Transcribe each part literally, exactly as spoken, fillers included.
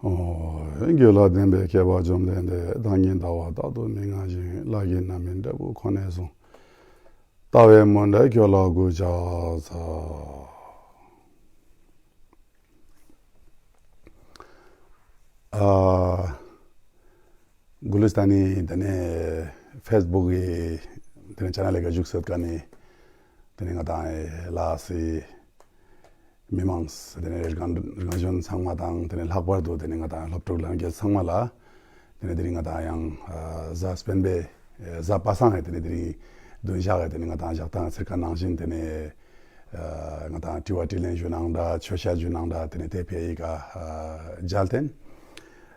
ཨོ། རྒྱུད་ལ་ལྡན་པའི་མཁས་པ་བཅོམ་ལྡན་འདས། བདག་ཉིད་ཟླ་བ་རྟག་ཏུ་མི་མངའ་ཞིང་། ལྷ་གིས་རྣམ་སྨིན་འབྲས་བུ་ཁོ་ནས་བཟུང་། ལྟ་བའི་མུ་འབྲེལ་ཁྱོད་ལ་གུས་ཕྱག་འཚལ། ཨ། གུ་ལི་སྟན་ནི་དེ་ནས་ཕེ་སི་བུག་གི་དེ་ནས་ཆེ་ནལ་ལ་བཞུགས་སེ་ཡོད་མཁན་ནི་དེ་ནས་ང་དང་ལ་སི་མི་མང་དེ་ནས་རང་རང་གཞན་ཚང་མ་དང་དེ་ནས་ལྷག་པར་དུ་དེ་ནས་ང་དང་སློབ་ཕྲུག་ལྷན་རྒྱས་ཚང་མ་ལ་དེ་ནས་དེ་རིང་ང་དང་ཡང་གཟའ་སྤེན་པའི་གཟའ་པ་སངས་ཡང་དེ་ནས་དེ་རིང་བདུན་ཞག་གི་དེ་ནས་ང་དང་ཞག་དང་ཚེས་ཁ་ནང་བཞིན་དེ་ནས་ང་དང་དྲི་བ་དྲིས་ལན་ཞུ་ནང་འདྲ་ཆོས་བཤད་ཞུ་ནང་འདྲ་དེ་ནས་དེ་ཕེ་ཡི་ག་མཇལ་ཐེན།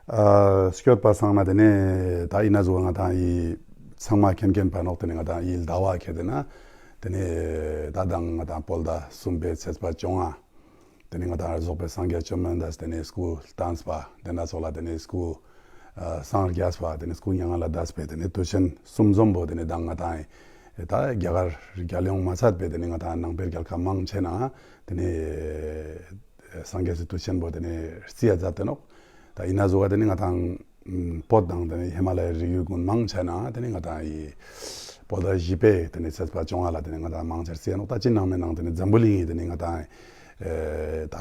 ཨ། སྐྱོད་པ་སང་ན་དེ་ནས་ད་ཡིན་ན་ཟུ་ང་དང་ཡི་ཚང་མ་མཁྱེན་མཁྱེན་པ་ནོག་དེ་ནས་ང་དང་ཡི་ཟླ་བ་ཁེ་དེ་ན་དེ་ནས་ད་དང་ང་དང་བོད་ཟླ་གསུམ་པའི་ཚེས་པ་བཅོ་ལྔ་དེ་ནས་ང་དང་རྫོགས་པའི་སངས་རྒྱས་བཅོམ་ལྡན་འདས་དེ་ནས་སྐུ་བལྟམས་པ་དེ་ན་ཚོགས་ལ་དེ་ནས་སྐུ་སངས་རྒྱས་པ་དེ་ནས་སྐུ་མྱ་ངན་ལས་འདས་པའི་དེ་ནས་དུས་ཆེན་གསུམ་འཛོམས་པོ་དེ་ནས་དང་ང་དང་ད་རྒྱ་གར་རྒྱལ་ཡོངས་མ་ཚད་པའི་དེ་ནས་ང་དང་ནང་པའི་རྒྱལ་ཁབ་མང་ཆེ་ན་དེ་ནས་སངས་རྒྱས་སི་དུས་ཆེན་པོ་དེ་ནས་རྩིས་ཡ་མཛད་དེ་ནོག་ད་ཡིན་ན་ཟུ་ག་དེ་ནས་ང་དང་བོད་དང་དེ་ནས་ཧི་མ་ལ་ཡའི་རི་རྒྱུད་ཀུན་མང་ཆེ་ན་དེ་ནས་ང་དང་ཡི་བོད་ཟླ་བཞི་པའི་དེ་ནས་ཚེས་པ་བཅོ་ལྔ་ལ་དེ་ནས་ང་དང་མང་ཆེར་རྩིས་ཡ་ནོག་ད་ཅི་ནང་མེད་ནང་དེ་ནས་འཛམ་བུ་གླིང་ཡི་དེ་ནས་ང་དང་ད།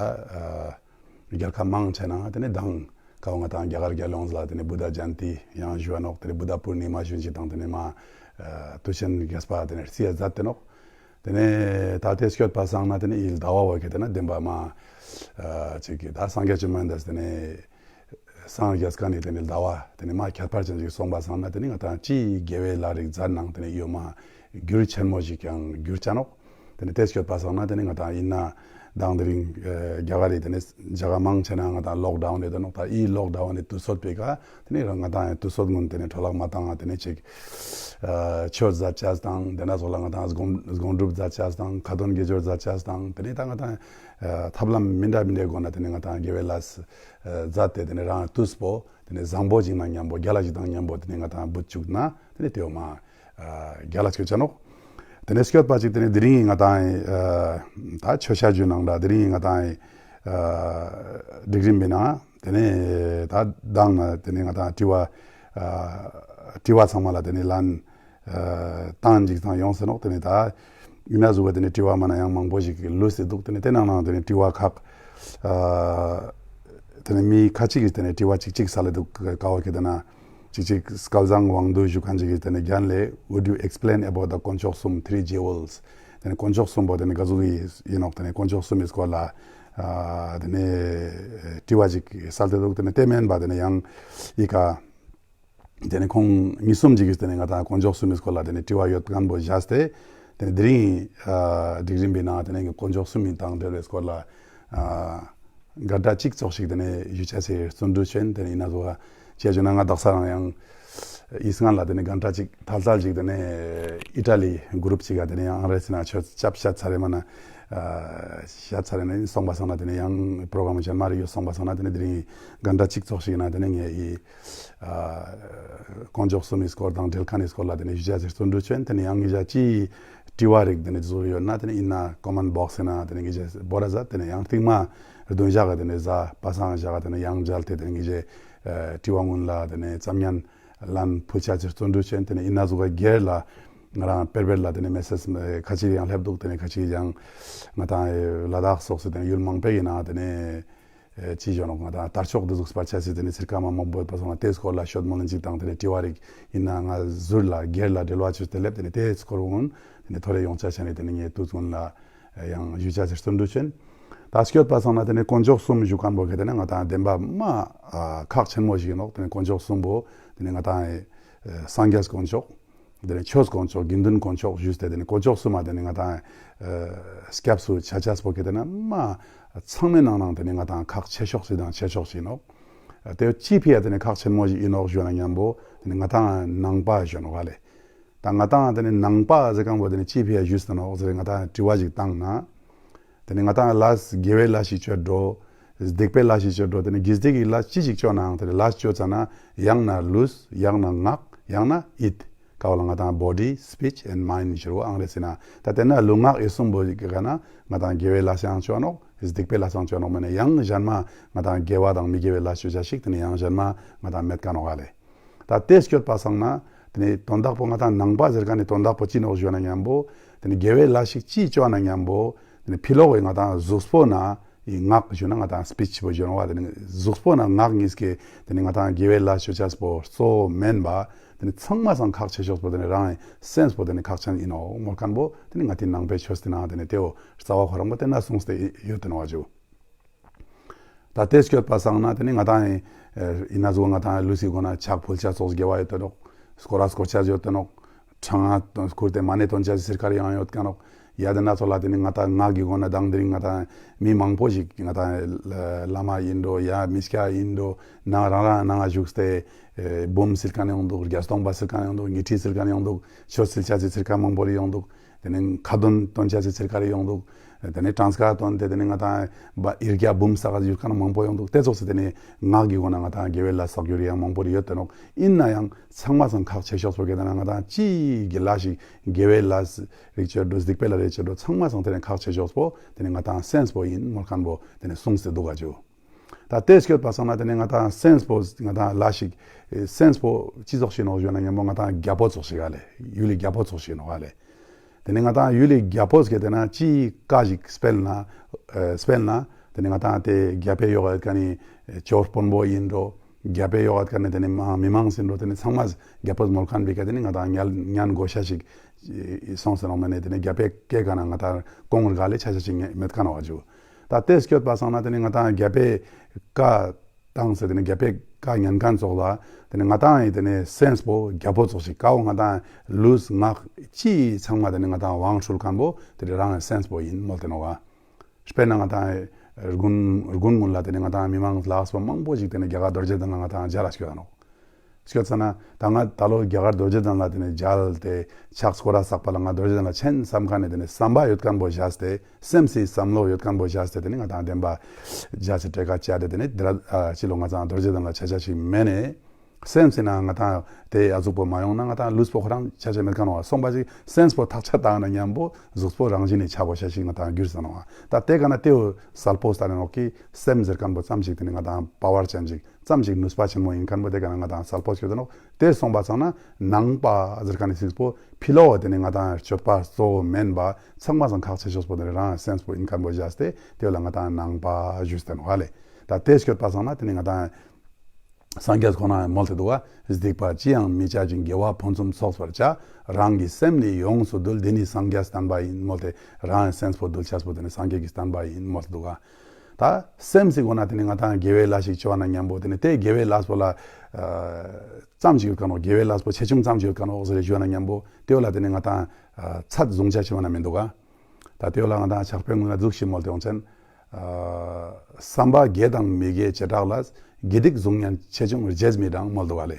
རྒྱལ་ཁབ་མང་ཆེ་ན་དེ་ནས་དང་ཀ་བ་ང་དང་རྒྱ་གར་རྒྱལ་ཡོངས་ལ་དེ་ནས་བུདྡྷ་ཇ་ཡན་ཏི་ཡང་ཞུ་བ་ནོག་དེ་ནས་བུདྡྷ་པུར་ནི་མ་ཞུ་ཅིག་དང་དེ་ནས་མ་དུས་ཆེན་རྒྱས་པ་དེ་ནས་རྩིས་ཡ་མཛད་དེ་ནོག་དེ་ནས་ད་དེ་སྐྱོད་པ་སང་ན་དེ་ནས་ཡིལ་ཟླ་བ་བ་གི་དེ་ན་བདེན་པ་མ་ཅིག་གི་ད་སངས་རྒྱས་བཅོམ་ལྡན་འདས་དེ་ནས་སངས་རྒྱས་ཀ་ནས་དེ་ནས་ཟླ་བ་དེ་ནས་མ་ཁྱད་པར་ཅན་ཅིག་སོང་པ་སང་ན་དེ་ནས་ང་དང་ཅི་དགེ་བའི་ལས་རིགས་མཛད་ནང་དེ་ནས་ཡོད་མ་འགྱུར་ཆེན་མོ་ཞིག་ཀྱང་འགྱུར་ཆ་ནོག་དེ་ནས་དེ་སྐྱོད་པ་སང་ན་དེ་ནས་ང་དང་ཡིན་ན་དང་དེ་རིང་རྒྱ་གར་རི་དེ་ནས་རྒྱ་གར་མང་ཆེ་ན་ང་དང་ལོག་ཌའུན་ཡོད་དེ་ནོག་ད་ཨི་ལོག་ཌའུན་ནི་དུས་ཚོད་པའི་ཀ་དེ་ནས་རང་ང་དང་ཡང་དུས་ཚོད་སྔོན་དེ་ནས་འཕྲོ་བརླག་མ་བཏང་ང་དེ་ནས་ཅིག་ཆོས་མཛད་ཅས་དང་དེ་ན་ཚོགས་ལ་ང་དང་སྒོམ་སྒོམ་སྒྲུབ་མཛད་ཅས་དང་ཁ་ཏོན་དགེ་སྦྱོར་མཛད་ཅས་དང་དེ་ནས་ད་ང་དང་ཐབས་ལམ་མི་འདྲ་མི་འདྲའི་སྒོ་ན་དེ་ནས་ང་དང་དགེ་བའི་ལས་མཛད་དེ་དེ་ནས་རང་དུས་པོ་དེ་ནས་བཟང་པོ་ཅིག་ན་མཉམ་པོ་རྒྱལ་ལ་ཅིག་དང་མཉམ་པོ་དེ་ནས་ང་དང་བུད་བཅུག་ན་དེ་ནས་དེའོ་མ་རྒྱལ་ལ་ཆོས་ཆ་ནོག་དེ་ནས་སྐྱོད་པ་ཅིག་དེ་ནས་དེ་རིང་ང་དང་ད་ཆོས་བཤད་རྒྱུ་ནང་འདྲ་དེ་རིང་ང་དང་སྒྲིག་རིམ་པའི་ནང་དེ་ནས་ད་དང་ན་དེ་ནས་ང་དང་དྲི་བ་དྲི་བ་ཚང་མ་ལ་དེ་ནས་ལན་བཏང་ཅིག་ཚང་ཡོང་ཟེར་ནོག་དེ་ནས་ད་ཡིན་ན་ཟུག་པ་དེ་ནས་དྲི་བ་མ་ན་ཡང་མང་པོ་ཞིག་ལུས་སེ་འདུག་དེ་ནས་དེ་ནང་ནང་དེ་ནས་དྲི་བ་ཁག་དེ་ནས་མི་ཁ་ཅིག་གིས་དེ་ནས་དྲི་བ་ཅིག་ཅིག་ས་ལེ་འདུག་ཀ་བ་ཁེ་དེ་ན། ཅིག་ཅིག་སྐལ་བཟང་དབང་འདུས་ཞུ་མཁན་ཅིག་གིས་དེ་ནས་རྒྱན་ལས། Would you explain about the དཀོན་མཆོག་གསུམ, three jewels? དེ་ནས་དཀོན་མཆོག་གསུམ་པོ་དེ་ནས་ག་ཟུག་གི་ཡིན་ནོག་དེ་ནས་དཀོན་མཆོག་གསུམ་གྱི་སྐོར་ལ་ཨ་དེ་ནས་དྲི་བ་ཅིག་སལ་ཏེ་འདུག་དེ་ནས་དེ་མིན་པ་དེ་ནས་ཡང་ཡི་ག་དེ་ནས་ཁོང་གཉིས་གསུམ་ཅིག་གིས་དེ་ནས་ང་དང་དཀོན་མཆོག་གསུམ་གྱི་སྐོར་ལ་དེ་ནས་དྲི་བ་ཡོད་མཁན་པོ་བཞག་སྟེ་དེ་ནས་དེ་རིང་ཨ་སྒྲིག་རིམ་པའི་ནང་དེ་ནས་དཀོན་མཆོག་གསུམ་ཡིན་དང་འབྲེལ་བའི་སྐོར་ལ་ཨ། ག་འདྲ་གཅིག་ཙོགས་ཤིག་དེ་ནས་ཞུ་ཆ་སའི་བརྩོན་འགྲུས་བྱོན་དེ་ནས་ཡིན་ན་བཟོ་བ་བྱས་བྱུང་ན་ང་དག་ས་རང་ཡང་ཨིས་ང་ལ་དེ་ནས་ག་འདྲ་གཅིག་ཐལ་ཐལ་ཅིག་དེ་ནས་ཨི་ཊ་ལི་གུ་རུབ་ཅིག་ག་དེ་ནས་ཡང་ཨང་རེ་སི་ན་ཆོས་ཅབ་བཤད་ཚར་རེ་མ་ན་བཤད་ཚར་རེ་ན་སོང་པ་སང་ན་དེ་ནས་ཡང་པྲོ་གྷ་རམ་གཞན་མ་རེ་ཡོད་སོང་པ་སང་ན་དེ་ནས་དེ་རིང་ག་འདྲ་གཅིག་ཙོགས་ཤིག་ན་དེ་ནས་ངས་ཨི་དཀོན་མཆོག་གསུམ་གྱི་སྐོར་དང་འབྲེལ་མཁན་གྱི་སྐོར་ལ་དེ་ནས་ཞུ་ཆ་སའི་བརྩོན་འགྲུས་བྱོན་དེ་ནས་ཡང་ངེད་ཅག་ཅི་དྲི་བ་རིགས་དེ་ནས་བཟོ་ཡོད་ན་དེ་ནས་ཡིན་ན་ཀོ་མེན་བོག་སི་ན་དེ་ནས་ངེད་ཅག་བོ་ར་ཟ་དེ་ནས་ཡང་རྟིང་མ་བདུན་ཞག་ག་དེ་ནས་ཟ་པ་སང་ཞག་ག་དེ་ནས་ཡང་མཇལ་ཏེ་དེ་ནས་ངེད་ཅག་དྲི་བ་སྔོན་ལ་དེ་ནས་ཙམ་ཉན་ལན་ཕུལ་ཆ་ཅིག་བརྩོན་འགྲུས་བྱོན་དེ་ནས་ཡིན་ན་ཟུག་ག་སྒེར་ལ་ང་རང་པེར་པེར་ལ་དེ་ནས་མེ་སེ་ཇི་ཁ་ཅིག་ཡང་སླེབས་འདུག་དེ་ནས་ཁ་ཅིག་ཡང་ང་དང་ལ་དྭགས་སོགས་སུ་དེ་ནས་ཡུལ་མང་པོ་ཡིན་ན་དེ་ནས། ཨེ་ཅི་བྱུང་ནོག་ང་དང་དར་ལྕོག་འདི་ཟུག་སྤར་ཆ་སི་དེ་ནས་ཚིར་ཀ་མ་མོག་བོད་པ་སོང་ན་དེའི་སྐོར་ལ་ཤོད་མོ་ལན་ཅིག་དང་དེ་ནས་དྲི་བ་རིགས་ཡིན་ན་ང་ཟུར་ལ་སྒེར་ལ་འབྲེལ་བ་ཆུ་དེ་ལེབ་དེ་ནས་དེའི་སྐོར་འོང་དེ་ནས་ཐོ་རེ་ཡོང་ཆ་ཆ་ནས་དེ་ནས་ངས་དུས་ཚོད་ལ་ཡང་ཞུ་ཆ་ཆེར་བརྩོན་འགྲུས་ཆེན། ད་སྐྱོད་པ་སོང་ན་དེ་ནས་དཀོན་མཆོག་གསུམ་ཞུ་མཁན་པོ་གི་དེ་ནས་ང་དང་བདེན་པ་མ་ཁག་ཆེན་མོ་ཞིག་ཡིན་ནོག་དེ་ནས་དཀོན་མཆོག་གསུམ་པོ་དེ་ནས་ང་དང་སངས་རྒྱས་དཀོན་མཆོག་དེ་ནས་ཆོས་དཀོན་མཆོག་དགེ་འདུན་དཀོན་མཆོག་ཞུས་ཏེ་དེ་ནས་དཀོན་མཆོག་གསུམ་མ་དེ་ནས་ང་དང་སྐྱབས་སུ་ཆ་ཆ་སྤོ་གི་དེ་ནས་མ་ཚང་མའི་ནང་ནང་དེ་ནས་ང་དང་ཁག་ཆེ་ཤོག་ཞིག་དང་ཆེ་ཤོག་ཞིག་ནོག་དེ་ཅི་ཕི་ཡ་དེ་ནས་ཁག་ཆེན་མོ་ཞིག་ཡིན་ནོག་ཞུ་ན་མཉམ་པོ་དེ་ནས་ང་དང་ནང་པ་ཞུ་ནོག་ཧ་ལེ། ད་ང་དང་དེ་ནས་ནང་པ་ཟེར་གང་པོ་དེ་ནས་ཅི་ཕི་ཡ་ཞུས་ཏེ་ནོག་ཟེར་ང་དང་དྲི་བ་ཞིག་བཏང་ན། དེ་ནས་ང་དང་ལས་དགེ་བའི་ལས་ཤིག་བཅོ་འགྲོ། སྡིག་པའི་ལས་ཤིག་བཅོ་འགྲོ། དེ་ནས་དགེ་སྡིག་གི་ལས་ཅི་ཞིག་བཅོ་ནའང་དེ་ནས་ལས་བཅོ་ཙ་ན་ཡང་ན་ལུས་ཡང་ན་ངག་ཡང་ན་ཡིད། ཀ་བ་ལ་ང་དང་body, speech and mind ཞེས་པོ་ཨང་རེ་སི་ན་ད་དེ་ན་ལུས་ངག་ཡིད་གསུམ་པོ་ཞིག་གི་ག་ན་ང་དང་དགེ་བའི་ལས་ཤིག་བཅོ་ནོག་སྡིག་པའི་ལས་སང་སྤྱོད་ནོག་མེད་ན་ཡང་གཞན་མ་ང་དང་དགེ་བ་དང་མི་དགེ་བའི་ལས་སྤྱོད་བྱ་ཞིག་དེ་ནི་ཡང་གཞན་མ་ང་དང་མེད་ཀ་ནོག་ག་ལེ། ད་དེ་སྐྱོད་པ་སང་ན་དེ་ནི་དོན་དག་པོ་ང་དང་ནང་པ་ཟེར་ཀ་ནི་དོན་དག་པོ་ཅི་ནོག་ཞུ་ན་མཉམ་པོ་དེ་ནི་དགེ་བའི་ལས་ཞིག་ཅི་སྤྱོད་ན་མཉམ་པོ་དེ་ནི་ཕི་ལོག་གི་ང་དང་གཟུགས་པོ་ན་ཡི་ངག་ཞུ་ན་ང་དང་སྤིཆ་པོ་ཞུ་ནོག་བ། དེ་ནི་གཟུགས་པོ་ན་ངག་གཉིས་ཀྱི་དེ་ནི་ང་དང་དགེ་བའི་ལས་སྤྱོད་བྱ་པོ་གཙོ་བོ་མེན་པ་དེ་ནི་ཚང་མ་སང་ཁག་ཆེ་ཤོས་པོ་དེ་ནི་རང་སེམས་པོ་དེ་ནི་ཁག་ཅན་ཡིན་ནོག་མོལ་མཁན་པོ་དེ་ནི་ང་དེ་ནང་པའི་ཆོས་དེ་ནང་དེ་ནི་དེའོ་རྩ་བ་ཁོ་རང་པོ་དེ་ན་གསུངས་ཏེ་ཡོད་དེ་ནོག་བ་ཇུ། ད་དེ་སྐྱོད་པ་སང་ན་དེ་ནི་ང་དང་ཡིན་ན་ཟུག་ང་དང་ལུས་སི་སྒོ་ན་ཕྱག་ཕུལ་ཆ་ཙོགས་དགེ་བ་ཡོད་དེ་ནོག་སྐོར་ར་སྐོར་ཆ་ཡོད་དེ་ནོག་ཁྲང་ཁུར་ཏེ་མ་ཎི་འདོན་ཆ་ཟིར་ཁར་ཡང་ཡོད་ཀ་ནོག་ཡ་དེ་ན་ཚོ་ལ་དེ་ནི་ང་དང་ངག་གི་སྒོ་ན་དང་དེ་རིང་ང་དང་མི་མང་པོ་ཞིག་ང་དང་བླ་མ་ཡིན་འགྲོ་ཡ་མི་སྐྱ་ཡིན་འགྲོ་ནང་རང་རང་ནང་བཞུགས་ཏེ་འབུམ་ཟེར་མཁན་ཡོང་འདུག་བརྒྱད་སྟོང་པ་ཟེར་མཁན་ཡོང་འདུག་ཉི་ཁྲི་ཟེར་མཁན་ཡོང་འདུག་ཆོས་ཟེར་ཆ་ཟེར་མཁན་མང་པོ་རེ་ཡོང་འདུག་དེ་ནས་ཁ་འདོན་འདོན་ཆ་ཟེར་ཚིར་ཁ་རེ་ཡོང་འདུག་དེ་ནས་གྲངས་ཀ་འདོན་ཏེ་དེ་ནས་ང་དང་ཡིར་རྒྱ་འབུམ་ས་ག་ཡུལ་ཁ་ན་མང་པོ་ཡོང་འདུག་དེ་ཚོགས་སུ་དེ་ནས་ངག་གི་སྒོ་ན་ང་དང་དགེ་བའི་ལས་བསགས་རྒྱུ་རེ་ཡང་མང་པོ་རེ་ཡོད་དེ་ནོག་ཡིན་ན་ཡང་ཚང་མ་སང་ཁག་ཆེ་ཤོས་སོ་གེ་དེ་ན་ང་དང་ཅི་གི་ལས་ཤིག་དགེ་བའི་ལས་རིགས་བྱེད་འགྲོ་སྡིག་པའི་ལས་རིགས་བྱེད་འགྲོ་ཚང་མ་སང་དེ་ནས་ཁག་ཆེ་ཤོས་པོ་དེ་ནས་ང་དང་སེམས་པོ་ཡིན་མོལ་མཁན་པོ་དེ་ནས་གསུངས་སུ་འདུག་ག་ཇུ། ད་དེ་སྐྱོད་པ་སང་ན་དེ་ནས་ང་དང་སེམས་པོ་ང་དང་ལ་ཞིག་སེམས་པོ་ཅི་ཙོགས་ཤིག་ནོག་ཞུ་ན་ཉམ་པོ་ང་དང་རྒྱལ་པོ་ཙོགས་ཤིག་ག་ལེ་ཡུལ་ལི་རྒྱལ་པོ་ཙོགས་ཤིག་ནོག་ག་ལེ། དེ་ནས་ང་དང་ཡུལ་ལི་རྒྱལ་པོ་ཟེར་དེ་ན་ཅི་བཀའ་ཞིག་སྤེལ་ན་སྤེལ་ན་དེ་ནས་ང་དང་དེ་རྒྱལ་པོའི་ཡོག་ག་ནི་ཇོ་དཔོན་པོ་ཡིན་འགྲོ་རྒྱལ་པོའི་ཡོག་ག་ནི་དེ་ནས་མི་མང་ཟིན་འགྲོ་དེ་ནས་ཚང་མ་རྒྱལ་པོ་མོལ་མཁན་བི་ཀ་དེ་ནས་ང་དང་ཉན་ཉན་དགོས་ཤ་ཞིག་སོང་ཟེར་ནོག་མེ་ནས་དེ་ནས་རྒྱལ་པོའི་སྐད་ག་ན་ང་དང་གོང་རྒ་ལས་ཆ་ཆ་ཞིག་མེད་མཁན་བ་ཇུ། ད་དེ་སྐྱོད་པ་སང་ན་དེ་ནི་ང་དང་རྒྱལ་པོའི་བཀའ་བཏང་ཟེར་དེ་ནི་རྒྱལ་པོའི་བཀའ་ཉན་མཁན་ཙོགས་ལ་དེ་ནི་ང་དང་ཡི་དེ་ནི་སེམས་པོ་རྒྱལ་པོ་ཙོགས་ཤིག་ཀའོ་ང་དང་ལུས་ངག་ཅི་ཚང་མ་དེ་ནི་ང་དང་དབང་འཁྲུལ་མཁན་པོ་དེ་རང་སེམས་པོ་ཡིན་མོལ་ཏེ་ནོག་ག་དཔེར་ན་ང་དང་དགུན་དགུན་དགུན་ལ་དེ་ནི་ང་དང་མི་མང་ལགས་པོ་མང་པོ་ཞིག་དེ་ནི་རྒྱ་གར་རྡོ་རྗེ་གདན་ལ་ང་དང་མཇལ་ལ་སྐྱོད་ནོག་སྐྱོད་ཚ་ན་ད་ང་ད་ལོ་རྒྱ་གར་རྡོ་རྗེ་གདན་ལ་དེ་ནས་མཇལ་ཏེ་ཕྱག་སྐོར་ར་བསགས་པ་ལ་ང་རྡོ་རྗེ་གདན་ལ་ཆེན་བསམ་མཁན་ནས་དེ་ནས་བསམ་པ་ཡོད་མཁན་པོ་བཞག་སྟེ་སེམས་སི་བསམ་བློ་ཡོད་མཁན་པོ་བཞག་སྟེ་དེ་ནས་ང་དང་བདེན་པ་བཞག་སྟེ་གྲལ་ཁ་བཅར་ཏེ་དེ་ནས་དེ་ར་ཕྱི་ལོ་ང་ཚང་རྡོ་རྗེ་གདན་ལ་ཆ་ཆ་ཞིག་མེད་ནས་སེམས་སི་ན་ང་དང་དེ་ཡ་གཟུགས་པོ་མ་ཡོང་ན་ང་དང་ལུས་པོ་ཁོ་རང་ཆ་ཆ་མེད་མཁན་བ་སོང་པ་ཞིག་སེམས་པོ་ཐག་ཆ་བཏང་ན་མཉམ་པོ་གཟུགས་པོ་རང་བཞིན་ནས་ཆ་པོ་ཤ་ཞིག་ང་དང་འགྱུར་ས་ནོ་བ། ད་དེ་ག་ན་དེའུ་གསལ་པོ་ལྟ་ན་ནོག་གི་སེམས་ཟེར་མཁན་པོ་ཙམ་ཞིག་དེ་ནས་ང་དང་པ་ཝར་ཅན་ཞིག་ཙམ་ཞིག་ནུས་པ་ཆེན་མོ་ཡིན་མཁན་པོ་དེ་ག་ན་ང་དང་གསལ་པོ་ཤོད་དེ་ནོག་དེ་སོང་པ་ཚང་ན་ནང་པ་ཟེར་མཁན་ནི་ཚིག་པོ་ཕི་ལོག་བ་དེ་ནི་ང་དང་སྤྱོད་པ་གཙོ་བོ་མེན་པ་ཚང་མ་ཚང་ཁག་ཆེ་ཤོས་པོ་དེ་ནི་རང་སེམས་པོ་ཡིན་མཁན་པོ་བཞག་སྟེ་དེ་ལ་ང་དང་ནང་པ་ཞུས་ཏེ་ནོག་ལེ། ད་དེ་སྐྱོད་པ་ཚང་ན་དེ་ནི་ང་དང་སངས་རྒྱས་ཁོ་ན་མོལ་ཏེ་འདུག་ག་སྡིག་པ་ཅི་ཡང་མི་བྱ་ཞིང་། དགེ་བ་ཕུན་སུམ་ཚོགས་པར་བྱ། རང་གི་སེམས་ནི་ཡོངས་སུ་འདུལ། འདི་ནི་སངས་རྒྱས་བསྟན་པ་ཡིན། མོལ་ཏེ་རང་སེམས་པོ་འདུལ་ཆས་པོ་དེ་ནི་སངས་རྒྱས་ཀྱི་བསྟན་པ་ཡིན་མོལ་ཏེ་འདུག་ག་ད་སེམས་སི་སྒོ་ན་དེ་ནི་ང་དང་དགེ་བའི་ལས་ཤིག་བཅོ་ན་མཉམ་པོ་དེ་ནི་དེ་དགེ་བའི་ལས་པོ་ལ་ཙམ་ཞིག་ཡོད་ཀ་ནོག་དགེ་བའི་ལས་པོ་ཆེ་ཆུང་ཙམ་ཞིག་ཡོད་ཀ་ནོག་ཟེར་བཅོ་ན་མཉམ་པོ་དེ་བ་ལ་དེ་ནི་ང་དང་ཚད་བཟུང་ཆ་ཆེ་བ་ན་མི་འདུག་ག་ད་དེ་བ་ལ་ང་དང་ཕྱག་དཔེ་ངོས་ན་འཛུགས་ཤིག་མོལ་ཏེ་ཡོང་ཅན། བསམ་པ་དགེ་དང་མི་དགེ་བྱེ་བྲག་ལས། དགེ་སྡིག་གཟུང་ཉེན་ཆེ་ཆུང་རྗེས་མི་འབྲང་མོལ་འདུག་ག་ལེ།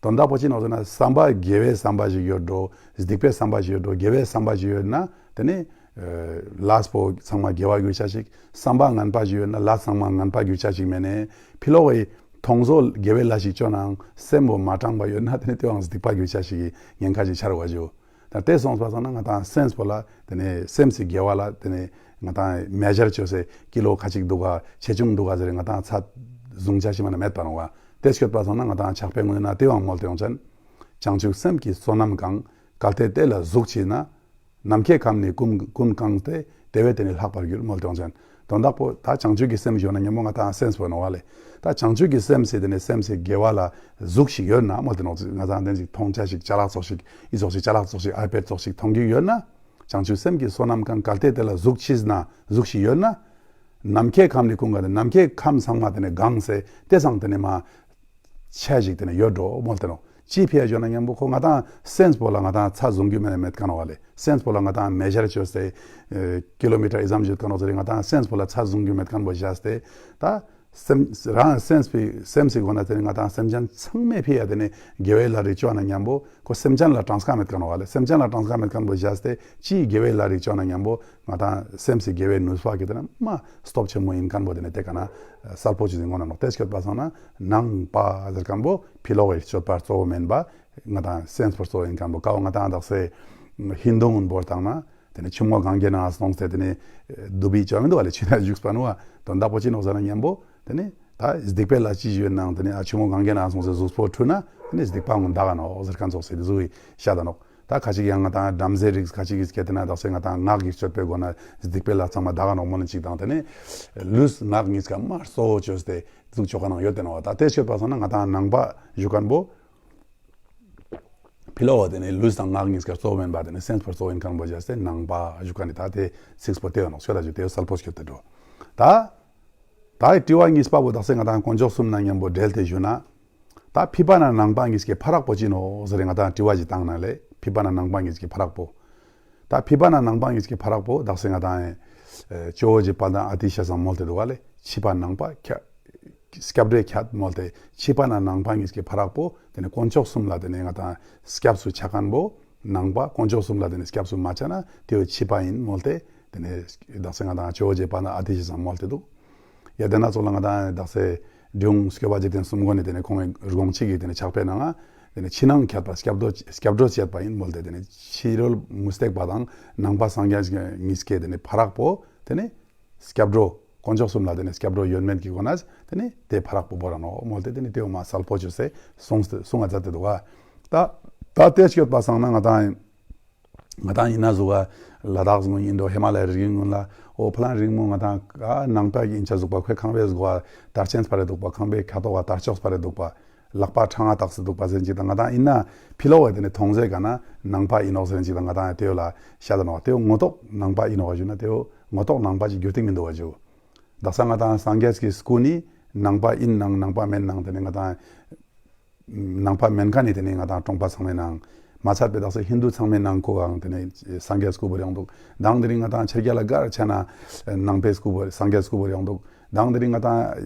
དོན་དག་པོ་ཅི་ནོག་ཟེར་ན་བསམ་པ་དགེ་བའི་བསམ་པ་ཞིག་ཡོད་འགྲོ། སྡིག་པའི་བསམ་པ་ཞིག་ཡོད་འགྲོ། དགེ་བའི་བསམ་པ་ཞིག་ཡོད་ན་དེ་ནི་ལས་པོ་ཚང་མ་དགེ་བ་གྱུར་ཆ་ཞིག་བསམ་པ་ངན་པ་ཞིག་ཡོད་ན་ལས་ཚང་མ་ངན་པ་གྱུར་ཆ་ཞིག་མེད་ནས་ཕི་ལོག་གི་མཐོང་བཟོ་དགེ་བའི་ལས་ཤིག་བཅོ་ནའང་སེམས་པོ་མ་དྲང་པ་ཡོད་ན་དེ་ནི་དེའང་སྡིག་པ་གྱུར་ཆ་ཞིག་གི་ཉེན་ཁ་ཞིག་ཆ་རུ་བ་ཞུ། ད་དེ་སོང་པ་སང་ན་ང་དང་སེམས་པོ་ལ་དེ་ནས་སེམས་སི་དགེ་བ་ལ་དེ་ནས་ང་དང་མེ་ཇར་བཅོས་སེ་ཀི་ལོ་ཁ་ཅིག་འདུག་ག་ཆེ་ཆུང་འདུག་ག་ཟེར་ང་དང་ཚད་བཟུང་ཆ་ཞིག་མ་ན་མེད་པ་རུང་བ། དེ་སྐྱོད་པ་སང་ན་ང་དང་ཕྱག་དཔེ་ངོས་ན་དེ་བའང་མོལ་ཏེ་ཡོང་ཅན། བྱང་ཆུབ་སེམས་ཀྱི་བསོད་ནམས་གང་། གལ་ཏེ་དེ་ལ་གཟུགས་མཆིས་ན། ནམ་མཁའི་ཁམས་ནི་ཀུན་ཀུན་གང་སྟེ། དེ་བས་དེ་ནི་ལྷག་པར་འགྱུར་མོལ་ཏེ་ཡོང་ཅན། དོན་དག་པོ་ད་བྱང་ཆུབ་ཀྱི་སེམས་ཞུ་ན་ཉམ་པོ་ང་དང་སེམས་པོ་ནོག་བ་ལེ། ད་བྱང་ཆུབ་ཀྱི་སེམས་སི་དེ་ནི་སེམས་སི་དགེ་བ་ལ་གཟུགས་ཤིག་ཡོད་ན་མོལ་ཏེ་ནོག་ང་དང་དེ་ཅིག་མཐོང་ཆ་ཞིག་ཅ་ལག་ཚོགས་ཤིག་ཨི་ཚོགས་ཤིག་ཅ་ལག་ཚོགས་ཤིག་ཨའི་པེད་ཚོགས་ཤིག་མཐོང་རྒྱུ་ཡོད་ན། བྱང་ཆུབ་སེམས་ཀྱི་བསོད་ནམས་གང་། གལ་ཏེ་དེ་ལ་གཟུགས་མཆིས་ན་གཟུགས་ཤིག་ཡོད་ན། ནམ་མཁའི་ཁམས་ནི་ཀུན་གང་སྟེ་ནམ་མཁའི་ཁམས་ཚང་མ་དེ་ནི་གང་སྟེ་དེ་སང་དེ་ནི་མ། ཆ་ཞིག་དེ་ནི་ཡོད་འགྲོ་མོལ་ཏེ་ནོག་ཅི་ཕི་ཡ་ཞུ་ན་ཉམ་པོ་ཁོ་ང་དང་སེམས་པོ་ལ་ང་དང་ཚད་བཟུང་རྒྱུ་མེད་མེད་ཀ་ནོག་བ་ལེ། སེམས་པོ་ལ་ང་དང་མེ་ཇར་བཅོས་སེ་ཀི་ལོ་མི་ཊར་ཨི་ཙམ་ཞིག་ཡོད་ཀ་ནོག་ཟེར་ང་དང་སེམས་པོ་ལ་ཚད་བཟུང་རྒྱུ་མེད་མཁན་པོ་བཞག་སྟེ་ད་སེམས་རང་སེམས་པའི་སེམས་སི་སྒོ་ན་དེ་ནི་ང་དང་སེམས་ཅན་ཚང་མའི་ཕི་ཡ་དེ་ནི་དགེ་བའི་ལས་རིགས་བཅོ་ན་ཉམ་པོ་ཁོ་སེམས་ཅན་ལ་གྲངས་ཀ་མེད་ཀ་ནོག་བ་ལེ། སེམས་ཅན་ལ་གྲངས་ཀ་མེད་མཁན་པོ་བཞག་སྟེ་ཅིའི་དགེ་བའི་ལས་རིགས་བཅོ་ན་ཉམ་པོ་ང་དང་སེམས་སི་དགེ་བའི་ནུས་པ་གི་དེ་ན་མ་སྟོབས་ཆེན་མོ་ཡིན་མཁན་པོ་དེ་ནི་དེ་ཀ་ན་གསལ་པོ་ཅིག་སྟེ་ངོ་ན་ནོག་དེ་སྐྱོད་པ་སང་ན་ནང་པ་ཟེར་མཁན་པོ་ཕི་ལོག་གི་སྤྱོད་པ་གཙོ་བོ་མེན་པ་ང་དང་སེམས་པོ་གཙོ་བོ་ཡིན་མཁན་པོ་ཀའོ་ང་དང་དག་སེ་ཧིན་དུ་ངོན་པོ་བཏང་ན་ དེ་ནས་ཆུ་མོ་གངྒཱའི་ནང་སོང་སྟེ་དེ་ནས་ཨ་འདུག་པའི་ཅོ་མི་འདུག་བ་ལས། ཆུ་ནང་བཞུགས་པ་ནོ་བ་དོན་དག་པོ་ཅི་ནོག་ཟེར་ན་མཉམ་པོ་དེ་ནས་ད་སྡིག་པའི་ལས་ཅི་ཞིག་ཡོད་ནའང་དེ་ནས་ཨ་ཆུ་མོ་གངྒཱའི་ནང་སོང་སྟེ་གཟུགས་པོ་འཁྲུད་ན་དེ་ནས་སྡིག་པ་འོང་འདག་ག་ནོག་ཟེར་མཁན་ཙོགས་སེ་དེ་ཟུག་གི་བཤད་ད་ནོག། ད་ཁ་ཅིག་ཡང་ང་དང་བྲམ་ཟེ་རིགས་ཁ་ཅིག་གིས་སྐད་དེ་ན་དག་སེ་ང་དང་ངག་གི་སྤྱོད་པའི་སྒོ་ན་སྡིག་པའི་ལས་ཚང་མ་འདག་ག་ནོག་མོལ་ནི་ཅིག་དང་། དེ་ནས་ལུས་ངག་གཉིས་ཀ་མ་གཙོ་བོ་བཅོས་ཏེ་ཟུག་ཆོ་ག་ནང་ཡོད་དེ་ནོ་བ། ད་དེ་སྐྱོད་པ་སོང་ན་ང་དང་ནང་པ་ཞུ་མཁན་པོ་ཕི་ལོག་བ་དེ་ནས་ལུས་དང་ངག་གཉིས་ཀ་གཙོ་བོ་མིན་པ་དེ་ནས་སེམས་པར་གཙོ་བོ་ཡིན་མཁན་པོ་བྱས་ཏེ་ནང་པ་ཞུ་མཁན་ནི་ད་དེ་ཚིགས་པོ་དེ་ཡོད་ནོག་ཤོད་ད་ཞུ་དེ་གསལ་པོ་སྐྱོད་དེ་འགྲོ། ད་ད་དྲི་བ་གཉིས་པ་བོ་དག་སེ་ང་དང་དཀོན་མཆོག་གསུམ་ན་མཉམ་པོ་འབྲེལ་ཏེ་ཞུ་ན། ད་ཕི་པ་ན་ནང་པ་གཉིས་ཀྱི་ཕ་རག་པོ་ཅི་ནོག་ཟེར་ང་དང་དྲི་བ་ཅིག་བཏང་ན་ལེ། ཕི་པ་ན་ནང་པ་གཉིས་ཀྱི་ཕ་རག་པོ། ད་ཕི་པ་ན་ནང་པ་གཉིས་ཀྱི་ཕ་རག་པོ་དག་སེ་ང་དང་ཨེ་ཇོ་བོ་རྗེ་དཔལ་ལྡན་ཨ་ཏི་ཤ་ཚང་མོལ་ཏེ་འདུག་ག་ལེ། ཕྱི་པ་ནང་པ་ཁྱད། སྐྱབས་འགྲོའི་ཁྱད་མོལ་ཏེ་ཕྱི་པ་ན་ནང་པ་གཉིས་ཀྱི་ཕ་རག་པོ་དེ་ནས་དཀོན་མཆོག་གསུམ་ལ་དེ་ནས་ང་དང་སྐྱབས་སུ་ཆ་མཁན་པོ་ནང་པ། དཀོན་མཆོག་གསུམ་ལ་དེ་ནས་སྐྱབས་སུ་མ་ཆ་ན་དེ་བོ་ཕྱི་པ་ཡིན་མོལ་ཏེ་དེ་ནས་དག་སེ་ང་དང་ཇོ་བོ་རྗེ་དཔལ་ལྡན་ཨ་ཏི་ཤ་ཚང་མོལ་ཏེ་འདུག། ཡ་དེ་ན་ཚོགས་ལ་ང་དང་དག་སེ་འབྲི་གུང་སྐྱོབ་པ་འཇིག་རྟེན་གསུམ་མགོན་ནས་དེ་ནས་ཁོང་གི་དགོངས་གཅིག་གི་དེ་ནས་ཕྱག་དཔེ་ནང་ང་དེ་ནས་ཕྱི་ནང་ཁྱད་པར་སྐྱབས་འགྲོ་སྐྱབས་འགྲོ་བྱེད་པ་ཡིན་མོལ་ཏེ་དེ་ནས་ཕྱི་རོལ་མུ་སྟེགས་པ་དང་ནང་པ་སངས་རྒྱས་གཉིས་ཀའི་དེ་ནས་ཕ་རག་པོ་དེ་ནས་སྐྱབས་འགྲོ་དཀོན་མཆོག་གསུམ་ལ་དེ་ནས་སྐྱབས་འགྲོ་ཡོད་མེད་ཀྱི་སྒོ་ནས་དེ་ནས་དེ་ཕ་རག་པོ་བོར་ར་ནོག་མོལ་ཏེ་དེ་ནས་དེ་འོ་མ་གསལ་པོ་བཅོས་སེ་གསུངས་གསུང་ང་མཛད་དེ་འདུག་ག། ད་ད་དེ་སྐྱོད་པ་སང་ན་ང་དང་ང་དང་ཡིན་ན་ཟུག་ག་ལ་དྭགས་ངོས་ཡིན་འགྲོ་ཧི་མ་ལ་ཡའི་རི་རྒྱུད་ངོས་ལ་འོ་ཕ་ལང་རིང་མོ་ང་དང་ག་ནང་པ་གི་ཡིན་ཆ་ཟུག་པ་ཁོའི་ཁང་པའི་སྒོ་དར་ཆེན་སྤར་རེ་འདུག་པ། ཁང་པའི་ཁ་ཐོག་ག་དར་ལྕོག་སྤར་རེ་འདུག་པ། ལག་པ་ཕྲེང་བ་བཏགས་སེ་འདུག་པ་ཟེར་ཅིག་དང་། ང་དང་ཡིན་ན་ཕི་ལོག་བས་དེ་ནས་མཐོང་ཟེར་ག་ན་ནང་པ་ཡིན་ནོག་ཟེར་ཅིག་དང་། ང་དང་དེ་བོ་ལ་ཤ་ད་ནོག་དེ་བོ་ངོ་ཐོག་ནང་པ་ཡིན་ནོག་ཞུ་ན་དེ་བོ་ངོ་ཐོག་ནང་པ་ཅིག་འགྱུར་ཐིག་མི་འདུག་བ་ཇུ། དག་ས་ང་དང་སངས་རྒྱས་ཀྱི་སྐུ་ནི་ནང་པ་ཡིན་ནང་ནང་པ་མེད་ནང་དེ་ནས་ང་དང་ནང་པ་མེད་མཁན་ནི་དེ་ནས་ང་དང་གྲོང་པ་ཚང་མའི་ནང་མ་ཚད་པའི་དག་ས་ཧིན་དུ་ཚང་མའི་ནང་ཁོ་གང་དེ་ནས་སངས་རྒྱས་སྐུ་བོ་རེད་འདུག། དང་དེ་རིང་ང་དང་ཕྱི་རྒྱལ་ལ་གར་ཆ་ན་ནང་པའི་སྐུ་བོ་སངས་རྒྱས་སྐུ་བོ་རེད་འདུག། དང་དེ་རིང་ང་དང་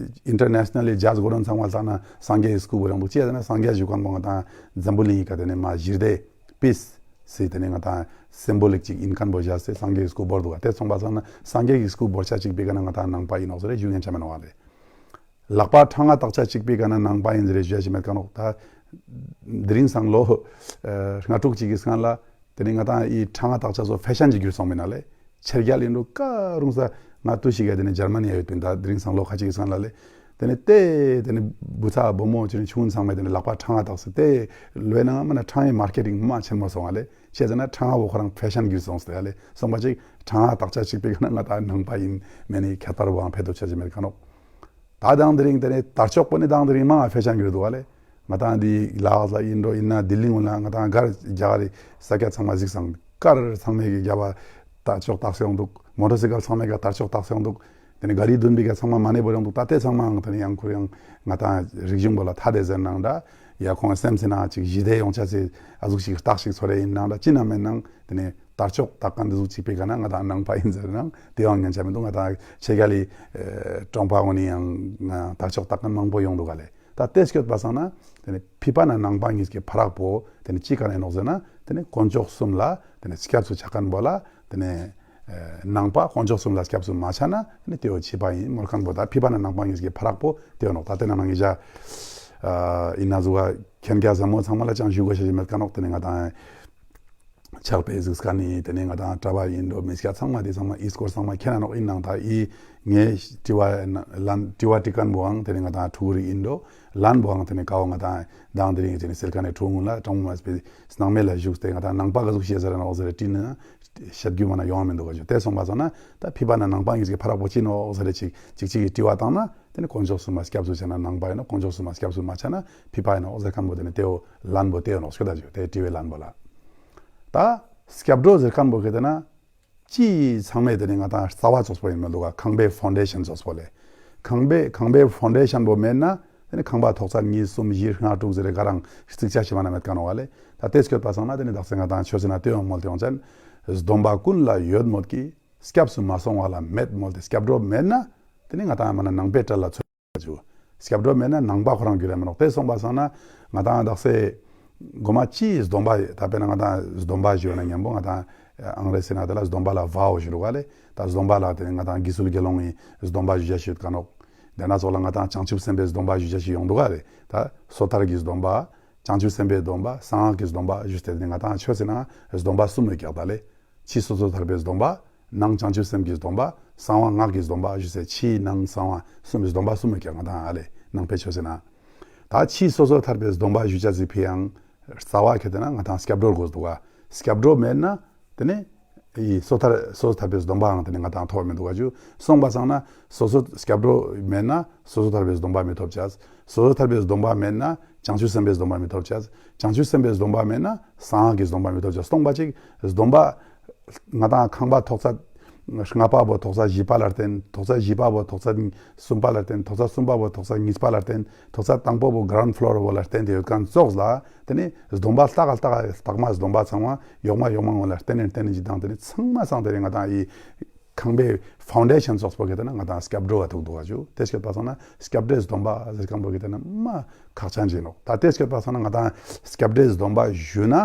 ཨིན་ཊར་ནེ་ཤ་ནལ་ལི་ཇཱ་ཛི་གོ་ཌོན་ཚང་མ་ལ་ལྟ་ན་སངས་རྒྱས་ཀྱི་སྐུ་བོ་རེད་འདུག། ཅི་ཡ་ཟེར་ན་སངས་རྒྱས་ཞུ་མཁན་པོ་ང་དང་འཛམ་བུ་གླིང་གི་ཀ་དེ་ནས་མ་ཞི་བདེ་པིས་སི་དེ་ནས་ང་དང་སིམ་བོ་ལིག་ཅིག་ཡིན་མཁན་པོ་བཞག་སྟེ་སངས་རྒྱས་ཀྱི་སྐུ་བོར་འདུག་ག། དེ་སོང་པ་སང་ན་སངས་རྒྱས་ཀྱི་སྐུ་བོར་ཆ་གཅིག་པའི་ཀ་ན་ང་དང་ནང་པ་ཡིན་ནོག་ཟེར་རེ་ཞུ་ཉན་ཆ་མེད་ནོག་བ་རེད། ལག་པ་ཕྲེང་བ་བཏགས་ཆ་གཅིག་པའི་ཀ་ན་ནང་པ་ཡིན་ཟེར་རེ་ཞུ་ཡ་ཞིག་མེད་ཀ་ནོག། ད་དེ་རིང་སང་ལོ་ཨ་ལྔ་དྲུག་ཅིག་གི་སྔ་ལ་དེ་ནས་ང་དང་ཨི་ཕྲེང་བ་བཏགས་ཆ་ཚོ་ཕེ་ཤན་ཅིག་གྱུར་སོང་མིན་ན་ལེ། ཕྱི་རྒྱལ་ཡིན་འགྲོ་ག་རུང་ས་ང་ཏུ་ཞིག་ག་དེ་ནས་འཇར་མ་ནི་ཡ་ཡོད་པིན། ད་དེ་རིང་སང་ལོ་ཁ་ཅིག་གི་སྔ་ལ་ལེ། དེ་ནས་དེ་དེ་ནས་བུ་ཚ་བུ་མོ་ཅི་རིང་ཆུང་ཚང་མས་དེ་ནས་ལག་པ་ཕྲེང་བ་བཏགས་སེ་དེ་ལོའི་ནང་མ་ན་ཕྲེང་བའི་མར་ཀེ་ཊིང་མ་ཆེན་མོ་སོང་བ་ལེ། བྱས་ཙང་ན་ཕྲེང་བ་བོ་ཁོ་རང་ཕེ་ཤན་གྱུར་སོང་སྟེ་ལེ། སོང་པ་ཅིག་ཕྲེང་བ་བཏགས་ཆ་གཅིག་པའི་ཀ་ན་ང་དང་ནང་པ་ཡིན་མེད་ནི་ཁྱད་པར་བོའང་ཕེ་ཐུབ་ཆ་ཅིག་མེད་ཀ་ནོག། ད་དང་དེ་རིང་དེ་ནས་དར་ལྕོག་པོ་ནི་དང་དེ་རིང་མང་ང་ཕེ་ཤན་གྱུར་འདུག་བ་ལེ། ང་དང་འདི་ལ་དྭགས་ལ་ཡིན་འགྲོ་ཡིན་ན་ལྡི་ལི་ངོས་ལ་ང་དང་གར་རྒྱ་གར་རི་ས་སྐྱ་ཚང་མ་གཟིགས་སང་གར་ཚང་མས་ཀྱི་རྒྱབ་པ་དར་ལྕོག་བཏགས་སེ་ཡོང་འདུག། མོ་ཊར་སི་ཀལ་ཚང་མས་ཀྱི་དར་ལྕོག་བཏགས་སེ་ཡོང་འདུག། དེ་ནས་ག་རི་བདུན་པའི་ཀ་ཚང་མ་མ་ནེ་བོ་ཡོང་འདུག། ད་དེ་ཚང་མའང་དེ་ནས་ཡང་ཁོ་ཡང་ང་དང་རིག་གཞུང་པོ་ལ་ཐ་དད་ཟེར་ནང་འདྲ་ཡ་ཁོང་སེམས་སེ་ན་ཅིག་ཞི་བདེ་ཡོང་ཆ་སེ་ཨ་ཟུག་ཞིག་རྟགས་ཤིག་ཚོར་རེ་ཡིན་ནང་འདྲ་ཅི་ན་མེད་ནང་དེ་ནས། དར་ལྕོག་བཏགས་མཁན་འདི་ཟུག་གཅིག་པའི་ཀ་ན་ང་དང་ནང་པ་ཡིན་ཟེར་ནང་དེ་ཡང་ཉན་ཆ་མི་འདུག། ང་དང་ཕྱི་རྒྱལ་ལི་ཨེ་གྲོང་པ་ངོས་ནས་ཡང་ང་དར་ལྕོག་བཏགས་མཁན་མང་པོ་ཡོང་འདུག་ག་ལེ། ད་དེ་སྐྱོད་པ་སང་ན་དེ་ནས་ཕི་པ་ན་ནང་པ་གཉིས་ཀྱི་ཕ་རག་པོ་དེ་ནས་ཅི་ག་ནས་ནོག་ཟེར་ན་དེ་ནས་དཀོན་མཆོག་གསུམ་ལ་དེ་ནས་སྐྱབས་སུ་ཆ་མཁན་པོ་ལ་དེ་ནས་ཨེ་ནང་པ། དཀོན་མཆོག་གསུམ་ལ་སྐྱབས་སུ་མ་ཆ་ན་དེ་ནས་དེ་བོ་ཕྱི་པ་ཡིན་མོལ་མཁན་པོ། ད་ཕི་པ་ན་ནང་པ་གཉིས་ཀྱི་ཕ་རག་པོ་དེ་བོ་ནོག། ད་དེ་ན་ནང་གི་བཞག་ཨ་ཡིན་ན་ཟུག་ག་མཁྱེན་རྒྱ་ཟབ་མོ་ཚང་མ་ལ་ཅང་ཞུ་དགོས་ཤེས་ཞིག་མེད་ཀ་ནོག། དེ་ནས་ང་དང་ཕྱག་དཔེ་གཟིགས་ཀ་ནི་དེ་ནས་ང་དང་གྲྭ་པ་ཡིན་འགྲོ་མི་སྐྱ་ཚང་མ་དེ་ཚང་མ་ཨི་སྐོར་ཚང་མ་མཁྱེན་ན་ནོག། ཡིན་ནང་ད་ཨི་ངའི་དྲི་བ་ལན་དྲི་བ་དྲི་མཁན་པོའང་དེ་ནས་ང་དང་ཕྲུ་གུ་རིགས་ཡིན་འགྲོ་ལན་པོའང་དེ་ནས་ཀ་བོ་ང་དང་དང་དེ་རིང་དེ་ནས་སེལ་ཀ་ནས་ཕྲུ་གུ་ལ་གྲོང་མ་སྤེ་སྣང་མེད་ལ་བཞུགས་ཏེ་ང་དང་ནང་པ་ག་ཟུག་ཤེས་ཟེར་ནོག་ཟེར་དྲིས་ན་བཤད་རྒྱུ་མ་ན་ཡོང་མི་འདུག་ག་ཞུ། དེ་སོང་པ་སང་ན་ད་ཕི་པ་ན་ནང་པ་གཉིས་ཀྱི་ཕ་རག་པོ་ཅི་ནོག་ཟེར་ཅིག་ཅིག་ཅིག་གི་དྲི་བ་བཏང་ན། དེ་ནས་དཀོན་མཆོག་གསུམ་ལ་སྐྱབས་སུ་ཆ་ན་ནང་པ་ཡིན་ནོག། དཀོན་མཆོག་གསུམ་ལ་སྐྱབས་སུ་མ་ཆ་ན་ཕི་པ་ཡིན་ནོག་ཟེར་མཁན་པོ་དེ་ནས་དེ་བོ་ལན་པོ་དེ་ཡོད་ནོག་ཤོད་ད་ཞུ། དེ་དྲི་བའི་ལན་པོ་ལ། ད་སྐྱབས་འགྲོ་ཟེར་མཁན་པོ་གི་དེ་ན་ཅི་ཚང་མས་དེ་ནས་ང་དང་རྩ་བ་ཙོགས་པོ་ཡིན་མི་འདུག་ག། ཁང་པའི་ཕོན་ཌེ་ཤན་ཙོགས་པོ་ལས། ཁང་པའི་ཁང་པའི་ཕོན་ཌེ་ཤན་པོ་མེད་ན་དེ་ནས་ཁང་པ་ཐོག་ཚད་གཉིས་གསུམ་བཞི་ལྔ་དྲུག་ཟེར་རེ་ག་རང་རྩིག་ཆ་ཞིག་མ་ན་མེད་ཀ་ནོག་བ་ལས། ད་དེ་སྐྱོད་པ་སང་ན་དེ་ནས་དག་སེ་ང་དང་ཆོས་ཟེར་ན་དེ་ཡང་མོལ་དེ་ཡོང་ཅན། སྡོམ་པ་ཀུན་ལ་ཡོད་མོད་ཀྱི། སྐྱབས་སུ་མ་སོང་བ་ལ་མེད་མོལ་ཏེ་སྐྱབས་འགྲོ་མེད་ན་དེ་ནི་ང་དང་མ་ན་ནང་པའི་གྲལ་ལ་ཚུད་ཆུ། སྐྱབས་འགྲོ་མེད་ན་ནང་པ་ཁོ་རང་རྒྱུ་རེད་མི་ནོག། དེ་སོང་པ་སང་ན་ང་དང་དག་སེ་གོ་མ་ཅི་སྡོམ་པ་ད་དཔེར་ན་ང་དང་སྡོམ་པ་ཞུ་ན་མཉམ་པོ་ང་དང་ཨང་རེ་སི་ན་དེ་ལ་སྡོམ་པ་ལ་ཝའོ་ཞུ་རུ་ག་ལེ། ད་སྡོམ་པ་ལ་དེ་ནི་ང་དང་དགེ་ཚུལ་དགེ་སློང་གི་སྡོམ་པ་ཞུ་བྱ་ཞུ་ཀ་ནོག། དེ་ན་ཚོགས་ལ་ང་དང་བྱང་ཆུབ་སེམས་དཔའི་སྡོམ་པ་ཞུ་བྱ་ཞུ་ཡོང་འདུག་ག་རེད། ད་སོ་ཐར་གྱི་སྡོམ་པ། བྱང་ཆུབ་སེམས་དཔའི་སྡོམ་པ། གསང་སྔགས་ཀྱི་སྡོམ་པ་ཞུས་ཏེ་ང་དང་ཆོས་ཟེར་ན་སྡོམ་པ་གསུམ་ཡོད་ཀྱག་ད་ལེ། ཕྱི་སོ་སོར་ཐར་པའི་སྡོམ་པ། ནང་བྱང་ཆུབ་སེམས་ཀྱི་སྡོམ་པ། གསང་བ་སྔགས་ཀྱི་སྡོམ་པ་ཞུ་ཟེར། ཕྱི་ནང་གསང་བ་གསུམ་པའི་སྡོམ་པ་གསུམ་མོ་ཀྱང་ང་དང་ཨ་ལས་ནང་པའི་ཆོས་ཟེར་ན། ད་ཕྱི་སོ་སོར་ཐར་པའི་སྡོམ་པ་ཞུ་བྱ་ཟིག་ཕི་ཡང་རྩ་བ་ཁེ་ཏེ་ན་ང་དང་སྐྱབས་འགྲོར་དགོས་འདུག་ག། སྐྱབས་འགྲོ་མེད་ན་དེ་ནས་ཡི་སོ་ཐར་སོ་སོར་ཐར་པའི་སྡོམ་པའང་དེ་ནས་ང་དང་ཐོབ་མི་འདུག་ག་ཞུ། སོང་པ་སང་ན་སོ་སོ་སྐྱབས་འགྲོ་མེད་ན་སོ་སོར་ཐར་པའི་སྡོམ་པ་མི་ཐོབ་བྱ། སོ་སོར་ཐར་པའི་སྡོམ་པ་མེད་ན་བྱང་ཆུབ་སེམས་དཔའི་སྡོམ་པ་མི་ཐོབ་བྱ། བྱང་ཆུབ་སེམས་དཔའི་སྡོམ་པ་མེད་ན་གསང་སྔགས་ཀྱི་སྡོམ་པ་མི་ཐོབ་བྱ། སྟོང་པ་གཅིག་སྡོམ་པ། ང་དང་ཁང་པ་ཐོག་ཚད་ལྔ་པ་བོ་ཐོག་ཚད་བཞི་པ་ལ་བརྟེན། ཐོག་ཚད་བཞི་པ་བོ་ཐོག་ཚད་གསུམ་པ་ལ་བརྟེན། ཐོག་ཚད་གསུམ་པ་བོ་ཐོག་ཚད་གཉིས་པ་ལ་བརྟེན། ཐོག་ཚད་དང་པོ་བོ་གྷ་རའུན་ཌི་ཕློར་བོ་ལ་བརྟེན་ཏེ་ཡོད་མཁན་ཙོགས་ལ། དེ་ནས་སྡོམ་པ་ལྟ་ག་ལྟ་ག་ལྟག་མ་སྡོམ་པ་ཚང་མ་ཡོག་མ་ཡོག་མ་ངོ་ལ་བརྟེན་ནས་བརྟེན་ནས་ཅི་དང་དེ་ནས་ཚང་མ་སང་དེ་ནས་ང་དང་ཡི་ཁང་པའི་ཕའུན་ཌེ་ཤན་ཙོགས་པོ་གེ་དེ་ན་ང་དང་སྐྱབས་འགྲོ་བ་ཐུག་འདུག་ག་ཞུ། དེ་སྐྱོད་པ་སང་ན་སྐྱབས་འགྲོའི་སྡོམ་པ་ཟེར་མཁན་པོ་གེ་དེ་ན་མ་ཁག་ཅན་ཅིག་ནོག། ད་དེ་སྐྱོད་པ་སང་ན་ང་དང་སྐྱབས་འགྲོའི་སྡོམ་པ་ཞུ་ན།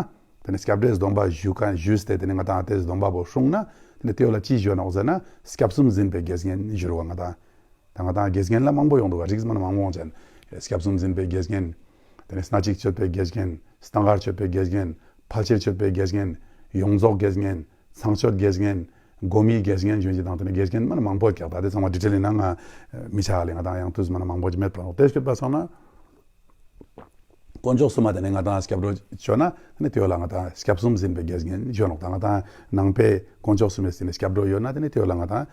དེ་ནས་སྐྱབས་འགྲོའི་སྡོམ་པ་ཞུ་མཁན་ཞུས་ཏེ་དེ་ནས་ང་དང་དེ་སྡོམ་པ་པོ་སྲུང་ན། དེ་ནས་དེ་བོ་ལ་ཅི་ཞུ་ནོག་ཟེར་ན་སྐྱབས་གསུམ་འཛིན་པའི་དགེ་བསྙེན་ཞུ་རུ་བ་ང་དང་། ད་ང་དང་དགེ་བསྙེན་ལ་མང་པོ་ཡོང་འདུག་ག། རིགས་མ་ན་མང་པོ་ཡོང་ཅན། སྐྱབས་གསུམ་འཛིན་པའི་དགེ་བསྙེན། དེ་ནས་སྣ་གཅིག་སྤྱོད་པའི་དགེ་བསྙེན། སྣ་ལྔ་སྤྱོད་པའི་དགེ་བསྙེན། ཕལ་ཆེར་སྤྱོད་པའི་དགེ་བསྙེན། ཡོངས་རྫོགས་དགེ་བསྙེན། ཚངས་སྤྱོད་དགེ་བསྙེན། སྒོམ་མེད་དགེ་བསྙེན་ཞུ་ཅི་དང་དེ་ནས་དགེ་བསྙེན་མ་ན་མང་པོ་ཀྱག། ད་དེ་ཚང་མ་ཌི་ཊེལ་ཡིན་ན་ང་མི་ཆ་ལས་ང་དང་ཡང་དུས་མ་ན་མང་པོ་ཅིག་མེད་པ་ནོག། དེ་སྐྱོད་པ་སང་ན། དཀོན་མཆོག་གསུམ་མ་དེ་ནས་ང་དང་སྐྱབས་འགྲོ་བྱོས་ན་དེ་ནས་དེ་བོ་ལ་ང་དང་སྐྱབས་གསུམ་འཛིན་པའི་དགེ་བསྙེན་ཞུ་ནོག། ད་ང་དང་ནང་པའི་དཀོན་མཆོག་གསུམ་མའི་སྟེང་ནས་སྐྱབས་འགྲོ་ཡོད་ན་དེ་ནས་དེ་བོ་ལ་ང་དང་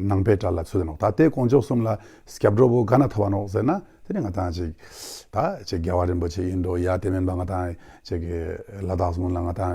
ནང་པའི་གྲལ་ལ་ཚུད་དེ་ནོག། ད་དེ་དཀོན་མཆོག་གསུམ་ལ་སྐྱབས་འགྲོ་བོ་ག་ན་ཐོབ་པ་ནོག་ཟེར་ན་དེ་ནས་ང་དང་ཅིག་ད་ཅིག་རྒྱལ་བ་རིན་པོ་ཆེ་ཡིན་འགྲོ། ཡ་དེ་མིན་པ་ང་དང་ཅིག་ལ་དྭགས་སྔོན་ལ་ང་དང་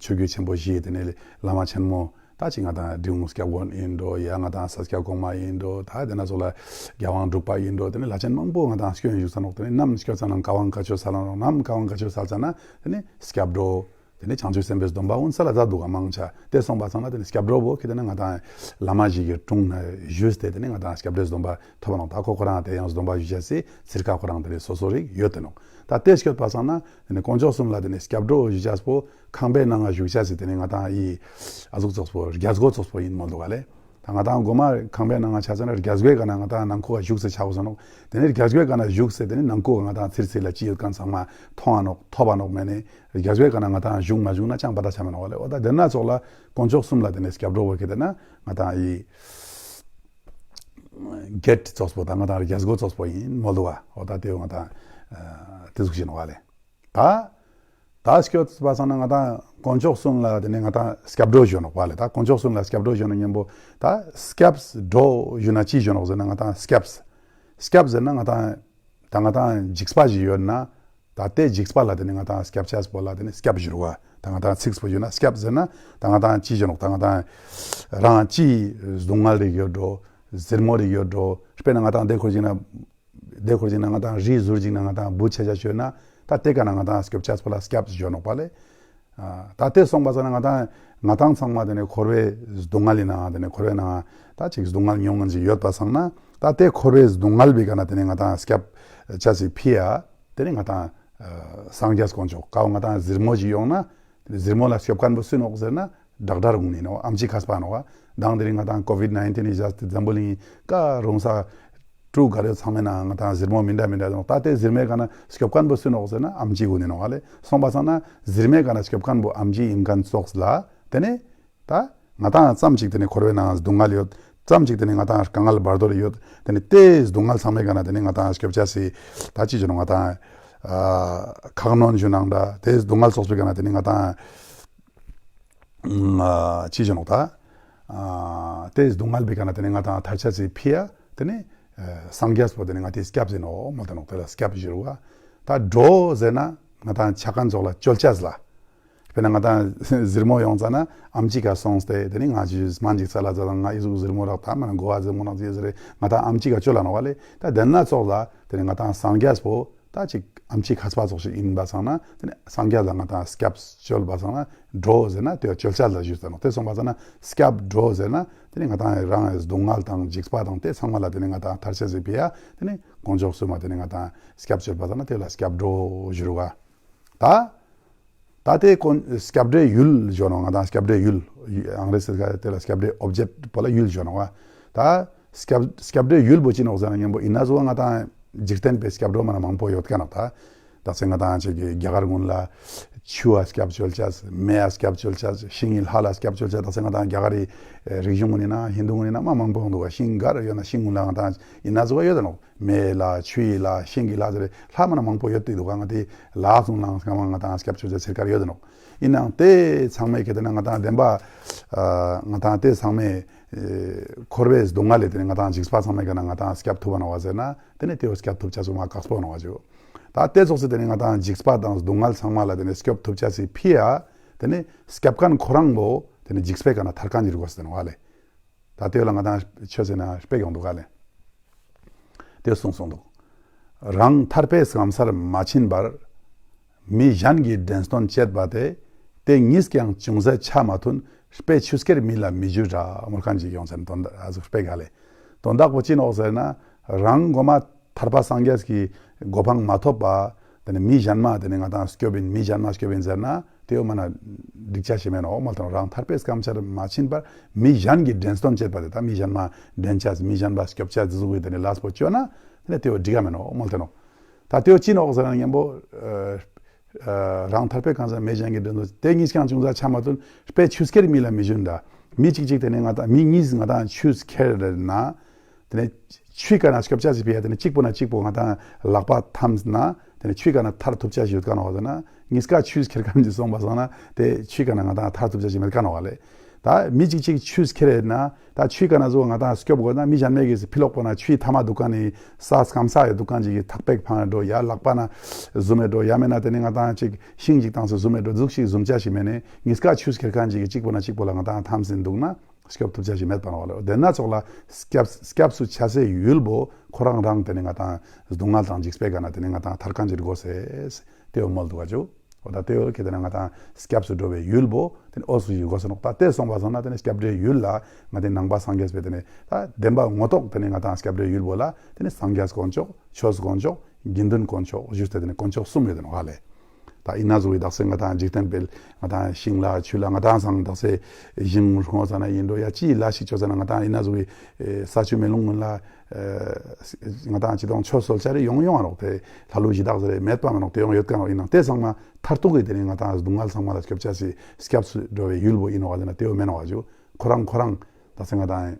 ཆོས་བརྒྱུད་ཆེན་པོ་བཞི་དེ་ནས་བླ་མ་ཆེན་མོ། ད་ཅིག་ང་དང་འབྲི་གུང་སྐྱབས་མགོན་ཡིན་འགྲོ། ཡ་ང་དང་ས་སྐྱ་གོང་མ་ཡིན་འགྲོ། ད་དེ་ན་ཚོ་ལ་རྒྱལ་དབང་འབྲུག་པ་ཡིན་འགྲོ། དེ་ནས་ལྷ་ཆེན་མང་པོ་ང་དང་སྐྱོན་བཞུགས་ས་ནོག། དེ་ནས་ནམ་སྐྱོད་ས་ན་བཀའ་དབང་བཀའ་ཆོས་སལ་ནོག། ནམ་བཀའ་དབང་བཀའ་ཆོས་སལ་ས་ན་དེ་ནས་སྐྱབས་འགྲོ། དེ་ནས་བྱང་ཆུབ་སེམས་དཔའི་སྡོམ་པ་འོན་ས་ལ་ཛ་འདུག་ག་མང་ཆ་དེ་སོང་པ་ཚང་ན་དེ་ནས་སྐྱབས་འགྲོ་བོ་ཁེ་དེ་ན་ང་དང་བླ་མ་ཞིག་གི་དྲུང་ན་བཞུགས་ཏེ་དེ་ནས་ང་དང་སྐྱབས་འགྲོའི་སྡོམ་པ་ཐོབ་པ་ནོག། ད་ཁོ་ཁོ་རང་དེ་ཡང་སྡོམ་པ་ཞུ་བྱ་སའི་ཚིར་ཁ་ཁོ་རང་དེ་ནས་སོ་སོ་རིག་ཡོད་དེ་ནོག། ད་དེ་སྐྱོད་པ་ཚང་ན་དེ་ནས་དཀོན་མཆོག་གསུམ་ལ་དེ་ནས་སྐྱབས་འགྲོ་ཞུ་བྱ་པོ། ཁང་པའི་ནང་ང་བཞུགས་བྱ་ཟེར་དེ་ནས་ང་དང་ཡི་ཨ་ཟུག་ཙོགས་པོ་རྒྱ་སྒོ་ཙོགས་པོ་ཡིན་མོལ་འདུག་ག་ལེ། ད་ང་དང་སྒོ་མ་ཁང་པའི་ནང་ང་ཆ་ཟེར་ན་རྒྱ་སྒོའི་ཀ་ན་ང་དང་ནང་ཁུག་ག་བཞུགས་ཟེར་ཆ་བོ་ཟེར་ནོག། དེ་ནས་རྒྱ་སྒོའི་ཀ་ན་བཞུགས་ཟེར་དེ་ནས་ནང་ཁུག་ག་ང་དང་ཚིར་ཚིར་ལ་ཅི་ཡོད་མཁན་ཚང་མ་མཐོང་ང་ནོག་ཐོབ་པ་ནོག་མེད་ནས་རྒྱ་སྒོའི་ཀ་ན་ང་དང་བཞུགས་མ་བཞུགས་ན་ཅང་པ་ད་ཆ་མེད་ནོག་ག་ལེ། འོ་ད་དེ་ན་ཙོགས་ལ་དཀོན་མཆོག་གསུམ་ལ་དེ་ནས་སྐྱབས་འགྲོ་བོ་ཁེ་དེ་ན་ང་དང་ཡི་གེ་ཊི་ཙོགས་པོ་ད་ང་དང་རྒྱ་སྒོ་ཙོགས་པོ་ཡིན་མོལ་འདུག་ག། འོ་ད་དེ་ང་དང་དེ་ཟུག་ཞིག་ནོག་ག་ལེ། ད། ད་སྐྱོད་པ་སང་ན་ང་དང་དཀོན་མཆོག་གསུམ་ལ་དེ་ནས་ང་དང་སྐྱབས་འགྲོ་ཞུ་ནོག་པ་ལེ། ད་དཀོན་མཆོག་གསུམ་ལ་སྐྱབས་འགྲོ་ཞུ་ནོག་མཉམ་པོ་ད་སྐྱབས་འགྲོ་ཞུ་ན་ཅི་ཞུ་ནོག་ཟེར་ན་ང་དང་སྐྱབས། སྐྱབས་ཟེར་ན་ང་དང་ད་ང་དང་འཇིགས་པ་ཞིག་ཡོད་ན་ད་དེ་འཇིགས་པ་ལ་དེ་ནས་ང་དང་སྐྱབས་ཆས་པོ་ལ་དེ་ནས་སྐྱབས་ཞུ་རུ་བ། ད་ང་དང་ཚིགས་པོ་ཞུ་ན་སྐྱབས་ཟེར་ན་ད་ང་དང་ཅི་ཞུ་ནོག། ད་ང་དང་རང་ཅི་སྡུག་བསྔལ་རིག་ཡོད་འགྲོ། ཟེར་མོ་རིག་ཡོད་འགྲོ། དཔེར་ན་ང་དང་དེ་ཁོར་ཅིག་ན། དེ་ཁོར་ཅིག་ན་ང་དང་རི་ཟུར་ཅིག་ན་ང་དང་བུ་ཆ་ཆ་ཤོད་ན་ད་དེ་ཀ་ན་ང་དང་སྐྱོབ་ཆས་པོ་ལ་སྐྱབས་ཞུ་ནོག་པ་ལེ། ད་དེ་སོང་པ་ས་ན་ང་དང་ང་དང་ཚང་མ་དེ་ནས་འཁོར་བའི་སྡུག་བསྔལ་ཡིན་ན་དེ་ནས་འཁོར་བའི་ནང་ད་ཅིག་སྡུག་བསྔལ་མྱོང་ངན་ཅིག་ཡོད་པ་སང་ན་ད་དེ་འཁོར་བའི་སྡུག་བསྔལ་བའི་ཀ་ན་དེ་ནས་ང་དང་སྐྱབས་ཆས་སི་ཕི་ཡ་དེ་ནས་ང་དང་སངས་རྒྱས་དཀོན་མཆོག་ཀའོ་ང་དང་ཟེར་མོ་ཅིག་ཡོང་ན། ཟེར་མོ་ལ་སྐྱོབ་མཁན་པོ་སུ་ནོག་ཟེར་ན་ཌོག་ཊར་གུན་ནི་ནོག། ཨམ་ཆི་མཁས་པ་ནོག། དང་དེ་རིང་ང་དང་ཀོ་ཝིཌ་ནའིན་ཊིན་ནི་བཞག་སྟེ་འཛམ་བུ་གླིང་ཀ་རུང་ས་ཀྲུ་ག་རེ་ཚང་མའི་ནང་ང་དང་ཟེར་མོ་མི་འདྲ་མི་འདྲ་ནོག། ད་དེ་ཟེར་མོའི་ཀ་ན་སྐྱོབ་མཁན་པོ་སུ་ནོག་ཟེར་ན་ཨམ་ཆི་གུན་ནི་ནོག་ལེ། སོང་པ་སང་ན་ཟེར་མོའི་ཀ་ན་སྐྱོབ་མཁན་པོ་ཨམ་ཆི་ཡིན་མཁན་ཙོགས་ལ་དེ་ནས་ད་ང་དང་ཙམ་ཅིག་དེ་ནས་འཁོར་བའི་ནང་སྡུག་བསྔལ་ཡོད། ཙམ་ཅིག་དེ་ནས་ང་དང་དཀའ་ངལ་བར་དོར་ཡོད། དེ་ནས་དེ་སྡུག་བསྔལ་ཚང་མའི་ཀ་ན་དེ་ནས་ང་དང་སྐྱོབ་ཆས་སི་ད་ཅི་ཞུ་ནོག་ང་དང་ཁག་གནོན་ཞུ་ནང་འདྲ་དེ་སྡུག་བསྔལ་ཚོགས་པའི་ཀ་ན་དེ་ནས་ང་དང་ཅི་ཞུ་ནོག་ད། དེ་སྡུག་བསྔལ་བའི་ཀ་ན་དེ་ནས་ང་དང་ཐར་ཆས་སི་ཕི་ཡ་དེ་ནས་སངས་རྒྱས་པོ་དེ་ནས་ང་དེ་སྐྱབས་ཟེར་ནོག་མོལ་ཏེ་ནོག། དེ་ལ་སྐྱབས་ཞུ་རུ་བ། ད་འགྲོ་ཟེར་ན་ང་དང་ཆ་མཁན་ཚོགས་ལ་བཅོལ་ཆས་ལ། དཔེར་ན་ང་དང་ཟེར་མོ་ཡོང་ཙ་ན་ཨམ་ཆི་ཀ་སོང་སྟེ་དེ་ནས་ང་ཅི་སྨན་ཅིག་ཚ་ལ་ཚ་དང་ང་ཨི་ཟུག་ཟེར་མོ་རག་ད་མ་ན་གོ་བ་ཟེར་མོ་རག་ཅི་ཟེར་རེ་ང་དང་ཨམ་ཆི་ཀ་བཅོལ་ལ་ནོག་བ་ལེ། ད་དེ་ན་ཚོགས་ལ་དེ་ནས་ང་དང་སངས་རྒྱས་པོ་ད་ཅིག་ཨམ་ཆི་མཁས་པ་ཚོགས་ཤིག་ཡིན་པ་སང་ན་དེ་ནས་སངས་རྒྱས་ལ་ང་དང་སྐྱབས་བཅོལ་བ་སང་ན་འགྲོ་ཟེར་ན་དེ་བཅོལ་ཆ་ལ་ཞུས་ཟེར་ནོག། དེ་སོང་པ་སང་ན་སྐྱབས་འགྲོ་ཟེར་ན་དེ་ནས་ང་དང་རང་སྡུག་བསྔལ་དང་འཇིགས་པ་དང་དེ་ཚང་མ་ལ་དེ་ནས་ང་དང་ཐར་ཆ་ཟེར་ཕི་ཡ་དེ་ནས་དཀོན་མཆོག་གསུམ་མ་དེ་ནས་ང་དང་སྐྱབས་བཅོལ་བ་སང་ན་དེ་ལ་སྐྱབས་འགྲོ་ཞུ་རུ་བ། ད། ད་དེ་ཀུན་སྐྱབས་འགྲོའི་ཡུལ་ཞུ་ནོག། ང་དང་སྐྱབས་འགྲོའི་ཡུལ། ཨང་རེ་ཟི་སྐད་དེ་ལ་སྐྱབས་འགྲོའི་ཨོབ་ཇེཀྚ་པོ་ལ་ཡུལ་ཞུ་ནོག་བ། ད་སྐྱབས་སྐྱབས་འགྲོའི་ཡུལ་པོ་ཅི་ནོག་ཟེར་ན་མཉམ་པོ་ཡིན་ན་ཟུ་བ་ང་དང་འཇིག་རྟེན་པའི་སྐྱབས་འགྲོ་མ་ན་མང་པོ་ཡོད་ཀ་ནོག་ད། ད་ཚེ་ང་དང་ཅིག་གི་རྒྱ་གར་ཀུན་ལ་ཆུ་བ་སྐྱབས་བཅོལ་ཆ། མེ་ཡ་སྐྱབས་བཅོལ་ཆ། ཤིང་གི་ལྷ་ལ་སྐྱབས་བཅོལ་ཆ། ད་ཚེ་ང་དང་རྒྱ་གར་རི་རིག་གཞུང་ཀུན་ནི་ན་ཧིན་དུ་ཀུན་ནི་ན་མ་མང་པོ་འདུག་ག་ཤིང་གར་ཡོད་ན་ཤིང་ཀུན་ལ་ང་དང་ཡིན་ན་ཟུག་ཡོད་དེ་ནོག་མེ་ལ་ཆུ་ཡི་ལ་ཤིང་གི་ལ་ཟེར་ལྷ་མ་ན་མང་པོ་ཡོད་དེ་འདུག་ག་ང་དེ་ལ་ཚུང་ལ་ང་ང་དང་སྐྱབས་བཅོལ་ཆ་ཟེར་གར་ཡོད་དེ་ནོག་ཡིན་ནའང་དེ་ཚང་མའི་ཁེ་དེ་ན་ང་དང་བདེན་པ་ང་དང་དེ་ཚང་མའི་འཁོར་བའི་སྡུག་བསྔལ་ལས་དེ་ནི་ང་དང་འཇིགས་པ་ཚང་མའི་ཀ་ན་ང་དང་སྐྱབས་ཐུབ་པ་ནོག་བ་ཟེར་ན་དེ་ནི་དེ་བོ་སྐྱབས་ཐུབ་ཆ་ཚུགས་མ་ཁག་པོ་ནོག་བ་ཅིག་ད་དེ་ཚོགས་སུ་དེ་ནི་ང་དང་འཇིགས་པ་དང་སྡུག་བསྔལ་ཚང་མ་ལ་དེ་ནི་སྐྱོབ་ཐུབ་ཆ་སི་ཕི་ཡ་དེ་ནི་སྐྱབས་མཁན་ཁོ་རང་བོ་དེ་ནི་འཇིགས་པའི་ཀ་ན་ཐར་མཁན་གྱི་རིགས་བོ་ཟེར་ནོག་བ་ལེ། ད་དེ་བོ་ལ་ང་དང་ཆོས་ཟེར་ན་སྤེ་གང་འདུག་ག་ལེ། དེ་གསུངས་སོང་འདུག་རང་ཐར་པའི་སྐམ་སར་མ་ཕྱིན་པར། མི་གཞན་གྱི་འདྲེན་སྟོན་བྱེད་པ་དེ། དེ་ཉིད་ཀྱང་ཅུང་ཟད་ཆ་མ་མཐུན། དཔེ་ཆུ་སྐྱེར་མིད་ལ་མི་འཇུ་འདྲ་མོལ་མཁན་ཅིག་ཡོང་ཟེར་ན་དོན་དག་ཨ་ཟུག་སྤེ་ག་ལེ། དོན་དག་པོ་ཅི་ནོག་ཟེར་ན། རང་མགོ་མ་ཐར་པ་སངས་རྒྱས་ཀྱི་གོ་འཕང་མ་ཐོབ་པ། དེ་ནི་མི་གཞན་མ་དེ་ནི་ང་དང་སྐྱོབ་ཡིན་མི་གཞན་མ་སྐྱོབ་ཡིན་ཟེར་ན། དེ་བོ་མ་ན་འགྲིག་ཆ་ཞིག་མེད་ནོག་མོལ་དང་། རང་ཐར་པའི་སྐམ་སར་མ་ཕྱིན་པར་མི་གཞན་གྱི་འདྲེན་སྟོན་བྱེད་པ་དེ་ད་མི་གཞན་མ་འདྲེན་ཆ་མི་གཞན་པ་སྐྱོབ་ཆ་ཟུག་གི་དེ་ནི་ལས་པོ་བཅོས་ན་དེ་ནི་དེ་བོ་འགྲིག་ག་མེད་ནོག་མོལ་དེ་ནོག་ད་དེ་བོ་ཅི་ནོག་ཟེར་ན་སྙན་པོ། རང་ཐར་པའི་སྐམ་སར་མི་གཞན་གྱི་འདྲེན་སྟོན་དེ་ཉིད་ཀྱང་ཅུང་ཟད་ཆ་མ་མཐུན། དཔེ་ཆུ་སྐྱེར་མིད་ལ་མི་འཇུ་འདྲ། མི་གཅིག་གཅིག་དེ་ནི་ང་དང་མི་གཉིས་ང་དང་ཆུ་སྐྱེར་ན། དེ་ནས་ཆུའི་ཀ་ན་སྐྱོབ་ཆ་ཞིག་ཕི་ཡ་དེ་ནས་གཅིག་པོ་ན་གཅིག་པོ་ང་དང་ལག་པ་འཐམས་ན་དེ་ནས་ཆུའི་ཀ་ན་ཐར་ཐུབ་ཆ་ཞིག་ཡོད་ཀ་ནོག་ཟེར་ན། གཉིས་ཀ་ཆུ་སྐྱེར་མཁན་ཅིག་སོང་པ་སང་ན་དེ་ཆུའི་ཀ་ན་ང་དང་ཐར་ཐུབ་ཆ་ཞིག་མེད་ཀ་ནོག་ལེ། ད་མི་གཅིག་གཅིག་ཆུ་སྐྱེར་ན་ད་ཆུའི་ཀ་ན་བཟོ་ང་དང་སྐྱོབ་དགོས་ན་མི་གཞན་མའི་གི་ཕི་ལོག་པོ་ན་ཆུའི་མཐའ་མ་འདུག་ག་ནི་ས་སྐམ་ས་ཡོད་འདུག་ག་ཅིག་གི་ཐག་པས་འཕང་འགྲོ་ཡ་ལག་པ་ན་ཟུམ་མེད་འགྲོ་ཡ་མེད་ན་དེ་ནས་ང་དང་ཅིག་ཤིང་ཅིག་བཏང་སོ་ཟུམ་མེད་འགྲོ་ཟུག་ཞིག་ཟུམ་ཆ་ཞིག་མེད་ནས་གཉིས་ཀ་ཆུ་སྐྱེར་མཁན་ཅིག་གི་གཅིག་པོ་ན་གཅིག་པོ་ལ་ང་དང་འཐམས་ཟིན་འདུག་ན། སྐྱོབ་ཐུབ་ཆ་ཞིག་མེད་པ་ནོག་ལེ། དེ་ན་ཚོགས་ལ་སྐྱབས་སྐྱབས་སུ་ཆ་སའི་ཡུལ་བོ་ཁོ་རང་རང་དེ་ནི་ང་དང་སྡུག་བསྔལ་དང་འཇིགས་པའི་ཀ་ན་དེ་ནི་ང་དང་ཐར་མཁན་གྱི་སྒོ་ཟེར་དེ་བོ་མོལ་འདུག་ག་ཅུ། འོ་ད་དེ་བོ་ཁེ་དེ་ནི་ང་དང་སྐྱབས་སུ་འགྲོ་བའི་ཡུལ་བོ་དེ་ནི་འོ་སུ་ཞིག་སྒོ་ཟེར་ནོག་ད་དེ་སོང་པ་སང་ན་དེ་ནི་སྐྱབས་འགྲོའི་ཡུལ་ལ་ང་དེ་ནང་པ་སངས་རྒྱས་པའི་དེ་ནི་ད་བདེན་པ་ངོ་ཐོག་དེ་ནི་ང་དང་སྐྱབས་འགྲོའི་ཡུལ་བོ་ལ་དེ་ནི་སངས་རྒྱས་དཀོན་མཆོག་ཆོས་དཀོན་མཆོག་དགེ་འདུན་དཀོན་མཆོག་ཞུས་ཏེ་དེ་ནི་དཀོན་མཆོག་གསུམ་ཡོད་དེ་ནོག་ལེ། ད་ཡིན་ན་ཟུག་གི་དག་སེ་ང་དང་འཇིག་རྟེན་པའི་ང་དང་ཤིང་ལ་ཆུ་ལ་ང་དང་སང་དག་སེ་ཞིང་སྔོ་ས་ན་ཡིན་འགྲོ་ཡ་ཅི་ལ་ཞིག་ཆོ་ས་ན་ང་དང་ཡིན་ན་ཟུག་གི་ས་ཆུ་མེ་རླུང་ཀུན་ལ་ང་དང་ཅི་དང་ཆོས་སོལ་ཆ་རེ་ཡོང་ཡོང་ཨ་ནོག་དེ་ལྷ་ཀླུ་གཞི་བདག་ཟེར་རེ་མེད་པ་མ་ནོག་དེ་ཡོང་ཡོད་ཀ་ནོག་ཡིན་ནང་དེ་ཚང་མ་མཐར་ཐུག་གི་དེ་ནི་ང་དང་སྡུག་བསྔལ་ཚང་མ་ལ་སྐྱོབ་ཆ་སི་སྐྱབས་སུ་འགྲོ་བའི་ཡུལ་བོ་ཡིན་ནོག་ཨ་དེ་ན་དེ་བོ་མེད་ནོག་ཨ་ཅུ་ཁོ་རང་ཁོ་རང་དག་སེ་ང་དང་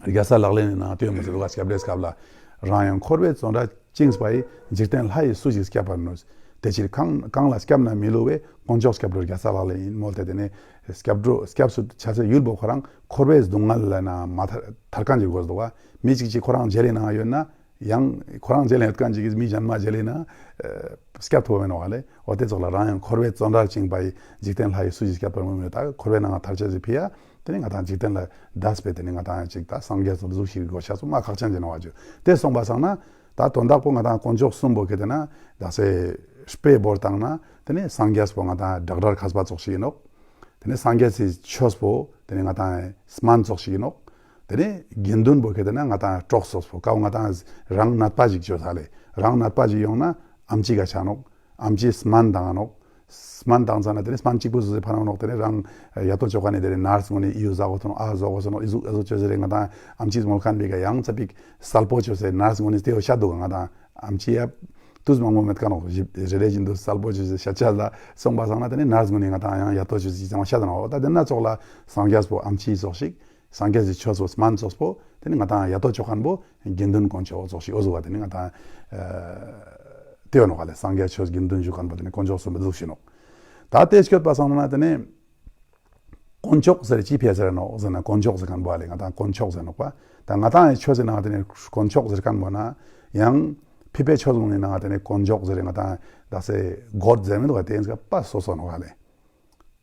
རྒྱལ་ས་ལག་ལེན་ནི་ནང་དེ་མི་ཟེར་བ་སྐྱབས་འགྲོའི་སྐབས་ལ། རང་ཡང་འཁོར་བའི་བཙོན་རར་བཅིངས་པ་ཡི། འཇིག་རྟེན་ལྷ་ཡིས་སུ་ཞིག་སྐྱབས་པར་ནུས། དེ་ཕྱིར་གང་གང་ལ་སྐྱབས་ན་མི་བསླུ་བས། དཀོན་མཆོག་སྐྱབས་འགྲོ་རྒྱལ་ས་ལག་ལེན་ཡིན་མོལ་ཏེ་དེ་ནས་སྐྱབས་འགྲོ་སྐྱབས་སུ་ཆ་སའི་ཡུལ་བོ་ཁོ་རང་འཁོར་བའི་སྡུག་བསྔལ་ལ་ན་མ་ཐར་ཐར་མཁན་གྱི་སྒོ་ཟེར་བ། མི་གཅིག་གཅིག་ཁོ་རང་མཇལ་ལེ་ནང་ཡོད་ན་ཡང་ཁོ་རང་མཇལ་ལེ་ཡོད་མཁན་གཅིག་གིས་མི་གཞན་མ་མཇལ་ལེ་ན་སྐྱབས་ཐུབ་པ་མེད་ནོག་ལེ། འོ་དེ་ཚོགས་ལ་རང་ཡང་འཁོར་བའི་བཙོན་རར་བཅིངས་པ་ཡི། འཇིག་རྟེན་ལྷ་ཡིས་སུ་ཞིག་སྐྱབས་པར་ནུས་མོད། ད་འཁོར་བའི་ནང་ཐར་ཆ་ཞིག་ཕི་ཡ། དེ་ནི་ང་དང་འཇིག་རྟེན་ལ་འདས་པའི་དེ་ནི་ང་དང་ཅིག་ད་སངས་རྒྱས་སོགས་གཟུགས་ཤིག་གོ་ཤ་སོགས་མ་ཁག་ཅན་གྱི་ནོ་བ་ཅུ། དེ་སོང་པ་སང་ན་ད་དོན་དག་པོ་ང་དང་དཀོན་མཆོག་གསུམ་པོ་གི་དེ་ན་དག་སེ་དཔེ་བོར་བཏང་ན་དེ་ནི་སངས་རྒྱས་པོ་ང་དང་བྲག་དཀར་མཁས་པ་ཙོགས་ཤིག་ཡིན་ནོག་དེ་ནི་སངས་རྒྱས་སི་ཆོས་པོ་དེ་ནི་ང་དང་སྨན་ཙོགས་ཤིག་ཡིན་ནོག་དེ་ནི་དགེ་འདུན་པོ་གི་དེ་ན་ང་དང་གྲོགས་ཙོགས་པོ་ཀའོ་ང་དང་རང་ནད་པ་ཞིག་བཅོས་ས་ལེ། རང་ནད་པ་ཞིག་ཡོང་ན་ཨམ་ཆི་ག་ཆ་ནོག་ཨམ་ཆི་སྨན་བཏང་ནོག་སྨན་བཏང་ཙ་ན་དེ་ནི་སྨན་གཅིག་པུ་བཟོས་ཕ་རང་ནོག་དེ་ནི་རང་ཡ་ཏོ་ཅོ་ཁ་ནས་དེ་ནི་ནར་སི་ངོ་ནས་ཨི་ཡུ་ཟ་གོ་ཐོ་ནོག་ཨ་ཟོ་གོ་སོ་ནོག་ཨི་ཟུག་ཨི་ཟུག་ཅོ་ཟེར་རེ་ང་དང་ཨམ་ཆི་མོལ་ཁན་པའི་ག་ཡང་ཚ་པིག་སལ་པོ་ཅོ་ཟེར་ནར་སི་ངོ་ནས་དེ་བོ་ཤ་འདུག་ང་དང་ཨམ་ཆི་ཡ་ཏུས་མང་པོ་མེད་ཀ་ནོག་རེ་རེ་བཞིན་དུ་སལ་པོ་ཅོ་ཟེར་ཤ་ཆ་ལ་སོང་པ་སང་ན་དེ་ནི་ནར་སི་ངོ་ནས་ང་དང་ཡང་ཡ་ཏོ་ཅོ་ཟེར་ཅང་ཤ་དང་ནོག་ད་དེ་ན་ཙོགས་ལ་སངས་རྒྱས་པོ་ཨམ་ཆི་ཙོགས་ཤིག་སངས་རྒྱས་ཀྱི་ཆོས་པོ་སྨན་ཙོགས་པོ་དེ་ནི་ང་དང་ཡ་ཏོ་ཅོ་ཁན་པོ་དགེ་འདུན་དཀོན་མཆོག་ཙོགས་ཤིག་འོ་ཟུག་པ་དེ་ནི་ང་དང་དེ་ཡོད་ནོག་ལེ། སངས་རྒྱས་ཆོས་དགེ་འདུན་ཞུ་ཁན་པོ་དེ་ནི་དཀོན་མཆོག་གསུམ་པོ་ཟུག་ཤིག་ནོག་ད་དེ་སྐྱོད་པ་སང་ན་དེ་ནི་དཀོན་མཆོག་ཟེར་ཅི་ཕི་ཟེར་ནོག་ཟེར་ན་དཀོན་མཆོག་ཟེར་ཁན་པོ་ལེ་ང་དང་དཀོན་མཆོག་ཟེར་ནོག་པ། ད་ང་དང་ཡི་ཆོས་ཟེར་ན་དེ་ནི་དཀོན་མཆོག་ཟེར་ཁན་པོ་ན་ཡང་ཕི་པའི་ཆོས་ཟུང་ནི་ན་དེ་ནི་དཀོན་མཆོག་ཟེར་ང་དང་ད་སེ་གོཌ་ཟེར་མི་འདུག་ག་དེ་ཡིན་ས་པ་སོ་སོ་ནོག་ལེ།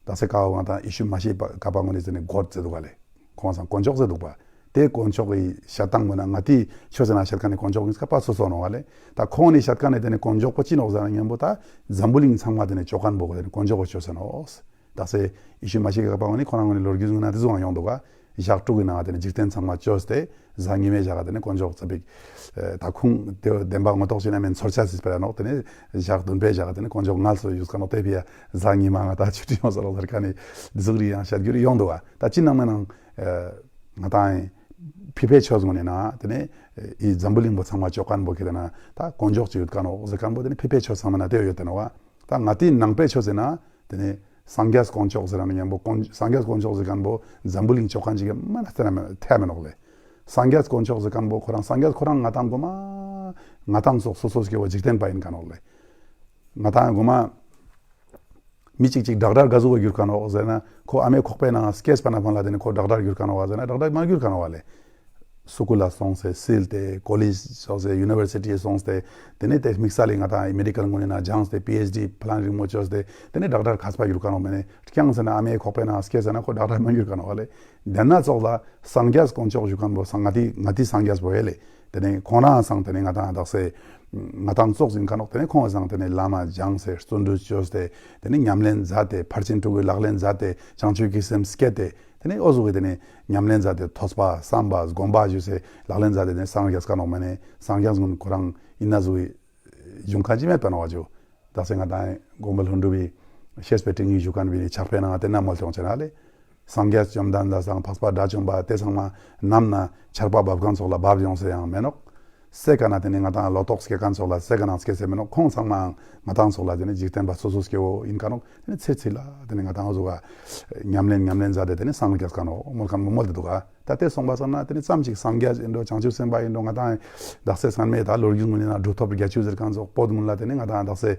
ད་སེ་ཀ་བོ་ང་དང་ཡེ་ཤུ་མ་ཤི་ཀ་པ་ངོ་ནི་ཟེར་ནི་གོཌ་ཟེར་འདུག་ག་ལེ། ཁོང་སང་དཀོན་མཆོག་ཟེར་འདུག་པ། དེ་དཀོན་མཆོག་གི་བཤད་སྟངས་མོ་ན་ང་དེ་ཆོས་ཟེར་ན་བཤད་ཁན་ནི་དཀོན་མཆོག་གི་ཀ་པ་སོ་སོ་ནོག་ག་ལེ། ད་ཁོང་ནི་བཤད་ཁན་ནི་དེ་ནི་དཀོན་མཆོག་པོ་ཅི་ནོག་ཟེར་ན་མཉམ་པོ་ད་འཛམ་བུ་གླིང་ཚང་མ་དེ་ནི་ཅོ་ཁན་པོ་ག་དེ་ནི་དཀོན་མཆོག་གི་ཆོས་ཟེར་ནོག་ད་སེ་ཡེ་ཤུ་མ་ཤི་ཀ་པ་ངོ་ནི་ཁོ་རང་ངོ་ནི་ལོ་རྒྱུས་ཟུང་ན་དེ་ཟུང་ཡོང་འདུག་ག་ཞག་དྲུག་གི་ནང་དེ་ནི་འཇིག་རྟེན་ཚང་མ་བཅོས་ཏེ་གཟའ་ཉི་མའི་ཞག་དེ་ནི་དཀོན་མཆོག་ཚ་པིག་ད་ཁུངས་དེ་བདེན་པ་ངོ་ཐོག་ཅི་ན་མིན་ཚོར་ཆ་སྲིད་པ་ཡ་ནོག་དེ་ནི་ཞག་བདུན་པའི་ཞག་དེ་ནི་དཀོན་མཆོག་ངལ་གསོ་ཡུལ་ཁ་ནོག་དེ་ཕི་ཡ་གཟའ་ཉི་མ་ང་ད་ཆུ་ཁྲི་ཡོང་ས་ལོག་ཟེར་ཁ་ནི་འདི་ཟུག་རི་ཡང་བཤད་རྒྱུ་རི་ཡོང་འདུག་བ། ད་ཅི་ནང་མེད་ནང་ང་དང་ཕི་ཕའི་ཆོས་ངོ་ནི་ན་དེ་ནི་ ཨི་འཛམ་བུ་གླིང་པོ་ཚང་མ་ཅོག་ཁན་པོ་ཁེ་ཏེ་ན་ད་དཀོན་མཆོག་ཅིག་ཡོད་ཁན་འོ་ཟེར་ཁན་པོ་དེ་ནི་ཕི་ཕའི་ཆོས་ཚང་མ་ན་དེ་ཡོད་དེ་ནོ་བ། ད་ང་ཏི་ནང་པའི་ཆོས་ཟེར་ན་དེ་ནི་སངས་རྒྱས་དཀོན་མཆོག་ཟེར་ན་ཡང་པོ་དཀོན་སངས་རྒྱས་དཀོན་མཆོག་ཟེར་ཁན་པོ་འཛམ་བུ་གླིང་ཅོག་ཁན་ཅིག་གི་མ་ན་སྟེ་ན་མེད་ཐེ་མེད་ནོག་ལེ། སངས་རྒྱས་དཀོན་མཆོག་ཟེར་ཁན་པོ་ཁོ་རང་སངས་རྒྱས་ཁོ་རང་ང་ཏང་གོ་མ་ང་ཏང་སོགས་སོ་སོ་སྐྱེ་བོ་འཇིག་རྟེན་པ་ཡིན་ཁན་ནོག་ལེ། ང་ཏང་གོ་མ་མི་གཅིག་གཅིག་ཌོག་ཊར་ག་ཟུག་ག་གྱུར་ཁན་ནོག་ཟེར་ན་ཁོ་ཨ་མའི་ཁོག་པའི་ནང་སྐྱེས་པ་ན་ཕན་ལ་དེ་ནི་ཁོ་ཌོག་ཊར་གྱུར་ཁན་ནོག་ཟེར་ན་ཌོག་ཊར་མ་གྱུར་ཁན་ནོག་ལེ། སུ་ཀུལ་ལ་སོང་སྟེ་སིལ་ཏེ་ཀོ་ལེཇ་སོང་སྟེ་ཡུ་ནི་ཝར་སི་ཊི་སོང་སྟེ་དེ་ནས་དེ་དམིགས་བསལ་ལས་ང་ཏང་མེ་ཌི་ཀལ་ངོས་ནས་ན་སྦྱངས་ཏེ་པི་ཨེཆ་ཌི་ཕ་ལན་རིང་མོ་བཅོས་ཏེ་དེ་ནས་ཌོག་ཊར་མཁས་པ་གྱུར་ཁན་ནོག་མེད་ནས་རྐྱང་ཟེར་ན་ཨ་མའི་ཁོག་པའི་ནང་སྐྱེས་ཟེར་ན་ཁོ་ཌོག་ཊར་མ་གྱུར་ཁན་ནོག་ལེ། དེ་ན་ཙོགས་ལ་སངས་རྒྱས་དཀོན་མཆོག་ཞུ་ཁན་པོ་སང་ང་ཏི་ང་ཏི་སངས་རྒྱས་པོ་ཡེ་ལེ། དེ་ནས་ཁོང་རང་སང་དེ་ནས་ང་ཏང་དག་སེ་ང་ཏང་ཙོགས་ཡིན་ཁན་ནོག་དེ་ནས་ཁོང་སང་དེ་ནས་བླ་མ་སྦྱངས་སེ་བརྩོན་འགྲུས་བཅོས་ཏེ་དེ་ནས་ཉམས་ལེན་མཛད་དེ་ཕར་ཕྱིན་དྲུག་གི་ལག་ལེན་མཛད་དེ་བྱང་ཆུབ་ཀྱི་སེམས་བསྐྱེད་དེ་དེ་ནས་འོ་ཟུག་གི་དེ་ནས་ཉམས་ལེན་མཛད་དེ་ཐོས་པ་བསམ་པ་སྒོམ་པ་ཞུས་སེ་ལག་ལེན་མཛད་དེ་དེ་ནས་སངས་རྒྱས་ཁན་ནོག་མེད་ནས་སངས་རྒྱས་ཀུན་ཁོ་རང་ཡིན་ན་ཟུག་གི་འབྱུང་ཁན་ཅི་མེད་པ་ནོག་བ་ཇོ། དག་སེ་ང་ཏང་དགོངས་པ་ལྷུན་གྲུབ་པའི་བཤེས་པའི་སྤྲིང་ཡིག་ཞུ་ཁན་བི་ནི་ཕྱག་དཔེ་ནང་དེ་ན་མོལ་ཏེ་ཡོང་ཆེ་ན་ལེ། སངས་རྒྱས་བཅོམ་ལྡན་འདས་སང་འཕགས་པ་དགྲ་བཅོམ་པ་དེ་ཚང་མ་ནམ་ན་ཆར་པ་འབབ་ཁན་ཙོགས་ལ་འབབ་ཡོང་སེ་ཡང་མེད་ནོག་སེ་ཀ་ན་དེ་ནི་ང་ཏང་ལོ་ཏོག་སྐྱེ་ཁན་ཙོགས་ལ་སེ་ཀ་ན་སྐྱེ་སེ་མེད་ནོག་ཁོང་ཚང་མའང་ང་ཏང་ཙོགས་ལ་དེ་ནི་འཇིག་རྟེན་པ་སོ་སོ་སྐྱེ་བོ་ཡིན་ཁན་ནོག་དེ་ནི་ཚེ་ཚེ་ལ་དེ་ནི་ང་ཏང་འོ་ཟུག་ག་ཉམས་ལེན་ཉམས་ལེན་མཛད་དེ་དེ་ནི་སངས་རྒྱས་ཁན་ནོག་མོལ་ཁན་མོལ་ཏེ་འདུག་ག་ད་དེ་སོང་པ་སང་ན་དེ་ནི་ཙམ་ཅིག་སངས་རྒྱས་ཡིན་འགྲོ་བྱང་ཆུབ་སེམས་དཔའ་ཡིན་འགྲོ་ང་ཏང་དག་སེ་སྔན་མའི་ད་ལོ་རྒྱུས་ངོས་ནས་ན་གྲུབ་ཐོབ་བརྒྱད་ཅུ་ཟེར་ཁན་ཙོགས་པོ་དེ་སྔོན་ལ་དེ་ནི་ང་ཏང་དག་སེ་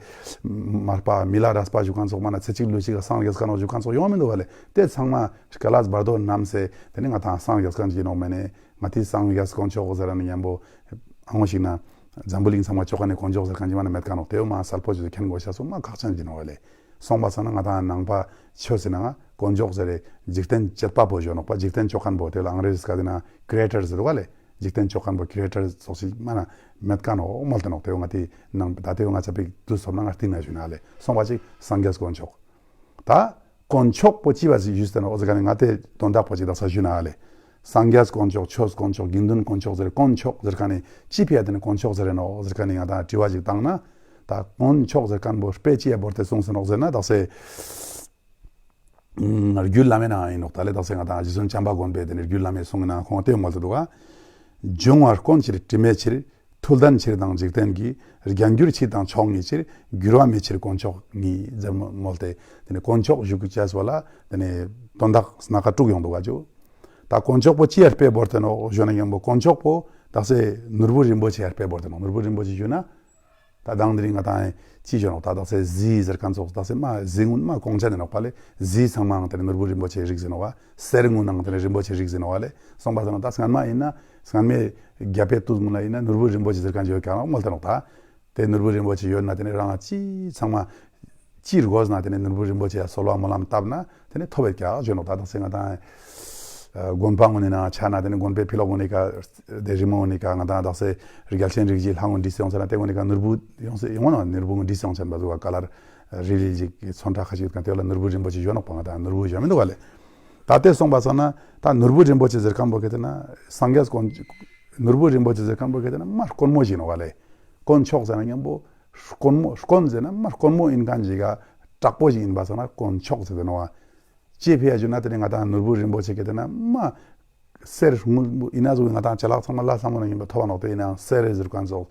མར་པ་མི་ལ་རས་པ་ཞུ་ཁན་ཙོགས་མ་ན་ཚེ་གཅིག་ལུས་གཅིག་ག་སངས་རྒྱས་ཁན་ནོག་ཞུ་ཁན་ཙོགས་ཡོང་མི་འདུག་བ་ལེ། དེ་ཚང་མ་ཀ་ལས་བར་དོ་རྣམས་སེ་དེ་ནི་ང་ཏང་སངས་རྒྱས་ཁན་ཅིག་ཡིན་ནོག་མེད་ནས་ང་ཏི་སངས་རྒྱས་དཀོན་མཆོག་ཟེར་ན་མཉམ་པོ་ཨ་ངོ་ཞིག་ན་འཛམ་བུ་གླིང་ཚང་མ་ཅོག་ཁ་ནས་དཀོན་མཆོག་ཟེར་ཁན་ཅིག་མ་ན་མེད་ཁན་ནོག་དེ་འོ་མ་གསལ་པོ་ཅིག་མཁྱེན་དགོས་ཤ་སོ་མ་ཁག་ཅན་ཅིག་ཡིན་ནོག་བ་ལེ། སོང་པ་སང་ན་ང་ཏང་ནང་པ་ཆོས་ཟེར་ན་ང་དཀོན་མཆོག་ཟེར་རེ་འཇིག་རྟེན་སྤྱི་པ་པོ་ཞུ་ནོག་པ། འཇིག་རྟེན་ཅོག་ཁན་པོ་དེ་ལ་ཨང་རེ་ཟི་སྐད་དེ་ན་ཀྲི་ཨེ་ཊར་ཟེར་བ་ལེ། འཇིག་རྟེན་ཅོག་ཁན་པོ་ཀྲི་ཨེ་ཊར་ཙོགས་ཤིག་མ་ན་མེད་ཁན་ནོག་མོལ་ཏེ་ནོག་དེ་འོ་ང་ཏི་ནང་ད་དེ་འོ་ང་ཚ་པིག་དུས་ཐོབ་ན་ང་སྟིང་ན་ཞུ་ན་ལེ། སོང་པ་ཅིག་སངས་རྒྱས་དཀོན་མཆོག་ད་དཀོན་མཆོག་པོ་ཅི་བ་ཞིག་ཞུས་ཏེ་ནོག་འོ་ཟེར་ཁན་ནི་ང་དེ་དོན་དག་པོ་ཅིག་དག་ས་ཞུ་ན་ལེ། སངས་རྒྱས་དཀོན་མཆོག་ཆོས་དཀོན་མཆོག་དགེ་འདུན་དཀོན་མཆོག་ཟེར་དཀོན་མཆོག་ཟེར་ཁན་ནི་ཅི་ཕི་ཡ་དེ་ནི་དཀོན་མཆོག་ཟེར་རེ་ནོག་ཟེར་ཁན་ནི་ང་ཏང་དྲི་བ་ཅིག་བཏང་ན། ད་དཀོན་མཆོག་ཟེར་ཁན་པོ་དཔེ་ཅི་ཡ་བོར་ཏེ་གསུངས་སེ་ནོག་ཟེར་ན་དག་སེ། རྒྱུད་བླ་མའི་ནང་ཡིན་ནོག་ད་ལེ་དག་སེ་ང་ཏང་རྗེ་བཙུན་བྱམས་པ་མགོན་པོས་དེ་ནི་རྒྱུད་བླ་མའི་གསུང་གི་ནང་ཁོང་དེ་མོལ་ཏེ་འདུག་ག་འབྱུང་བ་དཀོན་ཕྱིར་དྲི་མེད་ཕྱིར། ཐུལ་ལྡན་ཕྱིར་དང་འཇིག་རྟེན་གྱི། རྒྱན་གྱུར་ཕྱིར་དང་མཆོག་བརྙེས་ཕྱིར། འགྱུར་བ་མེད་ཕྱིར་དཀོན་མཆོག་ཉིད། ཟེར་མོལ་ཏེ། དེ་ནི་དཀོན་མཆོག་ཞུ་གི་བྱས་པ་ལ་དེ་ནི་དོན་དག་སྣ་ཁ་དྲུག་ཡོང་འདུག་ག་ཇོ། ད་དཀོན་མཆོག་པོ་ཅི་ཡར་དཔེ་བོར་ཏེ་ནོག་ཞུ་ན་མཉམ་པོ་དཀོན་མཆོག་པོ་དག་སེ་ནོར་བུ་རིན་པོ་ཆེ་ཡར་དཔེ་བོར་ཏེ་ནོག་ནོར་བུ་རིན་པོ་ཆེ་ཞུ་ན། ད་དང་དེ་རིང་ང་ཏང་ཅི་ཞུ་ནོག་ད་དག་སེ་གཟི་ཟེར་ཁན་ཙོགས་དག་སེ་མ་གཟི་སྔོན་མ་གོང་ཆ་ནི་ནོག་པ་ལེ། གཟི་ཚང་མའང་དེ་ནི་ནོར་བུ་རིན་པོ་ཆེ་རིགས་ཟེར་ནོག་པ། གསེར་དངུལ་ནང་དེ་ནི་རིན་པོ་ཆེ་རིགས་ཟེར་ནོག་པ་ལེ། སོང་པ་སང་ན་ད་སྔན་མ་ཡིན་ན་སྔན་མའི་རྒྱལ་པོའི་དུས་སྔོན་ལ་ཡིན་ན་ནོར་བུ་རིན་པོ་ཆེ་ཟེར་ཁན་ཅིག་ཡོད་ཀྱང་མོལ་ཏེ་ནོག་ད། དེ་ནོར་བུ་རིན་པོ་ཆེ་ཡོད་ན་དེ་ནི་རང་ཅི་ཚང་མ་ཅི་དགོས་ན་དེ་ནི་ནོར་བུ་རིན་པོ་ཆེ་ཡ་གསོལ་བ་སྨོན་ལམ་བཏབ་ན་དེ་ནི་ཐོབ་པའི་ཀྱག་ཞུ་ནོག་ད་དག་སེ་ང་ཏང་དགོན་པ་ངོས་ནས་ན་ཆ་ན་དེ་ནི་དགོན་པའི་ཕི་ལོག་ངོས་ནས་ཀ་དེ་རི་མོ་ངོས་ནས་ཀ་ང་ཏང་དག་སེ་རྒྱལ་ཆེན་རིགས་བཞི་ལྷ་ངོས་འདྲིས་སེ་ཡོང་ས་ན་དེ་ངོས་ནས་ཀ་ནོར་བུ་ཡོང་སེ་ཡོང་ན་ནོར་བུ་ངོས་འདྲིས་སེ་ཡོང་ཆེན་པ་ཟུག་ག་ལར་རི་རི་ཞིག་གི་ཚོན་ཁྲ་ཁ་ཅིག་ཡོད་ཁན་དེ་ལ་ནོར་བུ་རིན་པོ་ཆེ་ཡོད་ནོག་པ། ང་ཏང་ནོར་བུ་ཡོད་མི་འདུག་ག་ལེ། ད་དེ་སོང་པ་སང་ན་ད་ནོར་བུ་རིན་པོ་ཆེ་ཟེར་ཁན་པོ་གལ་ཏེ་ན་སངས་རྒྱས་དཀོན་ནོར་བུ་རིན་པོ་ཆེ་ཟེར་ཁན་པོ་གལ་ཏེ་ན་མ་དཀོན་མོ་ཞིག་ནོག་པ་ལེ། དཀོན་མཆོག་ཟེར་ན་མཉམ་པོ་དཀོན་མོ་དཀོན་ཟེར་ན་མ་དཀོན་མོ་ཡིན་ཁན་ཞིག་ག་དྲག་པོ་ཞིག་ཡིན་པ་སང་ན་དཀོན་མཆོག་ཟེར་ཏེ་ནོག་པ། ཅི་ཕི་ཡ་ཞུ་ན་དེ་ནི་ང་ཏང་ནོར་བུ་རིན་པོ་ཆེ་གལ་ཏེ་ན་མ་གསེར་དངུལ་ཡིན་ན་ཟུག་ང་ཏང་ཅ་ལག་ཚང་མ་ལ་ཚང་མ་ན་ཡིན་པ་ཐོབ་པ་ནོག་དེ་ཡིན་ནའང་གསེར་ཟེར་ཁན་ཙོགས་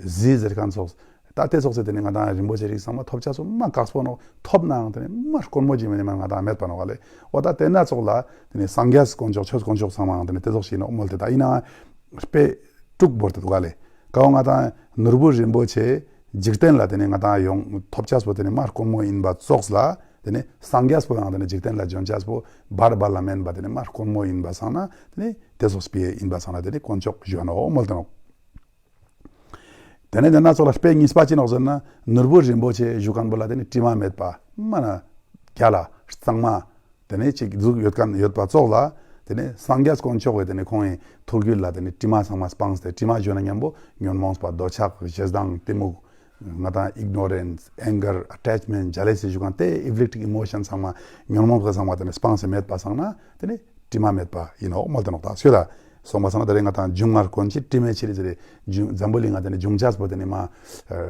གཟི་ཟེར་ཁན་ཙོགས་ད་དེ་ཙོགས་སེ་དེ་ནི་ང་ཏང་རིན་པོ་ཆེ་རིགས་ཚང་མ་ཐོབ་ཆ་སོ་མ་དཀགས་པོ་ནོག་ཐོབ་ནའང་དེ་ནི་མ་དཀོན་མོ་ཅིག་མེད་ནི་མ་ང་ཏང་མེད་པ་ནོག་པ་ལེ། འོ་ད་དེ་ན་ཙོགས་ལ་དེ་ནི་སངས་རྒྱས་དཀོན་མཆོག་ཆོས་དཀོན་མཆོག་ཚང་མའང་དེ་ནི་དེ་ཙོགས་ཤིག་ནོག་མོལ་ཏེ་ད་ཡིན་ནའང་དཔེ་དྲུག་བོར་ཏེ་འདུག་ག་ལེ། ཀ་བོ་ང་ཏང་ནོར་བུ་རིན་པོ་ཆེ་འཇིག་རྟེན་ལ་དེ་ནི་ང་ཏང་ཡོང་ཐོབ་ཆ་སོ་དེ་ནི་མ་དཀོན་མོ་ཡིན་པ་ཙོགས་ལ། དེ་ནི་སངས་རྒྱས་པོ་ཡང་དེ་ནི་འཇིག་རྟེན་ལ་འབྱོན་ཆ་སོ་བར་བར་ལ་མེན་པ་དེ་ནི་མ་དཀོན་མོ་ཡིན་པ་སང་ན་དེ་ནི་དེ་ཙོགས་པའི་ཡིན་པ་སང་ན་དེ་ནི་དཀོན་མཆོག་ཞུ་ནོག་མོལ་ཏེ་ནོག་དེ་ནི་དེ་ན་ཙོགས་ལ་དཔེ་གཉིས་པ་ཅི་ནོག་ཟེར་ན་ནོར་བུ་རིན་པོ་ཆེ་ཞུ་ཁན་པོ་ལ་དེ་ནི་དྲི་མ་མེད་པ་མ་ན་རྒྱ་ལ་གཙང་མ་དེ་ནི་ཅིག་ཟུག་ཡོད་ཁན་ཡོད་པ་ཙོགས་ལ་དེ་ནི་སངས་རྒྱས་དཀོན་མཆོག་གི་དེ་ནི་ཁོང་གི་ཐུགས་རྒྱུད་ལ་དེ་ནི་དྲི་མ་ཚང་མ་སྤངས་ཏེ་དྲི་མ་ཞུ་ན་མཉམ་པོ་ཉོན་མོངས་པ་འདོད་ཆགས་ཞེ་སྡང་གཏི་མུག་ང་ཏང་ignorance, anger, attachment, jealousy ཞུ་ཁན་དེ་evil་ཏིག་emotion ཚང་མ་ཉོན་མོངས་པ་ཚང་མ་དེ་ནི་སྤངས་སེ་མེད་པ་སང་ན་དེ་ནི་དྲི་མ་མེད་པ་ཡིན་ནོག་མོལ་ཏེ་ནོག་ད་ཤོད་ད་སོང་པ་སང་ན་དེ་རིང་ང་ཏང་འབྱུང་བ་དཀོན་ཕྱིར་དྲི་མེད་ཕྱིར་ཟེར་ཏེ་འཛམ་བུ་གླིང་ང་དེ་ནི་འབྱུང་ཆ་སོ་དེ་ནི་མ་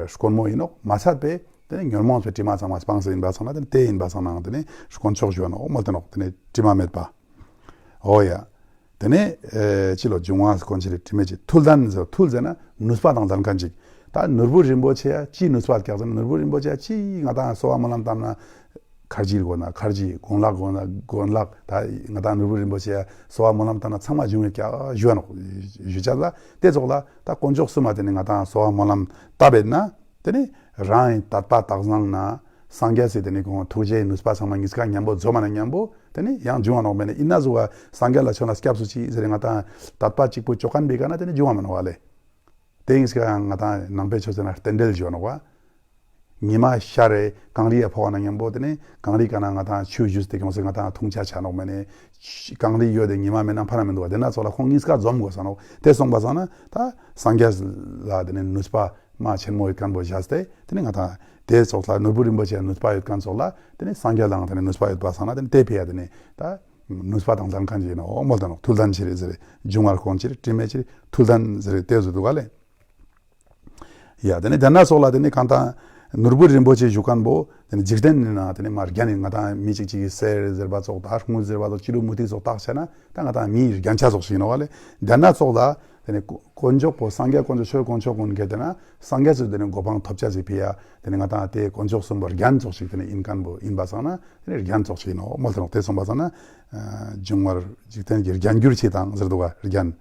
དཀོན་མོ་ཡིན་ནོག་མ་ཚད་པའི་དེ་ནི་ཉོན་མོངས་པའི་དྲི་མ་ཚང་མ་སྤངས་སེ་ཡིན་པ་སང་ན་དེ་ནི་དེ་ཡིན་པ་སང་ན་དེ་ནི་དཀོན་མཆོག་ཞུ་ནོག་མོལ་ཏེ་ནོག་དེ་ནི་དྲི་མ་མེད་པ། འོ་ཡ། དེ་ནས་ཨེ་ཅི་ལོ་འབྱུང་བ་དཀོན་ཆེ་རེ་དྲི་མེད་ཅིག་ཐུལ་ལྡན་ཟེར། ཐུལ་ཟེར་ན་ནུས་པ་དང་ལྡན་མཁན་ཅིག་ད་ནོར་བུ་རིན་པོ་ཆེ་ཡ་ཅིའི་ནུས་པ་སྐྱག་ཟེར་ན། ནོར་བུ་རིན་པོ་ཆེ་ཡ་ཅིའི་ང་དང་གསོལ་བ་སྨོན་ལམ་བཏབ་ན་ཁར་ཇི་དགོས་ན་ཁར་ཇི། གོན་ལག་དགོས་ན་གོན་ལག་ད་ང་དང་ནོར་བུ་རིན་པོ་ཆེ་ཡ་གསོལ་བ་སྨོན་ལམ་བཏབ་ན་ཚང་མ་འབྱུང་བའི་སྐྱག་ཞུ་བ་ནོག་ཞུ་བྱ་ལ་དེ་ཚོགས་ལ་ད་དཀོན་མཆོག་གསུམ་མ་དེ་ནི་ང་དང་གསོལ་བ་སྨོན་ལམ་བཏབ་པས་ན། དེ་ནི་རང་ཡི་དད་པ་དག་བཟང་ན་སངས་རྒྱས་སི་དེ་ནི་ཁོང་ཐུགས་རྗེའི་ནུས་པ་ཚང་མ་ཉིས་ཀ་མཉམ་པོ་འཛོམས་མ་ན་མཉམ་པོ་དེ་ནི་ཡང་འབྱུང་བ་ནོག་མེད་ནི་ཡིན་ན་ཟུ་བ་སངས་རྒྱས་ལ་ཆོས་ལ་སྐྱབས་སུ་མཆི་ཟེར་ང་དང་དད་པ་གཅིག་པུ་ཅོ་མཁན་པའི་ཀ་ན་དེ་ནི་འབྱུང་བ་མ་ནོག་བ་ལེ། དེ་ཡིན་སྐ་ཡང་ང་དང་ནང་པའི་ཆོས་ཟེར་ན་རྟེན་འབྲེལ་འབྱུང་ནོག་བ། ཉི་མ་ཤར་རེ་གངས་རི་ཡ་ཕོག་ན་མཉམ་པོ་དེ་ནི་གངས་རི་ཀ་ན་ང་དང་ཆུ་བཞུས་ཏེ་གང་སེ་ང་དང་འཐུང་ཆ་ཆ་ནོག་མེད་ནི། གངས་རི་ཡོད་དེ་ཉི་མ་མེད་ན་ཕ་ན་མི་འདུག་བ། དེ་ན་ཚོགས་ལ་ཁོང་ཉིས་ཀ་འཛོམས་དགོས་ས་ནོག་དེ་སོང་པ་སང་ན་ད་སངས་རྒྱས་ལ་དེ་ནི་ནུས་པ་མ་ཆེན་མོ་ཡོད་མཁན་པོ་བཞག་སྟེ་དེ་ནི་ང་དང་དེ་ཚོགས་ལ་ནོར་བུ་རིན་པོ་ཆེ་ནུས་པ་ཡོད་མཁན་ཚོགས་ལ་དེ་ནི་སངས་རྒྱས་ལའང་དེ་ནི་ནུས་པ་ཡོད་པ་སང་ན་དེ་ནི་དེ་ཕི་ཡ་དེ་ནི་ད་ནུས་པ་དང་ལྡན་མཁན་ཅིག་ཡིན་ནོག་མོལ་ཏེ་ནོག་ཐུལ་ལྡན་ཆེ་རེ་ཟེར། འབྱུང་བར་དཀོན་ཆེ་རེ་དྲི་མེད་ཆེ་རེ་ཐུལ་ལྡན་ཟེར་དེ་བཟོ་འདུག་ག་ལེ། ཡ་དེ་ནི་དེ་ན་སོགས་ལ་དེ་ནི་གང་ལྟར་ནོར་བུ་རིན་པོ་ཆེ་བཞུགས་མཁན་པོ་དེ་ནི་འཇིག་རྟེན་ནི་ན་དེ་ནི་མ་རྒྱན་ནི་ང་དང་མི་གཅིག་གཅིག་གི་གསེར་ཟེར་བ་ཚོགས་དང་དངུལ་ཟེར་བ་ཚོགས་ཅི་རུ་མུ་ཏིག་ཚོགས་བཏགས་བྱས་ན་ད་ང་དང་མིའི་རྒྱན་ཆ་ཚོགས་ཤིག་ཡིན་ནོག་ག་ལེ། དེ་ན་སོགས་ལ་དེ་ནི་དཀོན་མཆོག་པོ་སངས་རྒྱས་དཀོན་མཆོག་ཆོས་དཀོན་མཆོག་ཀུན་གལ་ཏེ་ན་སངས་རྒྱས་སུ་དེ་ནི་གོ་འཕང་ཐོབ་ཆ་ཟིག་ཕི་ཡ་དེ་ནི་ང་དང་དེ་དཀོན་མཆོག་གསུམ་པོ་རྒྱན་ཚོགས་ཤིག་དེ་ནི་ཡིན་མཁན་པོ་ཡིན་པ་སང་ན་དེ་ནི་རྒྱན་ཚོགས་ཤིག་ཡིན་ནོག་མོལ་ཏེ་ནོག་དེ་སོང་པ་སང་ན་འབྱུང་བར་འཇིག་རྟེན་གྱི་རྒྱན་གྱུར་ཆེ་དང་ཟེར་འདུག་ག་རྒྱན།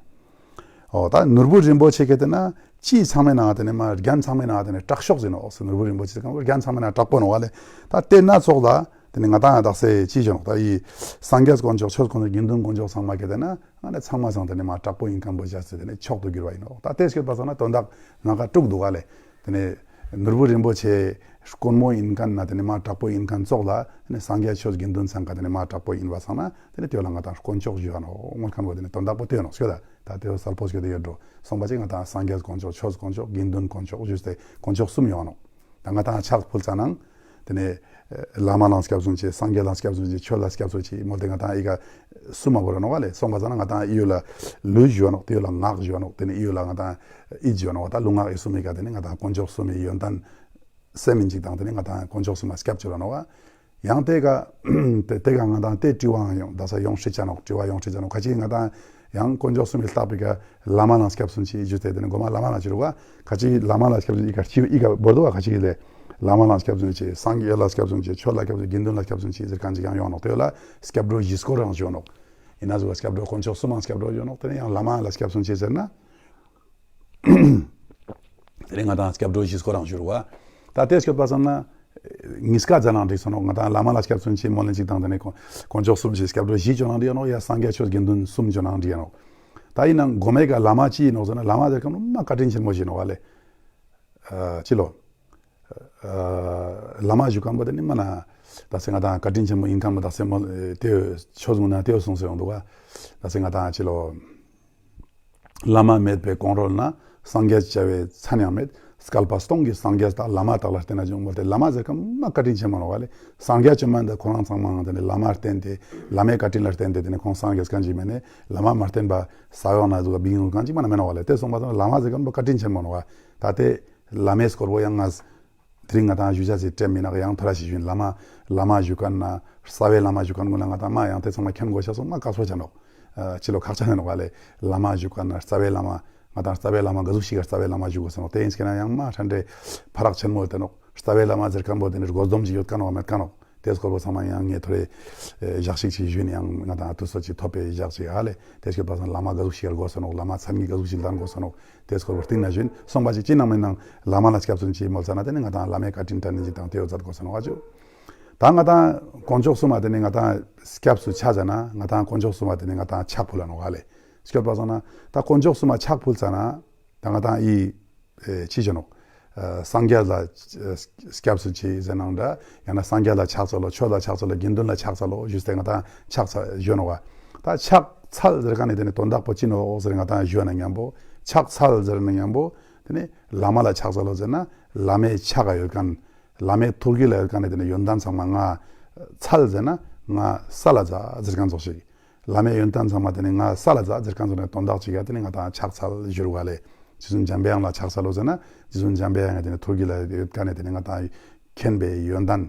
ཨོ་ད་ནོར་བུ་རིན་པོ་ཆེ་གལ་ཏེ་ན་ཅི་ཚང་མའི་ནང་དེ་ནི་མ་རྒྱན་ཚང་མའི་ནང་དེ་ནི་དྲག་ཤོས་ཟེར་ནོག་ཟེར། ནོར་བུ་རིན་པོ་ཆེ་གང་རྒྱན་ཚང་མའི་ནང་དྲག་པོ་ནོག་ག་ལེ། ད་དེ་ན་ཚོགས་ལ་དེ་ནི་ང་དང་ཡང་དག་སེ་ཅི་བྱོས་ནོག་ད་ཡི་སངས་རྒྱས་དཀོན་མཆོག་ཆོས་དཀོན་མཆོག་དགེ་འདུན་དཀོན་མཆོག་ཚང་མ་གལ་ཏེ་ན་ང་ནི་ཚང་མ་སང་དེ་ནི་མ་དྲག་པོ་ཡིན་མཁན་པོ་བྱས་ཏེ་དེ་ནི་མཆོག་ཏུ་གྱུར་བ་ཡིན་ནོག་ད་དེ་སྐྱོད་པ་སང་ན་དོན་དག་ང་ག་དྲུག་འདུག་ག་ལེ། དེ་ནི་ནོར་བུ་རིན་པོ་ཆེ་དཀོན་མོ་ཡིན་མཁན་ན་དེ་ནི་མ་དྲག་པོ་ཡིན་མཁན་ཚོགས་ལ་དེ་ནི་སངས་རྒྱས་ཆོས་དགེ་འདུན་ཚང་ག་དེ་ནི་མ་དྲག་པོ་ཡིན་པ་སང་ན་དེ་ནི་དེ་ལ་ང་དང་དཀོན་མཆོག་ཞུ་བ་ནོག་མོལ་མཁན་པོ་དེ་ནི་དོན་དག་པོ་དེ་ཡོད་ནོག་སྐྱོད་ད། ད་དེ་གསལ་པོ་སྐྱོད་དེ་ཡོད་འགྲོ་སོང་པ་ཅིག་ང་དང་སངས་རྒྱས་དཀོན་མཆོག་ཆོས་དཀོན་མཆོག་དགེ་འདུན་དཀོན་མཆོག་ཞུས་ཏེ་དཀོན་མཆོག་གསུམ་ཡོད་ནོག་ད་ང་དང་ཕྱག་ཕུལ་ཙ་ནང་དེ་ནི་བླ་མ་ལ་སྐྱབས་སུ་མཆི། སངས་རྒྱས་ལ་སྐྱབས་སུ་མཆི། ཆོས་ལ་སྐྱབས་སུ་མཆི་མོལ་ཏེ་ང་དང་ཨི་ཀ་གསུམ་མ་བོར་ནོག་ག་ལེ། སོང་པ་ཙ་ན་ང་དང་ཨི་ཡོ་ལ་ལུས་ཞུ་ནོག་དེ་ཡོ་ལ་ངག་ཞུ་ནོག་དེ་ནི་ཨི་ཡོ་ལ་ང་དང་ཨིད་ཞུ་ནོག་ད་ལུས་ངག་ཨི་གསུམ་ཨི་ཀ་དེ་ནི་ང་དང་དཀོན་མཆོག་གསུམ་ཨི་ཡོན་ཏན་སེམས་ཨིན་ཅིག་དང་དེ་ནི་ང་དང་དཀོན་མཆོག་གསུམ་ལ་སྐྱབས་བཅོལ་ནོག་ག་ཡང་དེ་ཀ་དེ་དེ་ཀ་ང་དང་དེ་དྲི་བའང་ཡོང་ད་ས་ཡོང་ཧྲི་ཆ་ནོག་དྲི་བ་ཡོང་ཧྲི་ཆ་ནོག་ཁ་ཅིག་ང་དང་ཡང་དཀོན་མཆོག་གསུམ་ལ་བརྟག་པའི་ཀ་བླ་མ་ལ་སྐྱབས་སུ་མཆི་ཞུས་ཏེ་དེ་ནི་གོ་མ་བླ་མ་ལ་ཞུ་རུ་བ། ཁ་ཅིག་བླ་མ་ལ་སྐྱབས་སུ་ཨི་ཀ་ཅི་ཨི་ཀ་བོར་དུ་བ། ཁ་ཅིག་ལས་བླ་མ་ལ་སྐྱབས་སུ་མཆི། སངས་རྒྱས་ལ་སྐྱབས་སུ་མཆི། ཆོས་ལ་སྐྱབས་སུ་དགེ་འདུན་ལ་སྐྱབས་སུ་མཆི་ཟེར་མཁན་ཅིག་ཡང་ཡོང་ནོག་དེ་ལ་སྐྱབས་འགྲོ་བཞི་སྐོར་རང་ཞུ་ནོག་ཡིན་ན་ཟུ་བ་སྐྱབས་འགྲོ་དཀོན་མཆོག་གསུམ་མང་སྐྱབས་འགྲོ་ཞུ་ནོག་དེ་ནི་ཡང་བླ་མ་ལ་སྐྱབས་སུ་མཆི་ཟེར་ན། དེ་ནས་ང་དང་སྐྱབས་འགྲོ་བཞི་སྐོར་རང་ཞུ་རུ་བ། ད་དེ་སྐྱོད་པ་སང་ན། ཉིས་ཀ་ཛ་ནང་འགྲིག་སོང་ནོག་ང་དང་བླ་མ་ལ་སྐྱབས་སུ་མཆི་མོལ་ལན་ཅིག་དང་དེ་ནས་དཀོན་དཀོན་མཆོག་གསུམ་ཞིག་སྐྱབས་འགྲོ་བཞི་ཅོ་ནང་འགྲིག་ཡོད་ནོག་ཡ་སངས་རྒྱས་ཆོས་དགེ་འདུན་གསུམ་ཅོ་ནང་འགྲིག་ཡོད་ནོག་ད་ཡིན་ན་མགོ་མའི་ཀ་བླ་མ་ཅི་ཡིན་ནོག་ཟེར་ན་བླ་མ་ཟེར་མཁན་མ་བཀའ་དྲིན་ཆེན་མོ་ཞིག་ནོག་བ་ལེ། ཨ་ཅི་ལོ། ཨ་བླ་མ་ཞུ་མཁན་པོ་དེ་ནི་མ་ན། ད་སེ་ང་དང་བཀའ་དྲིན་ཆེན་མོ་ཡིན་མཁན་པོ་ད་སེ་མོ་དེ་ཆོས་ཟུང་ན་དེ་གསུངས་སེ་ཡོང་འདུག་ག་ད་སེ་ང་དང་ཅི་ལོ། བླ་མ་མེད་པའི་གོང་རོལ་ན། སངས་རྒྱས་བྱ་བའི་མཚན་ཡང་མེད། བསྐལ་པ་སྟོང་གི་སངས་རྒྱས་དག་བླ་མ་དག་ལ་བརྟེན་ན་བྱུང་མོལ་ཏེ་བླ་མ་ཟེར་མཁན་མ་བཀའ་དྲིན་ཆེན་མོ་ནོག་བ་ལེ། སངས་རྒྱས་བཅོམ་ལྡན་འདས་ཁོ་རང་ཚང་མའང་དེ་ནི་བླ་མར་བརྟེན་ཏེ་བླ་མའི་བཀའ་དྲིན་ལ་བརྟེན་ཏེ་དེ་ནི་ཁོང་སངས་རྒྱས་མཁན་ཅིག་མེད་ནས་བླ་མ་མ་བརྟེན་པ་ས་འོག་ན་ཟུག་བིང་ཡོང་མཁན་ཅིག་མ་ན་མེད་ནོག་བ་ལེ། དེ་སོང་པ་ཙང་བླ་མ་ཟེར་མཁན་མ་བཀའ་དྲིན་ཆེན་མོ་ནོག་བ། ད་དེ་བླ་མའི་སྐོར་བོ་ཡང་ང་དེ་རིང་ང་དང་ཞུ་བྱ་ཟིག་སྤྲད་མི་ནག་ཡང་ཐོ་ར་ཞིག་ཞུ་ཡིན། བླ་མ་བླ་མ་ཞུ་མཁན་ན་རྩ་བའི་བླ་མ་ཞུ་མཁན་ཀུན་ལ་ང་དང་མ་ཡང་དེ་ཚང་མ་མཁྱེན་དགོས་ཤ་སོང་མ་དཀའ་སོ་ཆ་ནོག་ཨ་ཅི་ལོ་ཁག་ཆ་ནོག་བ་ལེ། བླ་མ་ཞུ་མཁན་ན་རྩ་བའི་བླ་མ་ང་དང་རྩ་བའི་བླ་མ་ག་ཟུག་ཞིག་ག་རྩ་བའི་བླ་མ་ཞུ་དགོས་ཟེར་ནོག་དེ་ཡིན་ཟེར་ན་ཡང་མ་ཧྲན་ཏེ་ཕ་རག་ཆེན་མོ་ཡོད་དེ་ནོག་རྩ་བའི་བླ་མ་ཟེར་མཁན་པོ་དེ་ནི་སྒོ་འཛོམས་ཅིག་ཡོད་མཁན་ནོག་མེད་མཁན་ནོག་དེ་སྐོར་བོ་ཚང་མ་ཡང་ངས་ཐོ་རེ་ཨེ་ཞག་ཞིག་ཅིག་ཞུས་ནས་ཡང་ང་དང་དུས་ཚོད་ཅིག་ཐོབ་པའི་ཞག་ཅིག་ཧ་ལེ། དེ་སྐྱོད་པ་སང་བླ་མ་ག་ཟུག་ཞིག་དགོས་ས་ནོག་བླ་མ་མཚན་ཉིད་ག་ཟུག་ཞིག་ལྡན་དགོས་ས་ནོག་དེ་སྐོར་བོ་སྟིང་ན་ཞུས་སོང་པ་ཅིག་ཅི་ནང་མིན་ནང་བླ་མ་ལ་སྐྱབས་སུ་མཆི་མོལ་ས་ན་དེ་ནི་ང་དང་བླ་མའི་བཀའ་དྲིན་དྲན་ནི་ཅིག་དང་དེ་ཡོད་ཚད་དགོས་ས་ནོག་ཨ་ཅོ། ད་ང་དང་དཀོན་མཆོག་གསུམ་མ་དེ་ནི་ང་དང་སྐྱབས་སུ་ཆ་ཟ་ན་ང་དང་དཀོན་མཆོག་གསུམ་མ་དེ་ནི་ང་དང་ཕྱག་ཕུལ་ལ་ནོག་ཧ་ལེ། སྐྱོད་པ་སང་ན་ད་དཀོན་མཆོག་གསུམ་མ་ཕྱག་ཕུལ་ས་ན་ད་ང་དང་ཨི། ཨེ་ཅི་ཞུ་ནོག་ཨ་སངས་རྒྱས་ལ་ཨ་སྐྱབས་སུ་མཆི་ཟེར་ནའང་འདྲ། ཡང་ན་སངས་རྒྱས་ལ་ཕྱག་འཚལ་ལོ། ཆོས་ལ་ཕྱག་འཚལ་ལོ། དགེ་འདུན་ལ་ཕྱག་འཚལ་ལོ་ཞུས་ཏེ་ང་དང་ཕྱག་འཚལ་ཞུ་ནོག་བ། ད་ཕྱག་འཚལ་ཟེར་མཁན་ནི་དེ་ནི་དོན་དག་པོ་ཅི་ནོག་ཟེར་ང་དང་ཞུ་ན་མཉམ་པོ། ཕྱག་འཚལ་ཟེར་ན་མཉམ་པོ། དེ་ནི་བླ་མ་ལ་ཕྱག་འཚལ་ལོ་ཟེར་ན་བླ་མའི་ཕྱག་ག་ཡོད་མཁན། བླ་མའི་ཐུགས་རྒྱུད་ལ་ཡོད་མཁན་ནི་དེ་ནི་ཡོན་ཏན་ཚང་མ་ང་འཚལ་ཟེར་ན་ང་ས་ལ་འཛག་ཟེར་མཁན་ཙོགས་ཤིག་བླ་མའི་ཡོན་ཏན་ཚང་མ་དེ་ནི་ང་ས་ལ་འཛག་ཟེར་མཁན་ཙོགས་ནི་དོན་དག་ཅིག་ཡ་དེ་ནི་ང་དང་ཕྱག་འཚལ་ཞུ་རུ་བ་ལེ། རྗེ་བཙུན་འཇམ་པའི་དབྱངས་ལ་ཕྱག་འཚལ་ལོ་ཟེར་ན་རྗེ་བཙུན་འཇམ་པའི་དབྱངས་དེ་ནི་ཐུགས་རྒྱུད་ལ་ཡོད་མཁན་ནི་དེ་ནི་ང་དང་མཁྱེན་པའི་ཡོན་ཏན།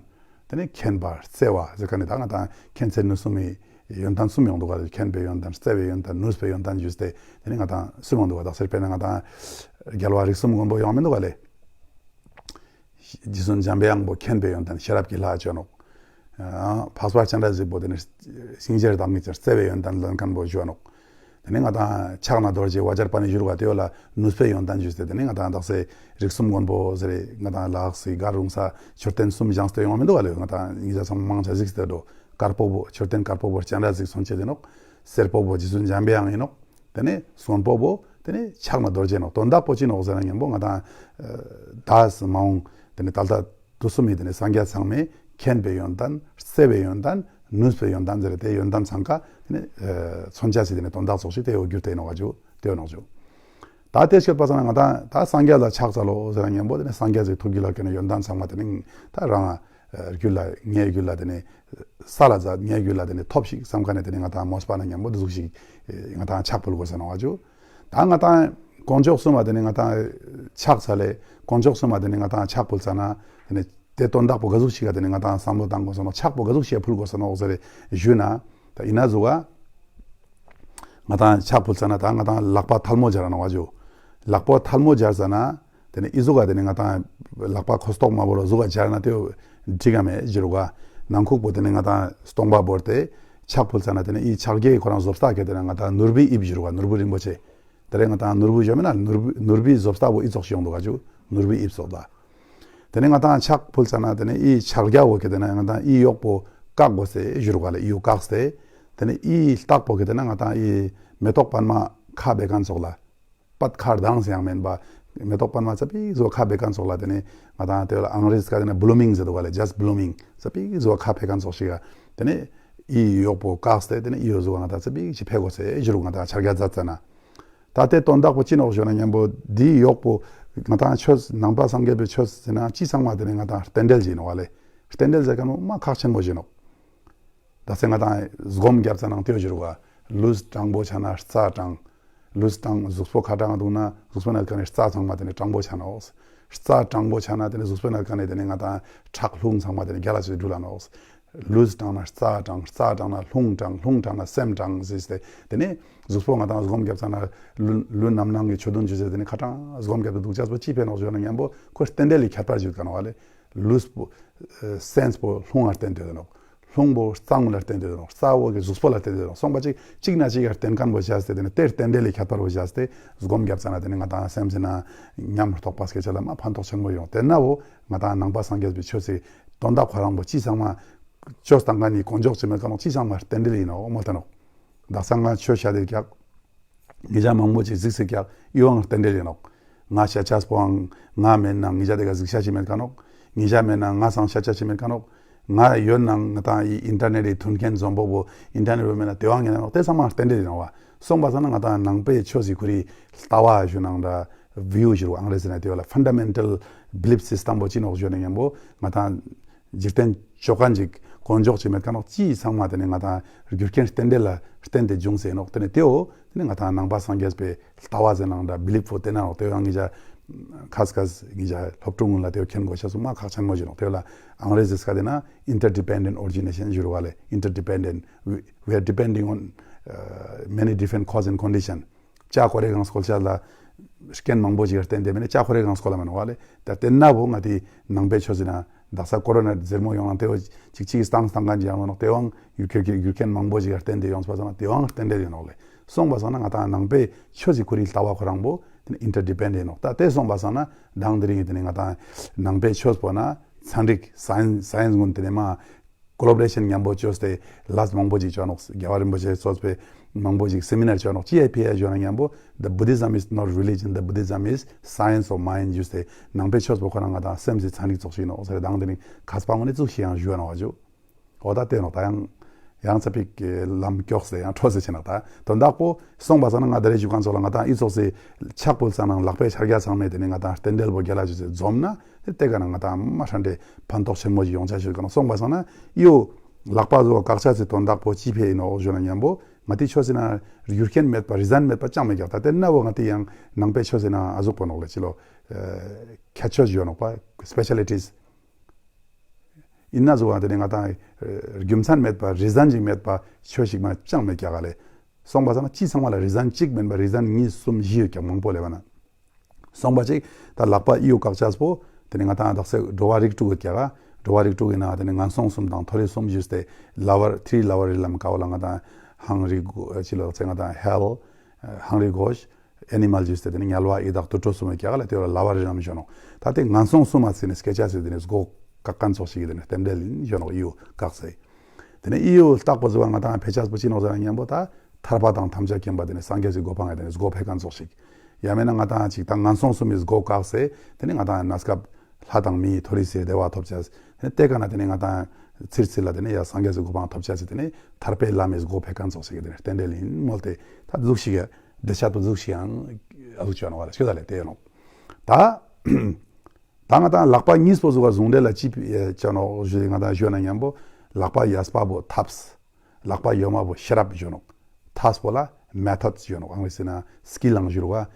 དེ་ནི་མཁྱེན་པར་བརྩེ་བ་ཟེར་མཁན་ནི་ད་ང་དང་མཁྱེན་བརྩེ་ནུས་གསུམ་མི་ ཡོན་ཏན་གསུམ་ཡོང་འདུག་ག་ལེ། མཁྱེན་པའི་ཡོན་ཏན། བརྩེ་བའི་ཡོན་ཏན། ནུས་པའི་ཡོན་ཏན་ཞུས་ཏེ་དེ་ནི་ང་དང་གསུམ་ཡོང་འདུག་ག་དག་སེར་དཔེར་ན་ང་དང་རྒྱལ་བ་རིགས་གསུམ་མགོན་པོ་ཡོང་མི་འདུག་ག་ལེ། རྗེ་བཙུན་འཇམ་པའི་དབྱངས་པོ་མཁྱེན་པའི་ཡོན་ཏན་ཤེས་རབ་ཀྱི་ལྷ་བྱོན་ནོག། འཕགས་པ་སྤྱན་རས་གཟིགས་པོ་དེ་ནི་སྙིང་རྗེ་དང་ནི་བརྩེ་བའི་ཡོན་ཏན་ལྡན་མཁན་པོ་བྱོན་ནོག། དེ་ནི་ང་དང་ཕྱག་ན་རྡོ་རྗེ་བཛྲ་པཱ་ཎི་བཞུགས་པ་དེ་ཡོད་ལ། ནུས་པའི་ཡོན་ཏན་ཞུས་ཏེ་དེ་ནི་ང་དང་དག་སེ་རིགས་གསུམ་མགོན་པོ་ཟེར་རེ་ང་དང་ལ་དྭགས་སི་མགར་རུང་ས་མཆོད་རྟེན་གསུམ་བཞེངས་ཏེ་ཡོང་མི་འདུག་ག་ལེ། ང་དང་ཉིད་ཅག་ཚང་མ་མང་ཆེ་གཟིགས་ཏེ་འགྲོ། དཀར་པོ་བོ་མཆོད་རྟེན་དཀར་པོ་བོ་སྤྱན་རས་གཟིགས་མཚོན་བྱེད་དེ་ནོག། སེར་པོ་བོ་རྗེ་བཙུན་འཇམ་པའི་དབྱངས་ཡིན་ནོག། དེ་ནས་སྔོན་པོ་བོ་དེ་ནས་ཕྱག་ན་རྡོ་རྗེ་ནོག། དོན་དག་པོ་ཅི་ནོག་ཟེར་ན་མཉམ་པོ་ང་དང་ད་སི་མ་འོངས་དེ་ནས་ད་ལྟ་དུས་གསུམ་མི་དེ་ནས་སངས་རྒྱས་ཚང་མས་མཁྱེན་པའི་ཡོན་ཏན། བརྩེ་བའི་ཡོན་ཏན། ནུས་པའི་ཡོན་ཏན་ཟེར་ཏེ་ཡོན་ཏན་ཚང་ཀ་དེ་ནས་མཚོན་བྱ་ཟེར་དེ་ནས་དོན་དག་ཚོགས་ཤིག་དེ་ཡོད་རྒྱུ་དེ་ནོག་བ་ཇུ་དེ་ཡོད་ནོག་ཇུ། ད་དེ་སྐྱོད་པ་ཙམ་ན་ང་དང་ད་སངས་རྒྱས་ལ་ཕྱག་འཚལ་ལོ་ཟེར་ན་མཉམ་པོ་དེ་ནས་སངས་རྒྱས་ཀྱི་ཐུགས་རྒྱུད་ལ་ཁེ་ནས་ཡོན་ཏན་ཚང་མ་དེ་ནས་ད་རང་རྒྱུད་ལ་ངའི་རྒྱུད་ལ་དེ་ནས་ས་ལ་ཛ་ངའི་རྒྱུད་ལ་དེ་ནས་ཐོབ་ཤིག་བསམ་ཁ་ནས་དེ་ནས་ང་དང་མོས་པ་ན་མཉམ་པོ་འདི་ཟུག་ཤིག་ང་དང་ཕྱག་ཕུལ་དགོས་ཟེར་ནོག་བ་ཇུ། ད་ང་དང་དཀོན་མཆོག་གསུམ་མ་དེ་ནས་ང་དང་ཕྱག་འཚལ་ལེ། དཀོན་མཆོག་གསུམ་མ་དེ་ནས་ང་དང་ཕྱག་ཕུལ་ཙ་ན་དེ་ནས་དེ་དོན་དག་པོ་ག་ཟུག་ཤིག་ག་དེ་ནས་ང་དང་བསམ་བློ་བཏང་དགོས་ཟེར་ནོག། ཕྱག་པོ་ག་ཟུག་ཤིག་ཕུལ་དགོས་ཟེར་ནོག་ཟེར་ཞུས་ན། ད་ཡིན་ན་ཟུག་ག་ང་དང་ཕྱག་ཕུལ་ཙ་ན་ད་ང་དང་ལག་པ་ཐལ་མོ་སྦྱར་ནོག་བ་ཇུ། ལག་པ་ཐལ་མོ་སྦྱར་ཙ་ན་དེ་ནས་ཨི་ཟུག་ག་དེ་ནས་ང་དང་ལག་པ་ཁོ་སྟོག་མ་བོར་ཟུག་ག་སྦྱར་ན་དེ་འགྲིག་ག་མེད་ཞུ་རུག་ག། ནང་ཁུག་པོ་དེ་ནས་ང་དང་སྟོང་པ་བོར་ཏེ་ཕྱག་ཕུལ་ཙ་ན་དེ་ནས་ཨི་ཕྱག་རྒྱའི་ཁོ་རང་བཟོ་ལྟ་གི་དེ་ནས་ང་དང་ནོར་བུའི་དབྱིབས་ཞུ་རུག་ག། ནོར་བུ་རིན་པོ་ཆེ། དེ་རིང་ང་དང་ནོར་བུ་ཞོ་མེད་ན་ནོར་བུ་ནོར་བུའི་བཟོ་ལྟ་བོ་ཨི་ཙོག་ཞིག་ཡོང་འདུག་ག་ཇུ། ནོར་བུའི་དབྱིབས་བཟོ་ལྟ། དེ་ནས་ང་དང་ཕྱག་ཕུལ་ཙ་ན་དེ་ནས་ཨི་ཕྱག་རྒྱ་བོ་གི་དེ་ནས་ང་དང་ཨི་གཡོག་པོ་བཀག་དགོས་སེ་ཞུ་རུག་ག་ལེ། ཨི་གཡོག་བཀག་སྟེ། དེ་ནས་ཨི་ལྟག་པོ་གི་དེ་ནས་ང་དང་ཨི་མེ་ཏོག་པདྨ་ཁ་བེ་ཀན་ཙོག་ལ། པད་ཁ་གདངས་ཡང་མེན་པ། མེ་ཏོག་པདྨ་ཙ་པིག་བཟོ་ཁ་བེ་ཀན་ཙོག་ལ་དེ་ནས་ང་དང་དེ་ལ་ཨང་རེ་ཟི་སྐད་དེ་ནས་བླུ་མིང་ཟེར་འདུག་ག་ལེ། ཇས་བླུ་མིང་ཙ་པིག་བཟོ་ཁ་བེ་ཀན་ཙོག་ཞིག་ག། དེ་ནས་ཨི་གཡོག་པོ་བཀག་སྟེ་དེ་ནས་ཨི་ཡོ་བཟོ་ང་དང་ཙ་པིག་ཅིག་ཕེ་དགོས་སེ་ཞུ་རུག་ང་དང་ཕྱག་རྒྱ་མཛད་ཙ་ན། ད་དེ་དོན་དག་པོ་ཅི་ནོག་ཞུ་ན་མཉམ་པོ་འདིའི་གཡོག་པོ་ང་དང་ཆོས་ནང་པ་སངས་རྒྱས་པའི་ཆོས་ཟེར་ན་ཅི་ཚང་མ་དེ་ནས་ང་དང་རྟེན་འབྲེལ་ཅིག་ཡིན་ནོག་བ་ལེ། རྟེན་འབྲེལ་ཟེར་མཁན་པོ་མ་ཁག་ཆེན་པོ་ཞིག་ནོག། ད་སེ་ང་དང་སྒོམ་རྒྱབ་ཙ་ནང་དེ་ཞུ་རུག་ག། ལུས་དྲང་པོ་ཆ་ན་རྩ་དྲང་། ལུས་དྲང་གཟུགས་པོ་ཁ་དྲང་འདུག་ན་གཟུགས་པོ་ན་ག་ནས་རྩ་ཚང་མ་དེ་ནས་དྲང་པོ་ཆ་ནོག། རྩ་དྲང་པོ་ཆ་ན་དེ་ནས་གཟུགས་པོ་ན་ག་ནས་དེ་ནས་ང་དང་ཁྲག་རླུང་ཚང་མ་དེ་ནས་རྒྱ་ལ་ཚུད་འགྲུལ་ལ་ནོག། ལུས་དྲང་ན་རྩ་དྲང་། རྩ་དྲང་ན་རླུང་དྲང་། རླུང་དྲང་ན་སེམས་དྲང་ཟེར་ཏེ། དེ་ནས་གཟུགས་པོ་ང་དང་སྒོམ་རྒྱབ་ཙ་ན་ལུས་ལུས་རྣམ་སྣང་གི་ཆོས་བདུན་ཅུ་ཟེར་དེ་ནས་ཁ་དྲང་སྒོམ་རྒྱབ་ཏེ་འདུག་ཅག་པོ་ཅི་ཕན་ནོག་ཞུ་ན་མཉམ་པོ་ཁོ་རྟེན་འབྲེལ་ལས་ཁྱད་པར་ཞིག་ག་ནོག་བ་ལེ། ལུས་པོ་སེམས་པོ་རླུང་ལ་བརྟེན་ཏེ་ཡོད་ནོག། རླུང་པོ་རྩ་རླུང་ལ་བརྟེན་ཏེ་ཡོད་ནོག། རྩ་བོ་གི་གཟུགས་པོ་ལ་བརྟེན་ཏེ་ཡོད་ནོག། སོང་པ་ཅིག་གཅིག་ན་གཅིག་ག་བརྟེན་མཁན་པོ་བྱས་ཏེ་དེ་ནས་དེར་རྟེན་འབྲེལ་ལས་ཁྱད་པར་བོ་བྱས་ཏེ་སྒོམ་རྒྱབ་ཙ་ན་དེ་ནས་ང་དང་སེམས་ཟིན་ན་ཉམས་རྟོགས་པ་སྐད་ཆ་ལ་མ་ཕན་ཐོགས་ཆེན་པོ་ཡོང་། དེ་ན་བོ་ང་དང་ནང་པ་སངས་རྒྱས་པའི་ཆོས་སི་དོན་དག་ཁོ་རང་པོ་ཅི་ཚང་མ་ཆོས་དང་ག་ནི་དཀོན་མཆོག་ཅི་མེད་ག་ནོག། ཅི་ཚང་མ་རྟེན་འབྲེལ་ཡིན་ནོག་མོལ་ཏེ་ནོག། དག་ས་ང་ཆོས་བཤད་དེ་ཀྱག་ངེད་ཅག་མང་པོ་ཅིག་གཟིགས་སེ་ཀྱག་ཨི་བོའང་རྟེན་འབྲེལ་ཡིན་ནོག། ང་ཤ་ཆས་པོའང་ང་མེད་ན་ངེད་ཅག་དེ་ག་གཟིགས་ཤ་ཅི་མེད་ག་ནོག། ངེད་ཅག་མེད་ན་ང་སང་ཤ་ཆས་ཅི་མེད་ག་ནོག། ང་ཡོད་ན་ང་དང་ཨི་ཨིན་ཊར་ནེཊ་ཡི་མཐུན་རྐྱེན་འཛོམས་པོ་བོ་ཨིན་ཊར་ནེཊ་བོ་མེད་ན་དེ་བོའང་ངེད་ན་ནོག། དེ་ཚང་མ་རྟེན་འབྲེལ་ཡིན་ནོག་བ། སོང་པ་སང་ན་ང་དང་ནང་པའི་ཆོས་སི་ཁོ་རི་ལྟ་བ་ཞུ་ནང་འདྲ་བིའུ་ཞུ་རུ་ཨང་རེ་ཟི་ན་དེ་བ་ལ་ཕན་ཌ་མེན་ཊལ་བི་ལིཕ་སི་སི་ཊམ་པོ་ཅི་ནོག་ཞུ་ན་མཉམ་པོ་ང་དང་འཇིག་རྟེན་ཆོ་ག་འཇིག་དཀོན་མཆོག་ཅིག་མེད་ཀ་ནོག། ཅི་ཚང་མ་དེ་ནས་ང་དང་རྒྱུ་རྐྱེན་རྟེན་འབྲེལ་ལ་བརྟེན་ཏེ་འབྱུང་ཟེར་ནོག། དེ་ནས་དེའོ་དེ་ནས་ང་དང་ནང་པ་སངས་རྒྱས་པའི་ལྟ་བ་ཟེར་ནང་འདྲ་བི་ལིཕ་པོ་དེ་ན་ནོག། དེ་ཡང་ངེད་ཅག་ཁ་སི་ཁ་སི་ངེད་ཅག་སློབ་ཕྲུག་ངུན་ལ་དེའོ་མཁྱེན་དགོས་ཤ་སུ་མ་ཁག་ཆེན་མོ་ཞིག་ནོག། དེ་ལ་ཨང་རེ་ཟི་སྐད་དེ་ན་interdependent origination ཞུ་རུ་བ་ལེ། Interdependent. We, we are depending on, uh, many different cause and condition. ལྕགས་ཀོ་རེ་གང་སྐོལ་ཆ་ལ་རྐྱེན་མང་པོ་ཞིག་བརྟེན་ཏེ་མེད་ན་ལྕགས་ཀོ་རེ་གང་སྐོལ་ལ་མེད་ནོག་བ་ལེ། ད་དེ་ན་བོ་ང་དེ་ནང་པའི་ཆོས་ཟེར་ན་དག་ས་ཀོ་རོ་ན་ཟེར་མོ་ཡོང་ན་དེ་བོ་ཅིག་ཅིག་སྟངས་སྟངས་གང་ཅི་ཡང་མ་ནོག། དེ་བོ་རྒྱུ་རྐྱེན་རྒྱུ་རྐྱེན་མང་པོ་ཞིག་བརྟེན་ཏེ་ཡོང་པ་སང་ན་དེ་བོའང་རྟེན་འབྲེལ་ཡིན་ནོག་ལེ། སོང་པ་སང་ན་ང་དང་ནང་པའི་ཆོས་ཀྱི་ཁོ་རའི་ལྟ་བ་ཁོ་རང་པོ་དེ་ནི་ཨིན་ཊར་ཌི་པེན་ཌེན་ཡིན་ནོག། ད་དེ་སོང་པ་སང་ན་དང་དེ་རིང་དེ་ནི་ང་དང་ནང་པའི་ཆོས་པོ་ན་ཚན་རིག་སའེན་སའེན་སི་ངུན་དེ་ནི་མ་ཀོ་ལོ་བོ་རེ་ཤན་མཉམ་པོ་བཅོས་ཏེ་ལས་མང་པོ་ཅིག་བཅོ་ནོག། རྒྱལ་བ་རིན་པོ་ཆེ་གཙོས་པའི་མང་པོ་ཅིག་སེ་མི་ནར་བཅོ་ནོག། ཅི་ཡ་ཕི་ཡ་བཅོ་ན་མཉམ་པོ། The Buddhism is not religion, the Buddhism is science of mind ཞུས་ཏེ་ནང་པའི་ཆོས་པོ་ཁོ་ན་ང་དང་སེམས་སི་ཚན་རིག་ཚོགས་ཤིག་ནོག་ཟེར་དང་དེ་ནི་ཁ་སྤང་ངོ་ནི་ཙུག་ཤི་ཡང་ཞུ་ཡ་ནོག་བ་ཅུ། འོ་ད་དེ་ནོག་ད་ཡང་ཡང་ཚ་པིག་གི་ལམ་མགྱོགས་སེ་ཡང་འཕྲོ་སེ་ཆེ་ནོག། ད་དོན་དག་པོ་སོང་པ་སང་ན་ང་ད་རེ་ཞུ་ཁན་ཚོགས་ལ་ང་དང་ཨི་ཚོགས་སེ་ཕྱག་ཕུལ་ས་ནང་ལག་པའི་ཕྱག་རྒྱ་ཚང་མེད་དེ་ནི་ང་དང་རྟེན་འབྲེལ་པོ་རྒྱ་ལ་ཞུ་སེ་འཛོམས་ན་དེ་དེ་ག་ན་ང་དང་མ་ཧྲན་ཏེ་ཕན་ཐོགས་ཆེན་མོ་ཞིག་ཡོང་ཆ་ཞུ་ག་ན། སོང་པ་སང་ན་ཡོ་ལག་པ་བཟོ་བ་བཀག་ཆ་སེ་དོན་དག་པོ་ཅི་ཕེ་ཡིན་ནོག་ཞུ་ན་མཉམ་པོ་ང་དེ་ཆོས་སེ་ན་རྒྱུ་རྐྱེན་མེད་པ་རི་ཛན་མེད་པ་ཅང་མེད་ཀྱག། ད་དེ་ན་བོ་ང་དེ་ཡང་ནང་པའི་ཆོས་སེ་ན་ཨ་ཟུག་པོ་ནོག་ལེ་ཅི་ལོ་ཁྱད་ཆོས་ཞུ་ནོག་པ་སྤེ་ཤ་ལི་ཊིས། ཡིན་ན་ཟུག་བ་དེ་ནས་ང་དང་རྒྱུ་མཚན་མེད་པ་རི་ཟན་ཅིག་མེད་པ་ཆོས་ཤིག་མ་ཅང་མེད་ཀྱག་ལེ། སོང་པ་སང་ན་ཅི་ཚང་མ་ལ་རི་ཟན་གཅིག་མིན་པ་རི་ཟན་གཉིས་གསུམ་བཞི་ཡོད་ཀྱག་མང་པོ་ལེ་བ་ན། སོང་པ་ཅིག་ད་ལག་པ་ཨི་ཡོ་བཀག་ཅས་པོ་དེ་ནས་ང་དང་དག་ས་འགྲོ་བ་རིགས་དྲུག་གི་ཀྱག་འགྲོ་བ་རིགས་དྲུག་གི་ནང་དེ་ནས་ངན་སོང་གསུམ་དང་མཐོ་རིས་གསུམ་ཞུས་ཏེ་ལ་བར་ཐི་རི་ལ་བར་རི་ལམ་ཀ་བ་ལ་ང་དང་ཧང་རི་གོ་ཅི་ལ་ཚེ་ང་དང་ཧེལ་ཧང་རི་གོ་ཨེ་ནི་མལ་ཞུས་ཏེ་དེ་ནས་དམྱལ་བ་ཡི་དྭགས་དུད་འགྲོ་གསུམ་ཀྱག་ལ་དེ་བ་ལ་བར་རི་ལམ་ཞུ་ནོ། ད་དེ་ངན་སོང་གསུམ་མ་ཚིག་ནས་སྐད་ཆ་ཟེར་དེ་ནས་སྒོ་བཀག་མཁན་ཚོགས་ཤིག་གི་དེ་ནས་རྟེན་འབྲེལ་ཡིན་ཞུ་ནོ་ཨི་ཡོ་བཀག་ཟེར། དེ་ནས་ཨི་ཡོ་ལྟག་པ་ཟུ་བ་ང་དང་ཕལ་ཆེར་པོ་ཅི་ནོག་ཟེར་ན་མཉམ་པོ་ད་ཐར་པ་དང་ཐམས་ཅད་མཁྱེན་པ་དེ་ནས་སངས་རྒྱས་སི་གོ་འཕང་ཡ་དེ་ནས་སྒོ་ཕེ་མཁན་ཚོགས་ཤིག་ཡང་མིན་ན་ང་དང་ཅིག་ད་ངན་སོང་གསུམ་མི་སྒོ་བཀག་ཟེར་དེ་ནས་ང་དང་གནས་སྐབས་ལྷ་དང་མིའི་མཐོ་རིས་སི་བདེ་བ་ཐོབ་ཅས་དེ་ནས་དེ་ག་ན་དེ་ནས་ང་དང་ཚིར་ཚིར་ལ་དེ་ནས་ཡ་སངས་རྒྱས་སི་གོ་འཕང་ཐོབ་ཅས་དེ་ནས་ཐར་པའི་ལམ་མི་སྒོ་ཕེ་མཁན་ཚོགས་ཤིག་དེ་ནས་རྟེན་འབྲེལ་ཡིན་མོལ་ཏེ་ད་ཟུག་ཤིག་ཡ་འདི་ཆ་པོ་ཟུག་ཤིག་ཡང་ཨ་ཟུག་ཅོ་ནོ་བ་ལ་ཤོད་ད་ལེ་དེ་ཡོ་ནོ། ད། ད་ང་དང་ལག་པ་གཉིས་པོ་ཟུག་ག་ཟུང་འབྲེལ་ལ་ཅི་ཅོ་ནོག་ཞུ་ང་དང་ཞུ་ན་མཉམ་པོ་ལག་པ་གཡས་པ་པོ་ཐབས། ལག་པ་གཡོན་མ་པོ་ཤེས་རབ་ཞུ་ནོག་ཐབས་པོ་ལ་མེ་ཐོད་ཞུ་ནོག་ཨང་རེ་སི་ན་སི་ཀིལ་ལང་ཞུ་རུ་བ།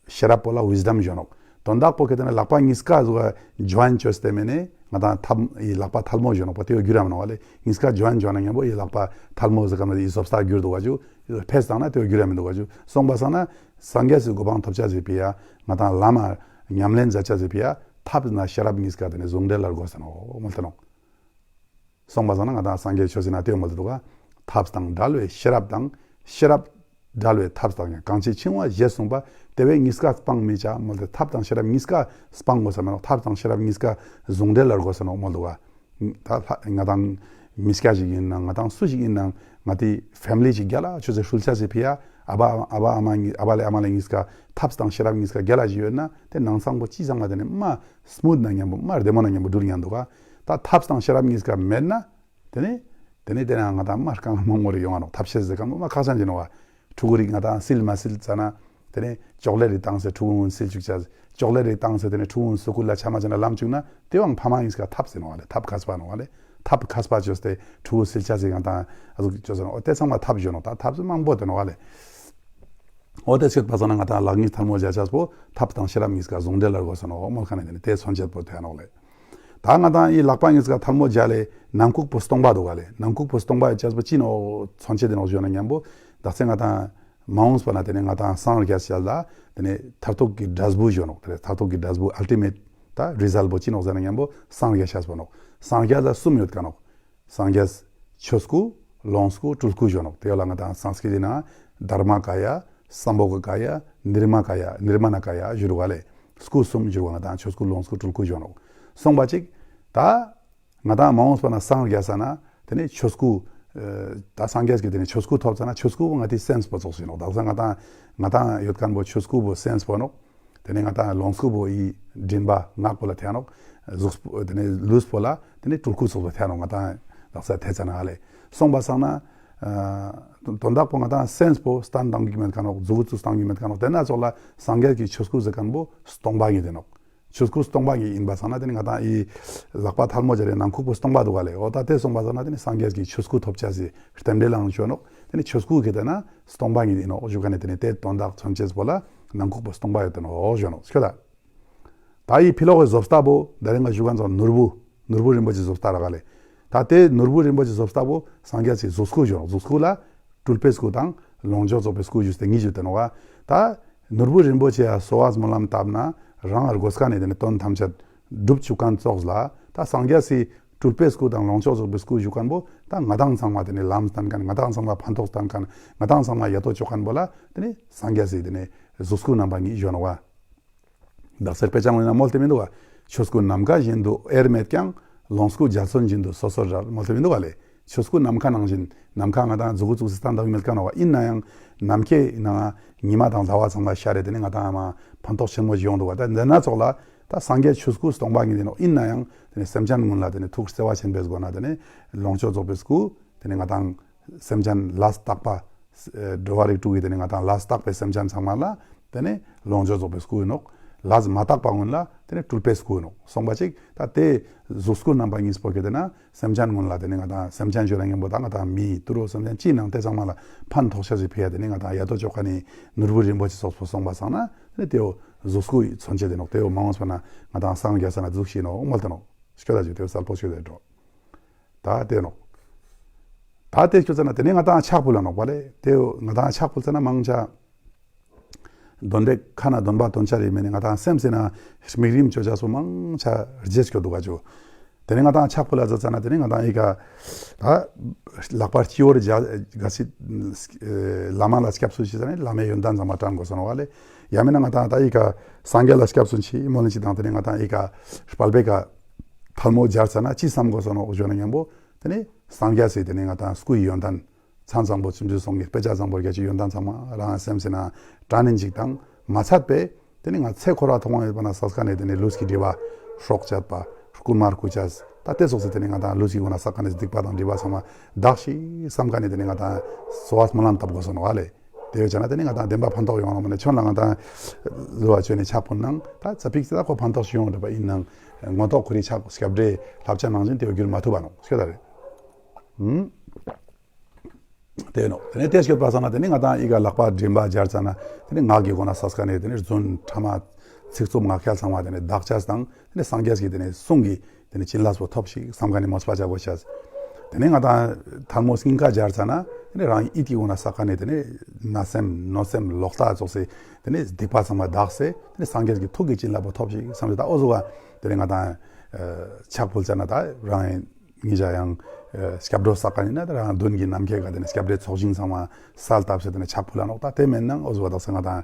ཤེས་རབ་པོ་ལ་ཝིས་ཌམ་ཞུ་ནོག་དོན་དག་པོ་ཁེ་ཏེ་ན་ལག་པ་གཉིས་ཀ་ཟུག་ག་ཇོ་ཨིན་ཅོས་ཏེ་མེ་ནེ་ང་དང་ཐབས་ཡི་ལག་པ་ཐལ་མོ་ཞུ་ནོག་པ་དེ་བ་རྒྱུ་ར་མ་ནོག་བ་ལེ། གཉིས་ཀ་ཇོ་ཨིན་ཅོ་ན་མཉམ་པོ་ཡི་ལག་པ་ཐལ་མོ་ཟེར་ག་མ་ཡི་བཟོ་ལྟ་འགྱུར་འདུག་བ་ཅུ། ཕེས་བཏང་ན་དེ་བ་རྒྱུ་ར་མི་འདུག་བ་ཅུ། སོང་པ་སང་ན། སངས་རྒྱས་སི་གོ་འཕང་ཐོབ་ཅས་སི་ཕི་ཡ། ང་དང་བླ་མ་ཉམས་ལེན་མཛད་ཅས་སི་ཕི་ཡ། ཐབས་ན་ཤེས་རབ་གཉིས་ཀ་དེ་ནས་ཟུང་འབྲེལ་ལ་དགོས་ས་ནོག་མོལ་ཏེ་ནོག་སོང་པ་སང་ན་ང་དང་སངས་རྒྱས་ཆོས་སི་ན་དེ་མོལ་ཏེ་འདུག་ག་ཐབས་དང་བྲལ་བའི་ཤེས་རབ་དང་། ཤེས་རབ་བྲལ་བའི་ཐབས་དང་ཡང་། གང་ཕྱིར་འཆིང་བ་ཞེས་གསུངས་པ། དེ་བས་གཉིས་ཀ་སྤང་མི་བྱ་མོལ་ཏེ་ཐབས་དང་ཤེས་རབ་གཉིས་ཀ་སྤང་དགོས་ས་མེད་ནོག་ཐབས་དང་ཤེས་རབ་གཉིས་ཀ་ཟུང་འབྲེལ་ལ་དགོས་ས་ནོག་མོལ་འདུག་ག་ད་ལྷ་ང་དང་མི་སྐྱ་ཞིག་ཡིན་ན་ང་དང་སུ་ཞིག་ཡིན་ན་ང་དེ་ཕེ་མི་ལི་ཅིག་རྒྱ་ལ་ཆུ་ཚོད་ཧྲུལ་ཆ་ཟེར་ཕི་ཡ་ཨ་བ་ཨ་བ་ཨ་མ་གཉིས་ཨ་བ་ལེ་ཨ་མ་ལེ་གཉིས་ཀ་ཐབས་དང་ཤེས་རབ་གཉིས་ཀ་རྒྱ་ལ་ཞིག་ཡོད་ན་དེ་ནང་ཚང་པོ་ཅི་ཚང་མ་དེ་ནས་མ་སྨུད་ན་མཉམ་པོ་མ་བདེ་མོ་ན་མཉམ་པོ་འགྲུལ་ཉན་འདུག་ག་ད་ཐབས་དང་ཤེས་རབ་གཉིས་ཀ་མེད་ན་དེ་ནས་དེ་ནས་དེ་ན་ང་དང་མ་རྐང་མང་མོ་རེ་ཡོང་ང་ནོག་ཐབས་ཤེས་ཟེར་གང་མ་ཁག་ཅན་གྱི་ནོག་བ། ཕྲུ་གུ་རིགས་ང་དང་སིལ་མ་སིལ་ཙ་ན། དེ་ནས་ཅོག་ལེ་རིགས་བཏང་སའི་ཕྲུ་གུ་སྔོན་སིལ་བཅུག་ཅ། ཅོག་ལེ་རིགས་བཏང་སའི་དེ་ནས་ཕྲུ་གུ་སྔོན་སུ་ཀུལ་ལ་ཆ་མ་ཆ་ན་ལམ་བཅུག་ན་དེ་བའང་ཕ་མ་གཉིས་ཀ་ཐབས་ཟེར་ནོ་བ་ལེ། ཐབས་མཁས་པ་ནོ་བ་ལེ། ཐབས་མཁས་པ་བཅོས་ཏེ་ཕྲུ་གུ་སིལ་ཆ་ཟེར་ཡང་དང་ཨ་ཟུག་བཅོས་ཟེར་ནོ། ཨོ་དེ་ཚང་མ་ཐབས་བརྗོད་ནོ། ད་ཐབས་ཟེར་མང་པོ་དེ་ནོ་བ་ལེ། ཨོ་དེ་སྐྱོད་པ་སང་ན་ང་དང་ལག་གཉིས་ཐལ་མོ་སྦྱར་ཆས་པོ་ཐབས་དང་ཤེས་རབ་གཉིས་ཀ་ཟུང་འབྲེལ་ལ་དགོས་ཟེར་ནོ། ཨོ་མོལ་ཁ་ནས་དེ་ནས་དེ་མཚོན་བྱེད་པོ་དེ་ནོ་ལེ། ད་ང་དང་ཨི་ལག་པ་གཉིས་ཀ་ཐལ་མོ་སྦྱར་ལེ་ནང་ཁུག་པོ་སྟོང་པ་འདུག་ག་ལེ། ནང་ཁུག་པོ་སྟོང་པ་ཡི་ཆས་པོ་ཅི་ནོ་མཚོན་བྱེད་དེ་ནོ་བརྗོད་ན་མཉམ་པོ་དག་ཚེ་ང་དང་མ་འོངས་པ་ན་དེ་ནས་ང་དང་སངས་རྒྱས་ཞལ་ལ་དེ་ནས་མཐར་ཐུག་གི་འབྲས་བུ་བརྗོད་ནོག་དེ་ནས་མཐར་ཐུག་གི་འབྲས་བུ་ཨལ་ཊི་མེཊ་ད་རི་ཛལ་བོ་ཅི་ནོག་ཟེར་ན་མཉམ་པོ་སངས་རྒྱས་ཞལ་པོ་ནོག་སངས་རྒྱས་ལ་གསུམ་ཡོད་ཀ་ནོག་སངས་རྒྱས་ཆོས་སྐུ་ལོངས་སྐུ་སྤྲུལ་སྐུ་བརྗོད་ནོག་དེ་ལ་ང་དང་སཾ་སྐྲྀ་ཏ་ནང་དྷརྨ་ཀ་ཡ། སམ་བྷོ་ག་ཀ་ཡ། ནིར་མ་ཀ་ཡ། ནིར་མ་ཎ་ཀ་ཡ་བརྗོད་དགོས་ལེ། སྐུ་གསུམ་བརྗོད་དགོས། ང་དང་ཆོས་སྐུ་ལོངས་སྐུ་སྤྲུལ་སྐུ་བརྗོད་ནོག་སོང་པ་ཅིག་ད་ང་དང་མ་འོངས་པ་ན་སངས་རྒྱས་ས་ན་དེ་ནས་ཆོས་སྐུ། ད་སངས་རྒྱས་ཀྱི་དེ་ནས་ཆོས་སྐུ་ཐོབ་ས་ན་ཆོས་སྐུ་བོ་ང་དེ་སེམས་པོ་ཚོགས་ཤིག་ནོག་དག་ས་ང་དང་ང་དང་ཡོད་མཁན་པོ་ཆོས་སྐུ་བོ་སེམས་པོ་ནོག་དེ་ནས་ང་དང་ལོངས་སྐུ་བོ་ཡི་མགྲིན་པ་ངག་པོ་ལ་ཐལ་ནོག་གཟུགས་པོ་དེ་ནས་ལུས་པོ་ལ་དེ་ནས་སྤྲུལ་སྐུ་ཚོགས་པ་ཐལ་ནོག་ང་དང་དག་ས་ཐལ་ཙ་ན་ཨ་ལེ། སོང་པ་སང་ན། དོན་དག་པོ་ང་དང་སེམས་པོ་སྟན་བཏང་གི་མེད་ཀ་ནོག་མཛུ་གུ་ཚུགས་བཏང་གི་མེད་ཀ་ནོག་དེ་ན་ཚོགས་ལ་སངས་རྒྱས་ཀྱི་ཆོས་སྐུ་ཟེར་མཁན་པོ་སྟོང་པ་ཉིད་དེ་ནོག་ཆོས་སྐུ་སྟོང་པ་ཉིད་ཡིན་པ་སང་ན་དེ་ནི་ང་དང་ཨི་ལག་པ་ཐལ་མོ་སྦྱར་རེ་ནང་ཁུག་པོ་སྟོང་པ་འདུག་ག་ལེ། འོ་ད་དེ་སོང་པ་སང་ན་དེ་ནི་སངས་རྒྱས་ཀྱི་ཆོས་སྐུ་ཐོབ་ཆ་སི་རྟེན་འབྲེལ་ལའང་བརྗོད་ནོག་དེ་ནི་ཆོས་སྐུ་གི་དེ་ན་སྟོང་པ་ཉིད་ཡིན་ནོག་ཞུ་ག་ནས་དེ་ནི་དེ་དོན་དག་མཚོན་བྱེད་པོ་ལ་ནང་ཁུག་པོ་སྟོང་པ་ཡོད་དེ་ནོག་ཞུ་ནོག་སྐྱོ་ད། ད་ཡི་ཕི་ལོག་གི་བཟོ་ལྟ་བོ་ད་རེས་ང་ཞུ་མཁན་ཚོ་ནོར་བུ། ནོར་བུ་རིན་པོ་ཆེ་བཟོ་ལྟ་ར་ག་ལེ། ད་དེ་ནོར་བུ་རིན་པོ་ཆེ་བཟོ་ལྟ་བོ་སངས་རྒྱས་སི་གཟུགས་སྐུ་ཞུ་ནོག་གཟུགས་སྐུ་ལ་སྤྲུལ་པའི་སྐུ་དང་ལོངས་སྤྱོད་རྫོགས་པའི་སྐུ་ཞུས་ཏེ་གཉིས་ཞུ་དེ་ནོག་ད་ནོར་བུ་རིན་པོ་ཆེ་ཡ་གསོལ་བ་སྨོན་ལམ་བཏབ་ན་རང་དགོས་ཀ་ནས་དེ་ནི་དོན་ཐམས་ཅད་འགྲུབ་བཅུག་མཁན་ཚོགས་ལ་ད་སངས་རྒྱས་སི་སྤྲུལ་པའི་སྐུ་དང་ལོངས་སྤྱོད་རྫོགས་པའི་སྐུ་ཞུ་མཁན་པོ་ད་ང་དང་ཚང་མ་དེ་ནི་ལམ་སྟན་མཁན། ང་དང་ཚང་མ་ཕན་ཐོགས་སྟན་མཁན། ང་དང་ཚང་མ་ཡ་ཏོ་བཅོ་མཁན་པོ་ལ་དེ་ནི་སངས་རྒྱས་སི་དེ་ནི་གཟུགས་སྐུ་རྣམ་པ་གཉིས་ཞུ་ནོག་བ། དག་ས་དཔེ་ཆ་ངོས་ན་མོལ་ཏེ་མི་འདུག་ག་ཆོས་སྐུ་ནམ་མཁའ་བཞིན་དུ་དབྱེར་མེད་ཀྱང་། ལོངས་སྐུ་འཇའ་ཚོན་བཞིན་དུ་སོ་སོར་བྲལ། མོལ་ཏེ་མི་འདུག་ག་ལེ། ཆོས་སྐུ་ནམ་མཁའ་ནང་བཞིན་ནམ་མཁའ་ང་དང་མཛུ་གུ་བཙུགས་སི་སྟན་བཏང་མེད་ཀ་ནོག་བ། ཡིན་ན་ཡང་ནམ་མཁའི་ནང་ཉི་མ་དང་ཟླ་བ་ཚང་མ་ཤར་རེ་དེ་ནི་ང་དང་མ་ཕན་ཐོགས་ཆེན་མོ་ཞིག་ཡོང་འདུག་ག་ད་འདི་ན་ཚོགས་ལ་ད་སངས་རྒྱས་ཆོས་སྐུ་སྟོང་པ་ཉིད་ཡིན་ནོག་ཡིན་ན་ཡང་དེ་ནི་སེམས་ཅན་ཀུན་ལ་དེ་ནི་ཐུགས་བརྩེ་བ་ཆེན་པོས་དགོས་ན་དེ་ནི་ལོངས་སྤྱོད་རྫོགས་པའི་སྐུ། དེ་ནས་ང་དང་སེམས་ཅན་ལས་རྟག་པ། འགྲོ་བ་རིགས་དྲུག་གི་དེ་ནས་ང་དང་ལས་རྟག་པའི་སེམས་ཅན་ཚང་མ་ལ་དེ་ནས་ལོངས་སྤྱོད་རྫོགས་པའི་སྐུ་ཡིན་ནོག་ལས་མ་རྟག་པ་ཀུན་ལ་དེ་ནས་སྤྲུལ་པའི་སྐུ་ཡིན་ནོག་སོང་པ་ཅིག་ད་དེ་གཟུགས་སྐུ་རྣམ་པ་གཉིས་པོ་གི་དེ་ན་སེམས་ཅན་ཀུན་ལ་དེ་ནས་ང་དང་སེམས་ཅན་བརྗོད་ན་མཉམ་པོ་ད་ང་དང་མི་དུད་འགྲོ་སེམས་ཅན་ཅི་ནང་དེ་ཚང་མ་ལ་ཕན་ཐོགས་ཤ་ཞིག་ཕི་ཡ་དེ་ནས་ང་དང་ཡ་ཏོ་ཅོ་ཁ་ནས་ནོར་བུ་རིན་པོ་ཆེ་སོགས་པོ་སོང་པ་སང་ན་དེ་ནས་དེའོ་གཟུགས་སྐུ་ཡི་མཚོན་བྱེད་དེ་ནོག་དེའོ་མ་འོངས་པ་ན་ང་དང་སངས་རྒྱས་ས་ན་གཟུགས་ཤིག་ནོག་མོལ་ཏེ་ནོག་སྐྱོ་ད་ཅིག་དེའོ་གསལ་པོ་ཤོད་དེ་འགྲོ། ད་དེ་ནོག་ད་དེ་ཁྱོད་ཚ་ན་དེ་ནས་ང་ཏང་ཕྱག་ཕུལ་ལ་ནོག་པ་ལེ། དེ་ང་ཏང་ཕྱག་ཕུལ་ཚ་ན་མང་ཆ། དོན་དེ་ཁ་ན་འདོན་པ་དོན་ཆ་རེ་མེད་ནས་ང་ཏང་སེམས་སེ་ན་དམིགས་རིམ་བཅོ་ཆ་སོ་མང་ཆ་རྗེས་སྐྱོ་འདུག་ག་ཅུ། དེ་ནས་ང་ཏང་ཕྱག་ཕུལ་ལ་ཟ་ཚ་ན་དེ་ནས་ང་ཏང་ཨི་ཀ་ད་ལག་པ་སྤྱི་བོར་བཞག་ག་སི་བླ་མ་ལ་སྐྱབས་སུ་མཆི་ཟ་ནས་བླ་མའི་ཡོན་ཏན་ཚང་མ་དྲན་དགོས་སོ་ནོ་བ་ལེ། ཡང་མིན་ན་ང་ཏང་ད་ཨི་ཀ་སངས་རྒྱས་ལ་སྐྱབས་སུ་མཆི་མོ་ལན་ཅི་དང་དེ་ནས་ང་ཏང་ཨི་ཀ་དཔལ་བེ་ཀ་ཐལ་མོ་སྦྱར་ཚ་ན་ཅི་བསམ་དགོས་སོ་ནོ་ཞོ་ན་མཉམ་པོ་དེ་ནས་སངས་རྒྱས་སི་དེ་ནས་ང་ཏང་སྐུའི་ཡོན་ཏན། མཚན་བཟང་པོ་ཚུལ་འཛིན་སོང་གི་དཔེ་ཆ་བཟང་པོ་རྒྱ་ཆེ་ཡོན་ཏན་ཚང་མ་རང་སེམས་སེ་ན་དྲན་ནས་འཇིག་དང་མ་ཚད་པས་དེ་ནི་ང་ཚེ་འཁོར་བ་ཐོག་མ་ཡོད་པ་ན་ས་ས་ཀ་ནས་དེ་ནི་ལུས་ཀྱི་སྒྲིབ་པ་སྲོག་བཅད་པ་རྐུ་མ་རྐུ་བཅད་ད་ལྟའི་སོགས་སེ་དེ་ནི་ང་དང་ལུས་ཀྱི་སྒོ་ན་ས་ཀ་ནས་སྡིག་པ་དང་སྒྲིབ་པ་ཚང་མ་དག་ཤིག་བསམ་ཀ་ནས་དེ་ནི་ང་དང་གསོལ་བ་སྨོན་ལམ་བཏབ་དགོས་སོ་ནོ་བ་ལེ། དེ་ཡོད་ཅག་ན་དེ་ནི་ང་དང་བདེན་པ་ཕན་ཐོགས་ཡོང་ལ་མ་ནས་ཁྱོད་ལ་ང་དང་བཟོ་བ་བཅོས་ནས་ཆགས་པོ་ནང་ད་ཚ་ཕིག་ཚེ་ད་ཁོ་ཕན་ཐོགས་ཤིག་ཡོང་འདྲ་པ་ཡིན་ནང་མངོན་རྟོགས་ཁོ་རི་ཆགས་སྐྱབས་འགྲོའི་བསླབ་བྱ་ནང་བཞིན་དེ་བ་འགྱུར་མ་ཐུབ་པ་ནོ་སྐྱོ་ད་རེད། དེ་ནོ། དེ་ནས་དེ་སྐྱོད་པ་ས་ན་དེ་ནི་ང་དང་ཨི་ག་ལག་པ་མགྲིན་པ་སྦྱར་ཙ་ན་དེ་ནི་ངག་གི་སྒོ་ན་ས་སྐ་ནས་དེ་ནི་རྫུན་ཕྲ་མ་ཚིག་རྩུབ་ངག་འཁྱལ་ཚང་མ་དེ་ནི་དག་ཅས་དང་དེ་ནི་སངས་རྒྱས་ཀྱི་དེ་ནི་གསུང་གི་དེ་ནི་བྱིན་རླབས་པོ་ཐོབ་ཤིག་བསམ་ག་ནས་མོས་པ་བྱ་དགོས་ཤས། དེ་ནི་ང་དང་ཐལ་མོ་སྙིང་ཁ་སྦྱར་ཙ་ན་དེ་ནི་རང་ཡིད་ཀྱི་སྒོ་ན་ས་སྐ་ནས་དེ་ནི་ན་སེམས་གནོད་སེམས་ལོག་ལྟ་ཙོགས་སེ་དེ་ནི་སྡིག་པ་ཚང་མ་དག་སེ་དེ་ནི་སངས་རྒྱས་ཀྱི་ཐུགས་ཀྱི་བྱིན་རླབས་པོ་ཐོབ་ཤིག་བསམ་ཞིག་ད་ཨོ་ཟུ་བ་དེ་ནི་ང་དང་ཕྱག་ཕུལ་ཙ་ན་ད་རང་ཡིན། ཉིན་ཞག་ཡང་སྐྱབས་འགྲོ་བསགས་ཀ་ཡིན་ན་ད་རང་མདུན་གྱི་ནམ་མཁའི་ཀ་དེ་ནས་སྐྱབས་འགྲོའི་ཚོགས་ཞིང་ཚང་མ་གསལ་བཏབ་ཟེར་དེ་ནས་ཕྱག་ཕུལ་ལ་ནོག་ད་དེ་མེད་ན་འོ་ཟུག་བ་དག་ས་ང་དང་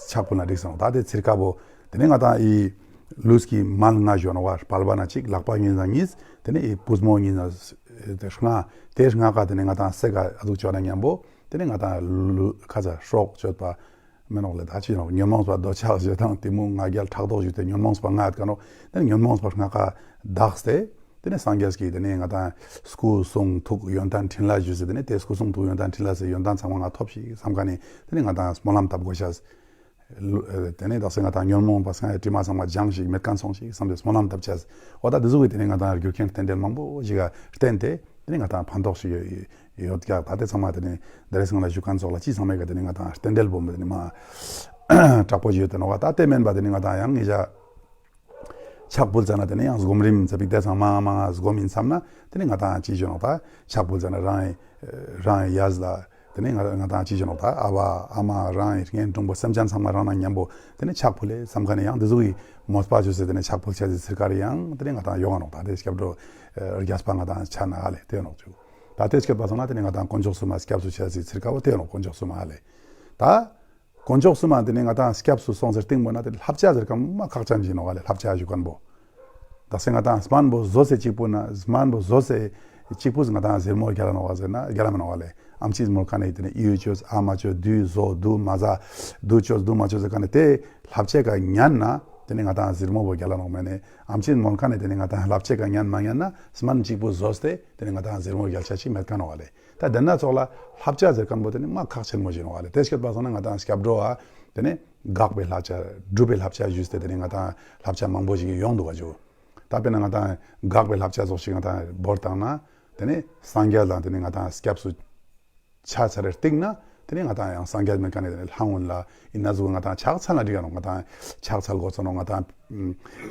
ཕྱག་ཕུལ་ན་འགྲིག་སོང་ད་དེ་ཚིར་ཀ་བོ་དེ་ནས་ང་དང་ཨི་ལུས་ཀྱི་མལ་ལྔ་ཞོན་བ་དཔལ་བ་ན་གཅིག་ལག་པ་གཉིས་ན་གཉིས་དེ་ནས་ཨི་པུས་མོ་གཉིས་ན་ལྔ་དེ་ལྔ་ཀ་དེ་ནས་ང་དང་སེ་ཀ་ཨ་ཟུག་ཅོ་ན་མཉམ་པོ་དེ་ནས་ང་དང་ལུ་ཁ་ཚ་སྲོག་གཅོད་པ། མི་ནོག་ལེ་ད་ཅི་ནོག་ཉོན་མོངས་པ་འདོད་ཆགས་ཞེ་སྡང་གཏི་མུག་ང་རྒྱལ་ཕྲག་དོག་ཞུ་སྟེ་ཉོན་མོངས་པ་ལྔ་ཡོད་ཀ་ནོག་དེ་ཉོན་མོངས་པ་ལྔ་ཀ་དག་སྟེ་དེ་ནས་སངས་རྒྱས་ཀྱིས་དེ་ནས་ང་དང་སྐུ་གསུང་ཐུགས་ཡོན་ཏན་ཕྲིན་ལས་ཞུས་སེ་དེ་ནས་དེ་སྐུ་གསུང་ཐུགས་ཡོན་ཏན་ཕྲིན་ལས་སེ་ཡོན་ཏན་ཚང་མ་ང་ཐོབ་ཤིག་བསམ་ཀ་ནས་དེ་ནས་ང་དང་སྨོན་ལམ་བཏབ་དགོས་ཤག་དེ་ནས་དག་སེ་ང་དང་ཉོན་མོངས་པ་སྔ་ཡི་དྲི་མ་ཚང་མ་སྦྱངས་ཤིག་མེད་མཁན་སོང་ཤིག་བསམ་སྟེ་སྨོན་ལམ་བཏབ་ཆག་འོ་ད་དེ་ཟུག་གི་དེ་ནས་ང་དང་རྒྱུ་རྐྱེན་རྟེན་འབྲེལ་མང་པོ་ཞིག་ག་བརྟེན་ཏེ་དེ་ནས་ང་དང་ཕན་ཐོགས་ཤིག་ཡོད། ཡོད་ཀྱག་ད་དེ་ཚང་མ་དེ་ནས་འདི་རེས་སྔོན་ལ་ཞུ་མཁན་ཚོགས་ལ་ཅི་ཚང་མས་ག་དེ་ནས་ང་དང་རྟེན་འབྲེལ་སྦོམ་དེ་ནས་མ་དྲག་པོ་ཞིག་ཡོད་དེ་ནོ་བ་ད་དེ་མིན་པ་དེ་ནས་ང་དང་ཡང་ངེད་ཅག་ཕྱག་ཕུལ་ཙ་ན་དེ་ནས་ཡང་སྒོམ་རིམ་ཚ་པིག་དེ་ཚང་མ་མ་ང་སྒོམ་ཡིན་བསམ་ན་དེ་ནས་ང་དང་ཅི་ཞུ་ནོ་ད་ཕྱག་ཕུལ་ཙ་ན་རང་ཡི་རང་ཡི་ཡས་ལ་དེ་ནས་ང་ང་དང་ཅི་ཞུ་ནོ་ད་ཨ་བ་ཨ་མ་རང་ཡི་རྒན་གྲོང་པོ་སེམས་ཅན་ཚང་མ་རང་ན་མཉམ་པོ་དེ་ནས་ཕྱག་ཕུལ་ལེ་བསམ་ཁ་ནས་ཡང་དེ་ཟུག་གི་མོས་པ་ཅོས་སེ་དེ་ནས་ཕྱག་ཕུལ་ཆ་ཟི་ཚིར་ཀ་རེ་ཡང་དེ་ནས་ང་དང་ཡོང་ང་ནོ་ད་དེ་སྐྱབས་འགྲོ་རྒྱས་པ་ང་དང་ཆ་ན་ཨ་ལེ་དེ་ནོ་ཅུ། ད་དེ་སྐྱོད་པ་སོང་ན་དེ་ནས་ང་དང་དཀོན་མཆོག་གསུམ་མ་སྐྱབས་སུ་མཆི་ཟེར་ཚིར་ཀ་བོ་དེ་ནོ་དཀོན་མཆོག་གསུམ་མ་ལེ། ད་དཀོན་མཆོག་གསུམ་མ་དེ་ནས་ང་དང་སྐྱབས་སུ་སོང་ཟེར་སྟེང་པོ་ན་དེ་བསླབ་བྱ་ཟེར་གམ་མ་ཁག་ཅན་ཞིག་ནོ་ག་ལེ་བསླབ་བྱ་ཞུ་མཁན་པོ། ད་སེ་ང་དང་སྨན་པོ་བཟོ་ཟེར་གཅིག་པོ་ན་སྨན་པོ་བཟོ་ཟེར་གཅིག་པོ་ང་དང་ཟེར་མོ་རྒྱ་ལ་ནོ་ག་ཟེར་ན་རྒྱ་ལ་མི་ནོ་ག་ལེ་ཨམ་ཆིས་མོལ་ཁ་ནས་དེ་ནས་ཨི་ཡོ་ཅོས་ཨ་མ་ཅོས་དུ་བཟོ་དུ་མ་ཟ་དུ་ཅོས་དུ་མ་ཅོས་ཟེར་ག་ནས་དེ་བསླབ་བྱ་ག་ཉན་ན་དེ་ནས་ང་དང་ཟེར་མོ་བོ་རྒྱ་ལ་ནོ་མེ་ནས་ཨམ་ཆིས་མོལ་ཁ་ནས་དེ་ནས་ང་དང་བསླབ་བྱ་ག་ཉན་མ་ཉན་ན་སྨན་གཅིག་པོ་བཟོ་སྟེ་དེ་ནས་ང་དང་ཟེར་མོ་རྒྱ་ཆ་ཞིག་མེད་མཁན་ནོ་ག་ལེ། ད་དེ་ན་ཚོགས་ལ་བསླབ་བྱ་ཟེར་མཁན་པོ་དེ་ནི་མ་ཁག་ཆེན་མོ་ཞིག་ནོ་བ་ལེ། དེ་སྐྱོད་པ་སོང་ན་ང་དང་སྐྱབས་འགྲོ་བ་དེ་ནི་དགག་པའི་བསླབ་བྱ་སྒྲུབ་པའི་བསླབ་བྱ་ཞུས་ཏེ་དེ་ནི་ང་དང་བསླབ་བྱ་མང་པོ་ཞིག་ཡོང་འདུག་ག་ཇུ། ད་དཔེར་ན་ང་དང་དགག་པའི་བསླབ་བྱ་ཙོགས་ཤིག་ང་དང་བོར་བཏང་ན་དེ་ནི་སངས་རྒྱས་དང་དེ་ནི་ང་དང་སྐྱབས་སུ་ཆ་ཚར་རེ་སྟེང་ན་དེ་ནི་ང་དང་ཡང་སངས་རྒྱས་མེད་མཁན་ནི་དེ་ནི་ལྷ་འོན་ལ་ཡིན་ན་ཟུག་ང་དང་ཕྱག་འཚལ་ན་འགྲིག་ག་ནོ། ང་དང་ཕྱག་འཚལ་དགོས་ཚོ་ནོ་ང་དང་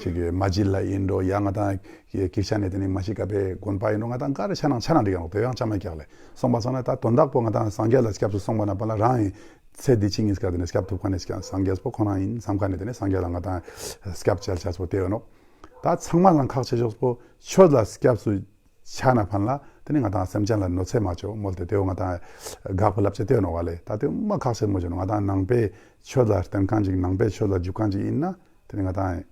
ཅིག་གི་མ་བརྗེད་ལ་ཡིན་འགྲོ་ཡ་ང་དང་ཀི་ཀི་ཤ་ནས་དེ་ནི་མ་ཤི་ཀ་པའི་དགོན་པ་ཡིན་འགྲོ་ང་དང་ག་རེ་ཆ་ནང་ཆ་ནང་འགྲིག་ག་ནོ། དེ་ཡང་ཆ་མེད་ཀྱག་ལེ། སོང་པ་སོང་ན་ད་དོན་དག་པོ་ང་དང་སངས་རྒྱས་ལ་སྐྱབས་སུ་སོང་པ་ན་པ་ལ་རང་ཡིན་ཚེ་འདི་ཕྱི་གཉིས་ཀ་དེ་ནི་སྐྱབས་ཐུབ་མཁན་ནི་སྐྱབས་སངས་རྒྱས་པོ་ཁོ་རང་ཡིན་བསམ་མཁན་ནི་དེ་ནི་སངས་རྒྱས་ལ་ང་དང་སྐྱབས་བཅལ་བཅལ་པོ་དེ་ཡོད་ནོ། ད་ཚང་མ་ལ་ཁག་ཆེ་ཤོས་པོ་ཆོས་ལ་སྐྱབས་སུ་ཆ་ན་ཕན་ལ་དེ་ནི་ང་དང་སེམས་ཅན་ལ་གནོད་འཚེ་མ་བཅོ་མོལ་ཏེ་དེའོ་ང་དང་དགག་པའི་བསླབ་བྱ་དེ་ནོ་བ་ལེ། ད་དེ་མ་ཁག་ཆེན་མོ་བྱོ་ནོ། ང་དང་ནང་པའི་ཆོས་ལ་བརྟེན་མཁན་ཅིག་ནང་པའི་ཆོས་ལ་འཇུག་མཁན་ཅིག་ཡིན་ན་དེ་ནི་ང་དང་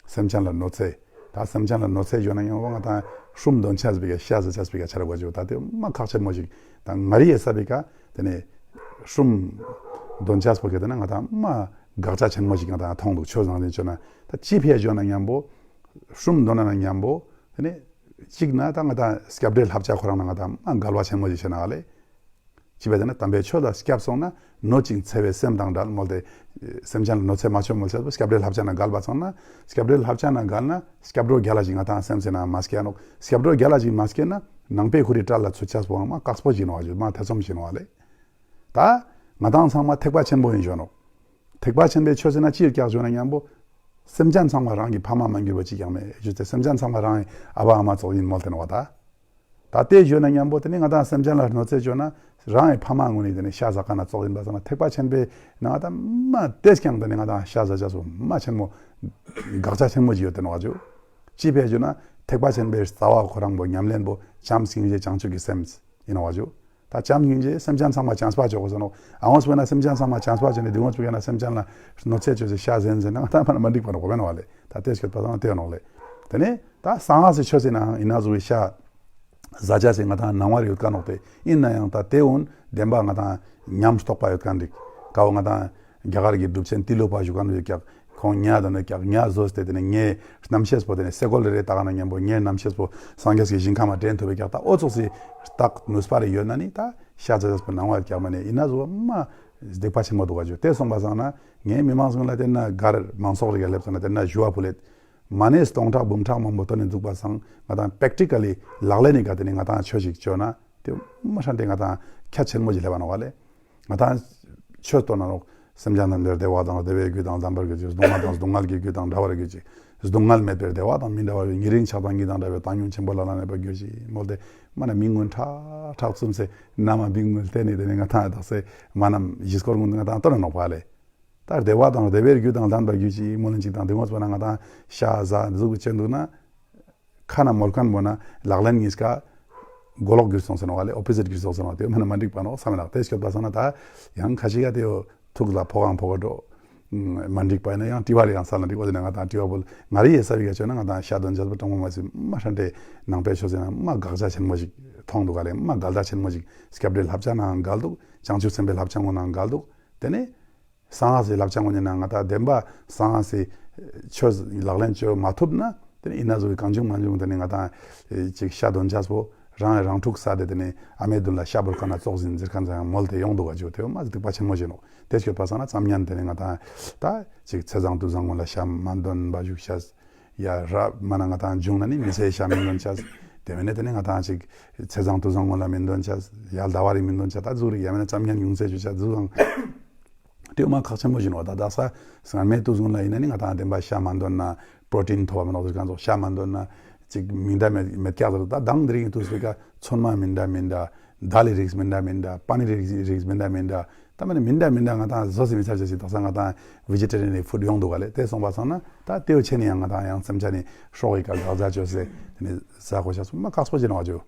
སེམས་ཅན་ལ་གནོད་འཚེ། ད་སེམས་ཅན་ལ་གནོད་འཚེ་བྱོ་ན་ཡང་བ་ང་དང་ཧྲུམ་འདོན་ཆས་པའི་ཤ་ཟ་ཆས་པའི་ཆ་ར་བ་བྱོ། ད་དེ་མ་ཁག་ཆེན་མོ་ཞིག་ད་ང་རི་ཡེ་ས་པའི་ཀ་དེ་ནི་ཧྲུམ་འདོན་ཆས་པོ་ག་དེ་ན་ང་དང་མ་དགག་བྱ་ཆེན་མོ་ཞིག་ང་དང་མཐོང་འདུག་ཆོས་ནང་ལ་བྱོ་ན་ད་ཅི་ཕི་ཡ་བྱོ་ན་མཉམ་པོ་ཧྲུམ་འདོན་ན་མཉམ་པོ་དེ་ནི། གཅིག་ན་ད་ང་དང་སྐྱབས་འགྲོའི་བསླབ་བྱ་ཁོ་རང་ན་ང་དང་མ་འགལ་བ་ཆེན་མོ་ཞིག་བྱས་ན་ཨ་ལེ། ཅི་བས་ཟེར་ན་དམ་པའི་ཆོས་ལ་སྐྱབས་སོང་ན་གནོད་ཅིང་འཚེ་བའི་སེམས་དང་བྲལ་མོལ་ཏེ། སེམས་ཅན་ལ་གནོད་འཚེ་མ་བྱོ་མོལ་ཟེར་བ་སྐྱབས་འགྲོའི་བསླབ་བྱ་ན་འགལ་བ་ཚང་ན་སྐྱབས་འགྲོའི་བསླབ་བྱ་ན་འགལ་ན་སྐྱབས་འགྲོ་རྒྱལ་ལ་ཞིག་ང་དང་སེམས་སེ་ན་མ་སྐྱེ་ནོག་སྐྱབས་འགྲོ་རྒྱལ་ལ་ཞིག་མ་སྐྱེ་ན་ནང་པའི་ཁོ་རི་བྲལ་ལ་ཚུ་ཆགས་པོ་མ་དཀགས་པོ་ཞིག་ནོག་ཨ་ཞུ་མ་ཐེ་ཚོམ་ཞིག་ནོག་ཨ་ལེ། ད་ང་དང་ཚང་མ་ཐེག་པ་ཆེན་པོ་ཡིན་ཞོ་ནོག་ཐེག་པ་ཆེན་པོའི་ཆོས་ཟེར་ན་ཅིར་ཀྱག་ཞོ་ན་མཉམ་པོ། སེམས་ཅན་ཚང་མ་རང་གི་ཕ་མ་མ་གྱུར་པ་གཅིག་ཀྱང་མེད་ཞུ་ཚེ། སེམས་ཅན་ཚང་མ་རང་གི་ཨ་ཕ་ཨ་མ་ཙོགས་ཡིན་མོལ་ཏེ་ནོག་པ་ད། ད་དེ་བརྗོད་ན་མཉམ་པོ་དེ་ནི་ང་དང་སེམས་ཅན་ལ་གནོད་འཚེ་བཅོས་ན་རང་གི་ཕ་མ་ངོས་ནས་དེ་ནི་ཤ་ཟ་མཁན་ཙོགས་ཡིན་པ་སང་ན། ཐེག་པ་ཆེན་པོའི་ནང་ད་མ་དེས་ཀྱང་དེ་ནི་ང་དང་ཤ་ཟ་བྱ་སོ་མ་ཆེན་མོ་དགག་བྱ་ཆེན་མོ་ཅིག་ཡོད་དེ་ནོག་པ་ཅུ། ཅི་ཕེ་བརྗོད་ན་ཐེག་པ་ཆེན་པོའི་རྩ་བ་ཁོ་རང་པོ་ཉམས་ལེན་པོ་བྱམས་སྙིང་རྗེ་བྱང་ཆུབ་ཀྱི་སེམས་ཡིན་ནོག་པ་ཅུ། ད་བྱམས་སྙིང་རྗེ་སེམས་ཅན་ཚང་མ་བྱམས་པ་བྱོ་དགོས་ཟེར་ནོག་ཨ་ངོས་པོ་ན་སེམས་ཅན་ཚང་མ་བྱམས་པ་བྱོས་ནས་དེ་ངོས་པོ་ཡིན་ན་སེམས་ཅན་ལ་གནོད་འཚེ་བཅོས་ཟེར་ཤ་ཟན་ཟེར་ན་ང་ད་མ་ན་མ་འགྲིག་པ་ནོག་གོ་བས་ནོག་པ་ལེ། ད་དེ་སྐྱོད་པ་སང་དེ་ནོག་ལེ། དེ་ནས་ད་གསང་སྔགས་སི་ཆོས་སི་ནང་ཡིན་ན་བཟོ་བའི་ཤ་ཟ་བྱ་སི་ང་དང་ནང་བར་ཡོད་ཀ་ནོག་སྟེ། ཡིན་ན་ཡང་ད་དེ་འོན་བདེན་པ་ང་དང་ཉམས་རྟོགས་པ་ཡོད་ཀ་འགྲིག་ཀ་བོ། ང་དང་རྒྱ་གར་གྱི་གྲུབ་ཆེན་ཏི་ལོ་པ་ཞུ་ཀ་ནོག་ཡོད་ཀྱག་ཁོང་ཉ་དང་ནི་ཀྱག་ཉ་བཟོས་ཏེ་དེ་ནས་ངའི་རྣམ་ཤེས་པོ་དེ་ནས་སེ་གོལ་རེ་རེ་ད་ག་ན་མཉམ་པོ་ངའི་རྣམ་ཤེས་པོ་སངས་རྒྱས་ཀྱི་ཞིང་ཁམས་མ་དྲན་ཐུབ་པའི་ཀྱག་ད་འོ་ཙོགས་སི་རྟགས་ནུས་པ་རེ་ཡོད་ན་ནི་ད་ཤ་ཟ་བྱ་སི་པོ་ནང་བར་ཀྱག་མ་ནས་ཡིན་ན་བཟོ་བ་མ་སྡིག་པ་ཆེན་མོ་འདུག་ག་ཅུ། དེ་སོང་པ་སང་ན་ངའི་མི་མང་སོང་ལ་དེ་ན་གར་མང་ཚོགས་རེ་ག་སླེབས་སོང་ན་དེ་ན་ཞུ་བ་ཕུལ་ལེད། མ་ནས་སྟོང་ཕྲག་འབུམ་ཕྲག་མང་པོ་ཐོན་ནས་འདུག་པ་སང་ང་དང་པེག་ཊི་ཀ་ལི་ལག་ལེན་ནི་ག་དེ་ནི་ང་དང་ཆོས་ཤིག་བཅོས་ན་དེ་མ་ཧྲན་ཏེ་ང་དང་ཁྱད་ཆེན་མོ་ཞིག་སླེབས་པ་ནོག་པ་ལེ། ང་དང་ཆོས་ཐོག་ན་ནོག་སེམས་ཅན་རྣམས་བདེ་བ་དང་བདེ་བའི་རྒྱུ་དང་ལྡན་པར་གྱུར་ཅིག་སྡུག་བསྔལ་དང་སྡུག་བསྔལ་གྱི་རྒྱུ་དང་བྲལ་བར་གྱུར་ཅིག་སྡུག་བསྔལ་མེད་པའི་བདེ་བ་དང་མི་འབྲལ་བར་གྱུར། ཉེ་རིང་ཆགས་སྡང་གཉིས་དང་བྲལ་བའི་བཏང་སྙོམས་ཆེན་པོ་ལ་ལ་གནས་པར་གྱུར་ཅིག་མོལ་ཏེ་མ་ན་མི་ངོ་ཁྲག་ཁྲག་བཙུམས་སེ་ན་མ་མི་ངོ་བལྟས་ནས་དེ་ནས་ང་དང་དག་སེ་མ་ན་ཞིག་སྐོར་ངོ་ང་དང་ལྟོ་ན་ནོག་པ་ལེ། ད་བདེ་བ་དང་བདེ་བའི་རྒྱུ་དང་ལྡན་པར་གྱུར་ཅིག་མོལ་ལན་ཅིག་དང་དེ་ངོས་པ་ན་ང་དང་ཤ་ཟ་འཛུགས་བྱེད་འདུག་ན། ཁ་ན་མོལ་མཁན་པོ་ན་ལག་ལེན་གཉིས་ཀ་མགོ་ལོག་གྱུར་སོང་ཟེར་ནོག་པ་ལེ། ཨོ་པོ་ཟིཊ་གྱུར་སོང་ཟེར་ནོག་དེ་མ་ན་མ་འགྲིག་པ་ནོག་བསམ་ལགས། དེ་སྐྱོད་པ་སང་ན་ད་ཡང་ཁ་ཤས་ཀ་དེ་ཡོ་ཐུགས་ལ་ཕོག་གང་ཕོག་ག་འགྲོ། མ་འགྲིག་པ་ཡིན་ན་ཡང་དྲི་བ་རེ་ཡང་ས་ལ་འགྲིག་པ་དེ་ན་ང་དང་དྲི་བ་བོ་ང་རེ་ཡེ་ས་བི་ག་ཆོད་ན་ང་དང་ཤ་དོན་ཆ་པོ་དྲང་མོ་མ་སི་མ་ཧྲན་ཏེ་ནང་པའི་ཆོས་ཟེར་ན་མ་དགག་བྱ་ཆེན་མོ་ཞིག་མཐོང་འདུག་ག་ལེ། མ་འགལ་ཟླ་ཆེན་མོ་ཞིག་སྐྱབས་འགྲོའི་བསླབ་བྱ་ནང་འགལ་འདུག་བྱང་ཆུབ་སེམས་དཔའི་བསླབ་བྱ་ངོ་ནང་འགལ་འདུག་དེ་ནས། གསང་སྔགས་སི་བསླབ་བྱ་ངོ་ནས་ན་ང་དང་བདེན་པ་གསང་སྔགས་སི་ཆོས་ལག་ལེན་བཅོས་མ་ཐུབ་ན་དེ་ནི་ཡིན་ན་བཟོ་བའི་གང་བྱུང་མང་བྱུང་དེ་ནི་ང་དང་ཅིག་ཤ་དོན་ཆ་པོ་རང་རང་འཁྲུག་ས་དེ་དེ་ནི་ཨ་མའི་མདུན་ལ་ཤ་བོར་ཁ་ན་ཙོགས་ཟིན་ཟེར་མཁན་ཚང་ཡང་མོལ་ཏེ་ཡོང་འདུག་ག་ཅུ་དེ་མ་སྡིག་པ་ཆེན་མོ་བྱས་ནོག་དེ་སྐྱོད་པ་སང་ན་ཙམ་ཉན་དེ་ནི་ང་དང་ད་ཅིག་ཚེས་བཟང་དུས་བཟང་ངོ་ལ་ཤ་མ་འདོན་པ་བཞུགས་ཤ་ཡ་ར་མ་ན་ང་དང་བྱུང་ན་ནི་མི་ཚེའི་ཤ་མི་འདོན་ཆ་དེ་མིན་ནི་དེ་ནི་ང་དང་ཅིག་ཚེས་བཟང་དུས་བཟང་ངོ་ལ་མི་འདོན་ཆ་ཡ་ཟླ་བ་རེ་མི་འདོན་ཆ་ད་ཟུག་རེ་ཡ་མིན་ན་ཙམ་ཉན་ཡོང་ཚེ་བྱུང་ཆ་ཟུག་དང་། དེ་མ་ཁག་ཆེན་པོ་བཞིན་བ་ད་དག་ས་སྔ་མའི་དུས་སྔོན་ལ་ཡིན་ན་ནི་ང་དང་བདེན་པ་ཤ་མ་འདོན་ན་པྲོ་ཊིན་ཐོབ་པ་མི་ནོག་ཟེར་གང་ཚོགས་ཤ་མ་འདོན་ན་ཅིག་མི་འདྲ་མེད་མེད་ཀྱག་ཟེར། ད་དང་དེ་རིང་དུས་སུ་ཀ་ཚོད་མ་མི་འདྲ་མི་འདྲ་དཱལ་རིགས་མི་འདྲ་མི་འདྲ་པ་ནི་རིགས་རིགས་མི་འདྲ་མི་འདྲ་ད་མ་ནི་མི་འདྲ་མི་འདྲ་ང་དང་བཟོ་སི་མི་ཚར་ཅེས་སི་དག་ས་ང་དང་བི་ཇི་ཊེ་རི་ཡན་ནི་ཕུཌ་ཡོང་འདུག་ག་ལེ། དེ་སོང་པ་སང་ན་ད་དེའུ་ཆེ་ནི་ཡང་ང་དང་ཡང་སེམས་ཆ་ནི་སྲོག་གི་ཀ་དགག་བྱ་བཅོས་སེ་དེ་ནི་ཟ་དགོས་ཤ་སོ་མ་ཁག་སོ་ཅི་ནོག་ཅུ།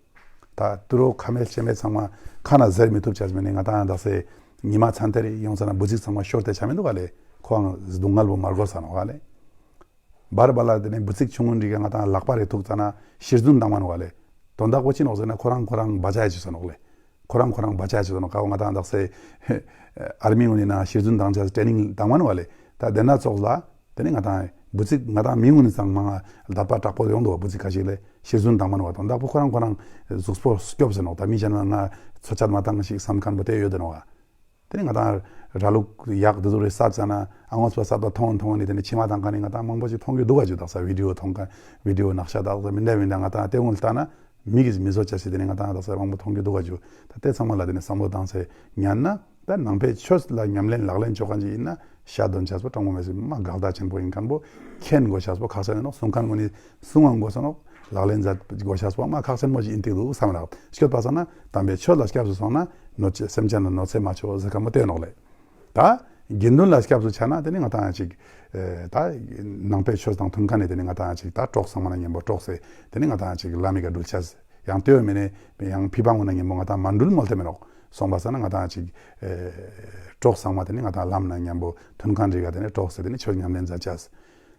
ད་ཏུ་རོ་ཁ་མེད་ལྕེ་མེད་ཚང་མ་ཁ་ན་ཟེར་མི་ཐུབ་ཆ་མེད་ནི་ང་དང་ཡང་དག་སེ་ཉི་མ་ཚན་ཏེ་རེ་ཡོང་ས་ན་འབུ་ཚིག་ཚང་མ་ཤོར་ཏེ་ཆ་མི་འདུག་ག་ལེ། ཁོའང་སྡུག་བསྔལ་བོ་མར་གོ་ས་ནོག་ག་ལེ། བར་བར་ལ་དེ་ནི་འབུ་ཚིག་ཆུང་ངུ་འདི་ག་ང་དང་ལག་པ་རེ་ཐུག་ཙ་ན་ཤི་རྫུན་བཏང་མ་ནོག་ག་ལེ། དོན་དག་པོ་ཅི་ནོག་ཟེར་ན་ཁོ་རང་ཁོ་རང་བ་ཅ་ཡ་ཅི་ས་ནོག་ལེ། ཁོ་རང་ཁོ་རང་བ་ཅ་ཡ་ཅི་ས་ནོག་ཀ་བོ་ང་དང་དག་སེ་ཨར་མི་ངོ་ནི་ན་ཤི་རྫུན་བཏང་ཆ་ཊེ་ནིང་བཏང་མ་ནོག་ག་ལེ། ད་དེ་ན་ཙོགས་ལ། དེ་ནི་ང་དང་འབུ་ཚིག་ང་དང་མི་ངོ་ནི་ཚང་མ་ལ་དད་པ་དྲག་པོ་ཡོང་འདུག་བ། འབུ་ཚིག་ཁ་ཤས་ལས་ཤི་རྫུན་བཏང་མ་ནོག་བ། དོན་དག་པོ་ཁོ་རང་ཁོ་རང་གཟུགས་པོ་སྐྱོབ་ཟེར་ནོག་ད་མི་གཞན་མ་ང་ཚོད་ཆད་མ་བཏང་ཞིག་བསམ་མཁན་པོ་དེ་ཡོད་དེ་ནོག་བ། དེ་ནི་ང་དང་ར་ལུག་ཡག་དེ་ཚོ་རེ་ས་ཙ་ན་ཨ་ངོས་པ་ས་པ་ཐོང་ཐོང་ནི་དེ་ནི་མཆི་མ་བཏང་མཁན་ནི་ང་དང་མང་པོ་ཞིག་མཐོང་རྒྱུ་འདུག་བ། ཅུ་དག་ས་བི་ཌི་ཡོ་མཐོང་མཁན་བི་ཌི་ཡོ་ནག་ཤ་དག་ས་མི་འདྲ་མི་འདྲ་ང་དང་དེ་ངོ་ལྟ་ན། མི་གིས་མི་བཟོ་བྱ་སྲིད་དེ་ནི་ང་དང་དག་ས་མང་པོ་མཐོང་རྒྱུ་འདུག་ག་ཅུ། ད་དེ་ཚང་མ་ལ་དེ་ནི་བསམ་བློ་བཏང་སེ་ཉན་ན། ད་ནང་པའི་ཆོས་ལ་ཉམས་ལེན་ལག་ལེན་ཆོ་ག་ཅིག་ཡིན་ན་ཤ་དོན་ཆ་པོ་དྲང་མོ་མེད་སེ་མ་དགག་བྱ་ཆེན་པོ་ཡིན་མཁན་པོ་མཁྱེན་དགོས་ཆ་པོ་ཁག་ཆེ་ནོག་སྲུང་མཁན་ངོ་ནི་སྲུང་ངང་དགོས་ས་ནོག་ལག་ལེན་མཛད་དགོས་ཆ་པོ་མ་ཁག་ཆེན་མོ་ཞིག་ཡིན་ཏེ་འདུག་བསམ་རག་སྐྱོད་པ་སང་ན་དམ་པའི་ཆོས་ལ་སྐྱབས་སུ་སོང་ན་གནོད་བྱེད་སེམས་ཅན་ལ་གནོད་འཚེ་མ་ཆོག་ཟེར་མཁན་པོ་དེ་ནོག་ལེ། ད་དགེ་འདུན་ལ་སྐྱབས་སུ་ཆ་ན་དེ་ནི་ང་དང་ཅིག་ཨེ་ད་ནང་པའི་ཆོས་དང་མཐུན་ཁ་ནས་དེ་ནི་ང་དང་ཅིག་ད་གྲོགས་ཚང་མ་ན་མཉམ་པོ་གྲོགས་སེ་དེ་ནི་ང་དང་ཅིག་ལམ་མི་ག་འགྲུལ་ཆས་ཡང་ལྟོས་མེད་ནས་ཡང་ཕི་པང་ངོ་ན་མཉམ་པོ་ང་དང་མ་འགྲུལ་མོལ་ཏེ་མེད་ནོག་སོང་པ་ས་ན་ང་དང་ཅིག་ཨེ་གྲོགས་ཚང་མ་དེ་ནི་ང་དང་ལམ་ན་མཉམ་པོ་མཐུན་ཁ་འདྲི་ག་དེ་ནི་གྲོགས་སེ་དེ་ནི་ཆོས་ཉམས་ལེན་མཛད་ཆས།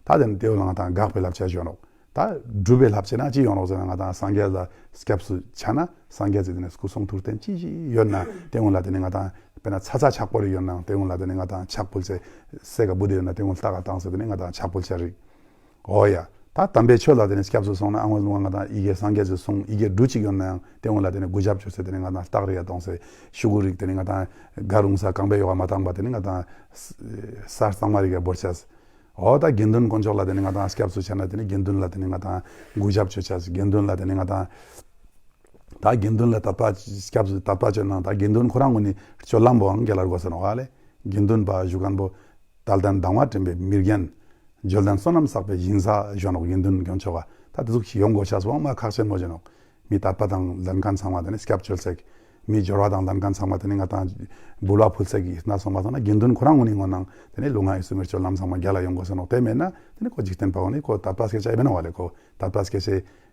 ད་དེ་ནི་དེ་བོ་ལ་ང་དང་དགག་པའི་བསླབ་བྱ་ཞོ་ནོག་ད་སྒྲུབ་པའི་བསླབ་བྱ་ན་ཅི་ཡོང་རོགས་ཟེར་ན་ང་དང་སངས་རྒྱས་ལ་སྐྱབས་སུ་ཆ་ན་སངས་རྒྱས་ཟེར་དེ་ནི་སྐུ་གསུང་ཐུགས་རྟེན་ཅི་ཞིག་ཡོད་ན་དེ་ངོ་ལ་དེ་ནི་ང་དང་དཔེར་ན་ཚ་ཚ་ཆག་པོ་རེ་ཡོད་ན་དེ་ངོ་ལ་དེ་ནི་ང་དང་ཕྱག་ཕུལ་ཚེ་སེ་ག་བུ་དེ་ཡོད་ན་དེ་ངོ་ལྟ་ག་བཏང་ཟེར་དེ་ནི་ང་དང་ཕྱག་ཕུལ་བྱ་རིགས། འོ་ཡ། ད་དམ་པའི་ཆོས་ལ་དེ་ནི་སྐྱབས་སུ་སོང་ན་ཨ་ངོ་ང་དང་ཡི་གེ་སངས་རྒྱས་ཀྱི་གསུང་ཡི་གེ་འབྲུ་གཅིག་ཡོད་ན་ཡང་དེ་ངོ་ལ་དེ་ནི་གུས་ཞབས་བྱོས་ཟེར་དེ་ནི་ང་དང་རྟགས་རེ་ཡ་གཏོང་ཟེར་ཤུ་གུ་རིགས་དེ་ནི་ང་དང་ག་རུང་ས་རྐང་པའི་ཡོག་མ་བཏང་པ་དེ་ནི་ང་དང་ས་གཙང་མ་རིགས་ཡ་འབོར་ཆས། འོ་ད་དགེ་འདུན་དཀོན་མཆོག་ལ་དེ་ནི་ང་དང་སྐྱབས་སུ་ཆ་ན་དེ་ནི་དགེ་འདུན་ལ་དེ་ནི་ང་དང་གུས་ཞབས་བྱོས་ཆ་དགེ་འདུན་ལ་དེ་ནི་ང་དང་ད་དགེ་འདུན་ལ་དད་པ་སྐྱབས་སུ་དད་པ་བྱོས་ན་ད་དགེ་འདུན་ཁོ་རང་ངོ་ནི་སྤྱོད་ལམ་པོའང་རྒྱལ་ལ་དགོས་ས་ནོག་ཨ་ལེ། དགེ་འདུན་པ་ཞུ་མཁན་པོ་དལ་ལྡན་དང་བ་འདྲེན་པའི་མི་རྒན། བརྗོད་ལྡན་བསོད་ནམས་བསགས་པའི་ཞིང་ས་ཞོ་ནོག་དགེ་འདུན་དཀོན་མཆོག་ག་ད་དེ་ཟུག་ཞིག་ཡོང་དགོས་ཤ་སོང་མ་ཁག་ཆེན་མོ་ཞོ་ནོག་མི་དད་པ་དང་ལྡན་མཁན་ཚང་མ་དེ་ནི་སྐྱབས་བཅོལ་སེག་མི་སྦྱོར་བ་དང་ལྡན་མཁན་ཚང་མ་དེ་ནི་ང་དང་འབུལ་བ་ཕུལ་སེག་ཡིན་ན་སོང་མ་སོང་ན་དགེ་འདུན་ཁོ་རང་ངོ་ནི་ངོ་ནང་དེ་ནི་ལུས་ངག་ཡིད་གསུམ་མི་སྤྱོད་ལམ་ཚང་མ་རྒྱལ་ལ་ཡོང་དགོས་ས་ནོག་དེ་མེད་ན་དེ་ནི་ཁོ་འཇིག་རྟེན་པ་འོ་ནི་ཁོ་དད་པ་སྐད་ཆ་ཡིན་ནོ་བ་ལེ་ཁོ་དད་པ་སྐད་ཆ་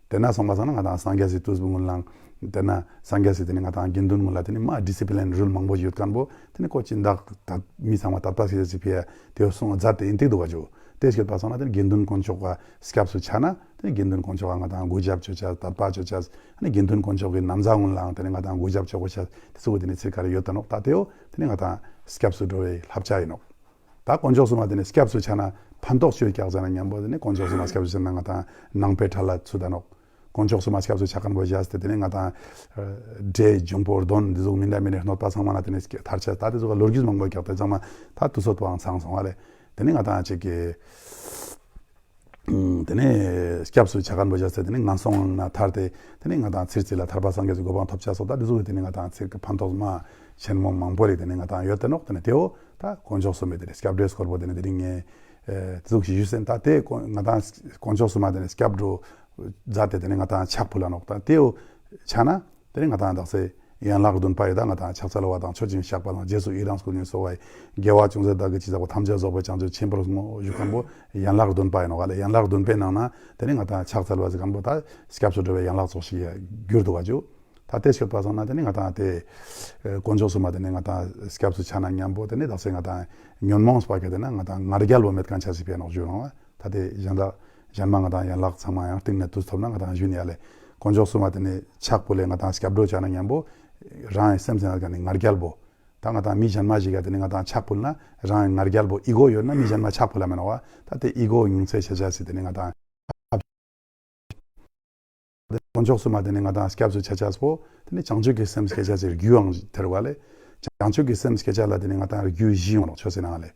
དེ་ན་སོང་མ་སོང་ན་ང་དང་སངས་རྒྱས་སི་དུས་བུ་ངུན་ལང་དེ་ན་སངས་རྒྱས་སི་དེ་ནི་ང་དང་དགེ་འདུན་ངུན་ལ་དེ་ནི་མ་ཌི་སི་པི་ལིན་རུལ་མང་པོ་ཡོད་མཁན་པོ་དེ་ནི་ཁོ་ཅི་འདག་ད་མི་ཚང་མ་དད་པ་སྐད་ཆ་ཕི་ཡ་དེ་སོང་མཛད་དེ་ཡིན་ཏིག་འདུག་ག་ཇུ་དེ་སྐད་པ་སོང་ན་དེ་ནི་དགེ་འདུན་དཀོན་མཆོག་ག་སྐྱབས་སུ་ཆ་ན་དེ་ནི་དགེ་འདུན་དཀོན་མཆོག་ག་ང་དང་གུས་ཞབས་བྱོས་ཆ་དད་པ་བྱོས་ཆ་ཨ་ནི་དགེ་འདུན་དཀོན་མཆོག་གི་ན་བཟའ་ངུན་ལའང་དེ་ནི་ང་དང་གུས་ཞབས་བྱོས་དགོས་ཆ་དེ་ཚོ་དེ་ནི་ཚིག་ག་རེ་ཡོད་ད་ནོག་ད་དེའོ་དེ་ནི་ང་དང་སྐྱབས་སུ་འགྲོ་བའི་བསླབ་བྱ་ཡིན་ནོག་ད་དཀོན་མཆོག་གསུམ་མ་དེ་ནི་སྐྱབས་སུ་ཆ་ན་ཕན་ཐོགས་ཆོས་ཀྱག་ཟེར་ན་མཉམ་པོ་དེ་ནི་དཀོན་མཆོག་གསུམ་མ་སྐྱབས་སུ་ཆ་ན་ང་དང་ནང་པའི་ཁྲ་ལ་ཚུད་ད་ནོག་དཀོན་མཆོག་གསུམ་མ་སྐྱབས་སུ་ཆ་མཁན་པོ་བཞག་སྟེ་དེ་ནི་ང་དང་འདྲེ་འབྱུང་པོ་གདོན་འདི་ཚོ་མི་འདྲ་མི་འདྲ་གནོད་པ་ཚང་མ་ན་དེ་ནི་ཐར་ཆ་ད་དེ་ཚོ་ག་ལོ་རྒྱུས་མང་པོ་ཀྱག་དེ་ཚང་མ་ད་དུས་ཚོད་དུའང་ཚང་སོང་བ་ལེ། དེ་ནི་ང་དང་ཅིག་གི་དེ་ནས་སྐྱབས་སུ་ཆ་མཁན་པོ་བྱས་ཚེ་དེ་ནས་ངན་སོང་ནས་ཐར་ཏེ་དེ་ནས་ང་དང་ཚེ་རྩིས་ལ་ཐར་པ་སངས་རྒྱས་ཀྱི་གོ་འཕང་ཐོབ་ཆ་སོགས་ད་དེ་ཚོ་གི་དེ་ནས་ང་དང་ཚེ་གི་ཕན་ཐོགས་མ་ཆེན་མོ་མང་པོ་རེད་དེ་ནས་ང་དང་ཡོད་དེ་ནོག་དེ་ནས་དེའོ་ད་དཀོན་མཆོག་གསུམ་པའི་དེ་ནས་སྐྱབས་འགྲོའི་སྐོར་པོ་དེ་ནས་དེ་རིང་ངས་དེ་ཚོ་ཞུ་ཞུ་ཟིན་ད་དེ་ང་དང་དཀོན་མཆོག་གསུམ་མ་དེ་ནས་སྐྱབས་འགྲོ་མཛད་དེ་དེ་ནས་ང་དང་ཕྱག་ཕུལ་ལ་ནོག་ད་དེའོ་ཆ་ན། དེ་ནས་ང་དང་དག་སའི་ཡན་ལག་བདུན་པ་ཡི་ད་ང་དང་ཕྱག་འཚལ་བ་དང་མཆོད་ཅིང་བཤགས་པ་དང་རྗེས་སུ་ཡི་རང་བསྐུལ་ནས་གསོལ་བ་ཡི་དགེ་བ་ཅུང་ཟད་བདག་གིས་ཅི་བསགས་པ་ཐམས་ཅད་རྫོགས་པའི་བྱང་ཆུབ་ཆེན་པོར་བསྔོ་ཞུ་མཁན་པོ་ཡན་ལག་བདུན་པ་ཡིན་ནོ་ག་ལ་ཡན་ལག་བདུན་པའི་ནང་ན་དེ་ནས་ང་དང་ཕྱག་འཚལ་བ་ཟེར་མཁན་པོ་ད་སྐྱབས་སུ་འགྲོ་བའི་ཡན་ལག་ཙོགས་ཤིག་གྱུར་འདུག་ག་ཇུ། ད་དེ་སྐྱོད་པ་སོང་ན་དེ་ནས་ང་དང་དེ་དཀོན་མཆོག་གསུམ་མ་དེ་ནས་ང་དང་སྐྱབས་སུ་ཆ་ན་མཉམ་པོ་དེ་ནས་དག་སའི་ང་དང་ཉོན་མོངས་པ་གི་དེ་ན་ང་དང་ང་རྒྱལ་བོ་མེད་མཁན་ཆ་ཞིག་ཕེ་ནོག་ཞུ་རུང་བ། ད་དེ་གཞན་དག་གཞན་མ་ང་དང་ཡན་ལག་ཚང་མ་ཡང་སྟེང་ནས་དུས་ཐོབ་ན་ང་དང་ཞུ་ནི་ཡ་ལེ། དཀོན་མཆོག་གསུམ་མ་དེ་ནས་ཕྱག་ཕུལ་ལེ་ང་དང་སྐྱབས་འགྲོ་བྱ་ན་མཉམ་པོ་རང་ཡི་སེམས་སེམས་ཀ་ནས་ང་རྒྱལ་པོ། ད་ང་དང་མི་གཞན་མ་ཞིག་ག་དེ་ནས་ང་དང་ཕྱག་ཕུལ་ན་རང་ཡི་ང་རྒྱལ་པོ་ཨི་གོ་ཡོད་ན་མི་གཞན་མ་ཕྱག་ཕུལ་ལ་མེ་ནོ་བ། ད་དེ་ཨི་གོ་ཉུང་ཚེ་ཆ་ཆ་སི་དེ་ནས་ང་དང་དཀོན་མཆོག་གསུམ་མ་དེ་ནས་ང་དང་སྐྱབས་སུ་ཆ་ཆ་སི་པོ་དེ་ནས་བྱང་ཆུབ་ཀྱི་སེམས་སྐྱེ་ཆ་སི་རྒྱུའང་ཐེར་བ་ལེ། བྱང་ཆུབ་ཀྱི་སེམས་སྐྱེ་ཆ་ལ་དེ་ནས་ང་དང་རྒྱུ་བཞི་ཡོང་རོགས་ཆོས་སེ་ནང་ལེ།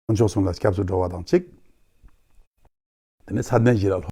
དཀོན་མཆོག་གསུམ་ལ་སྐྱབས་སུ་འགྲོ་བ་དང་གཅིག་དེ་ནས་ས་གནས་བཞི་ལ་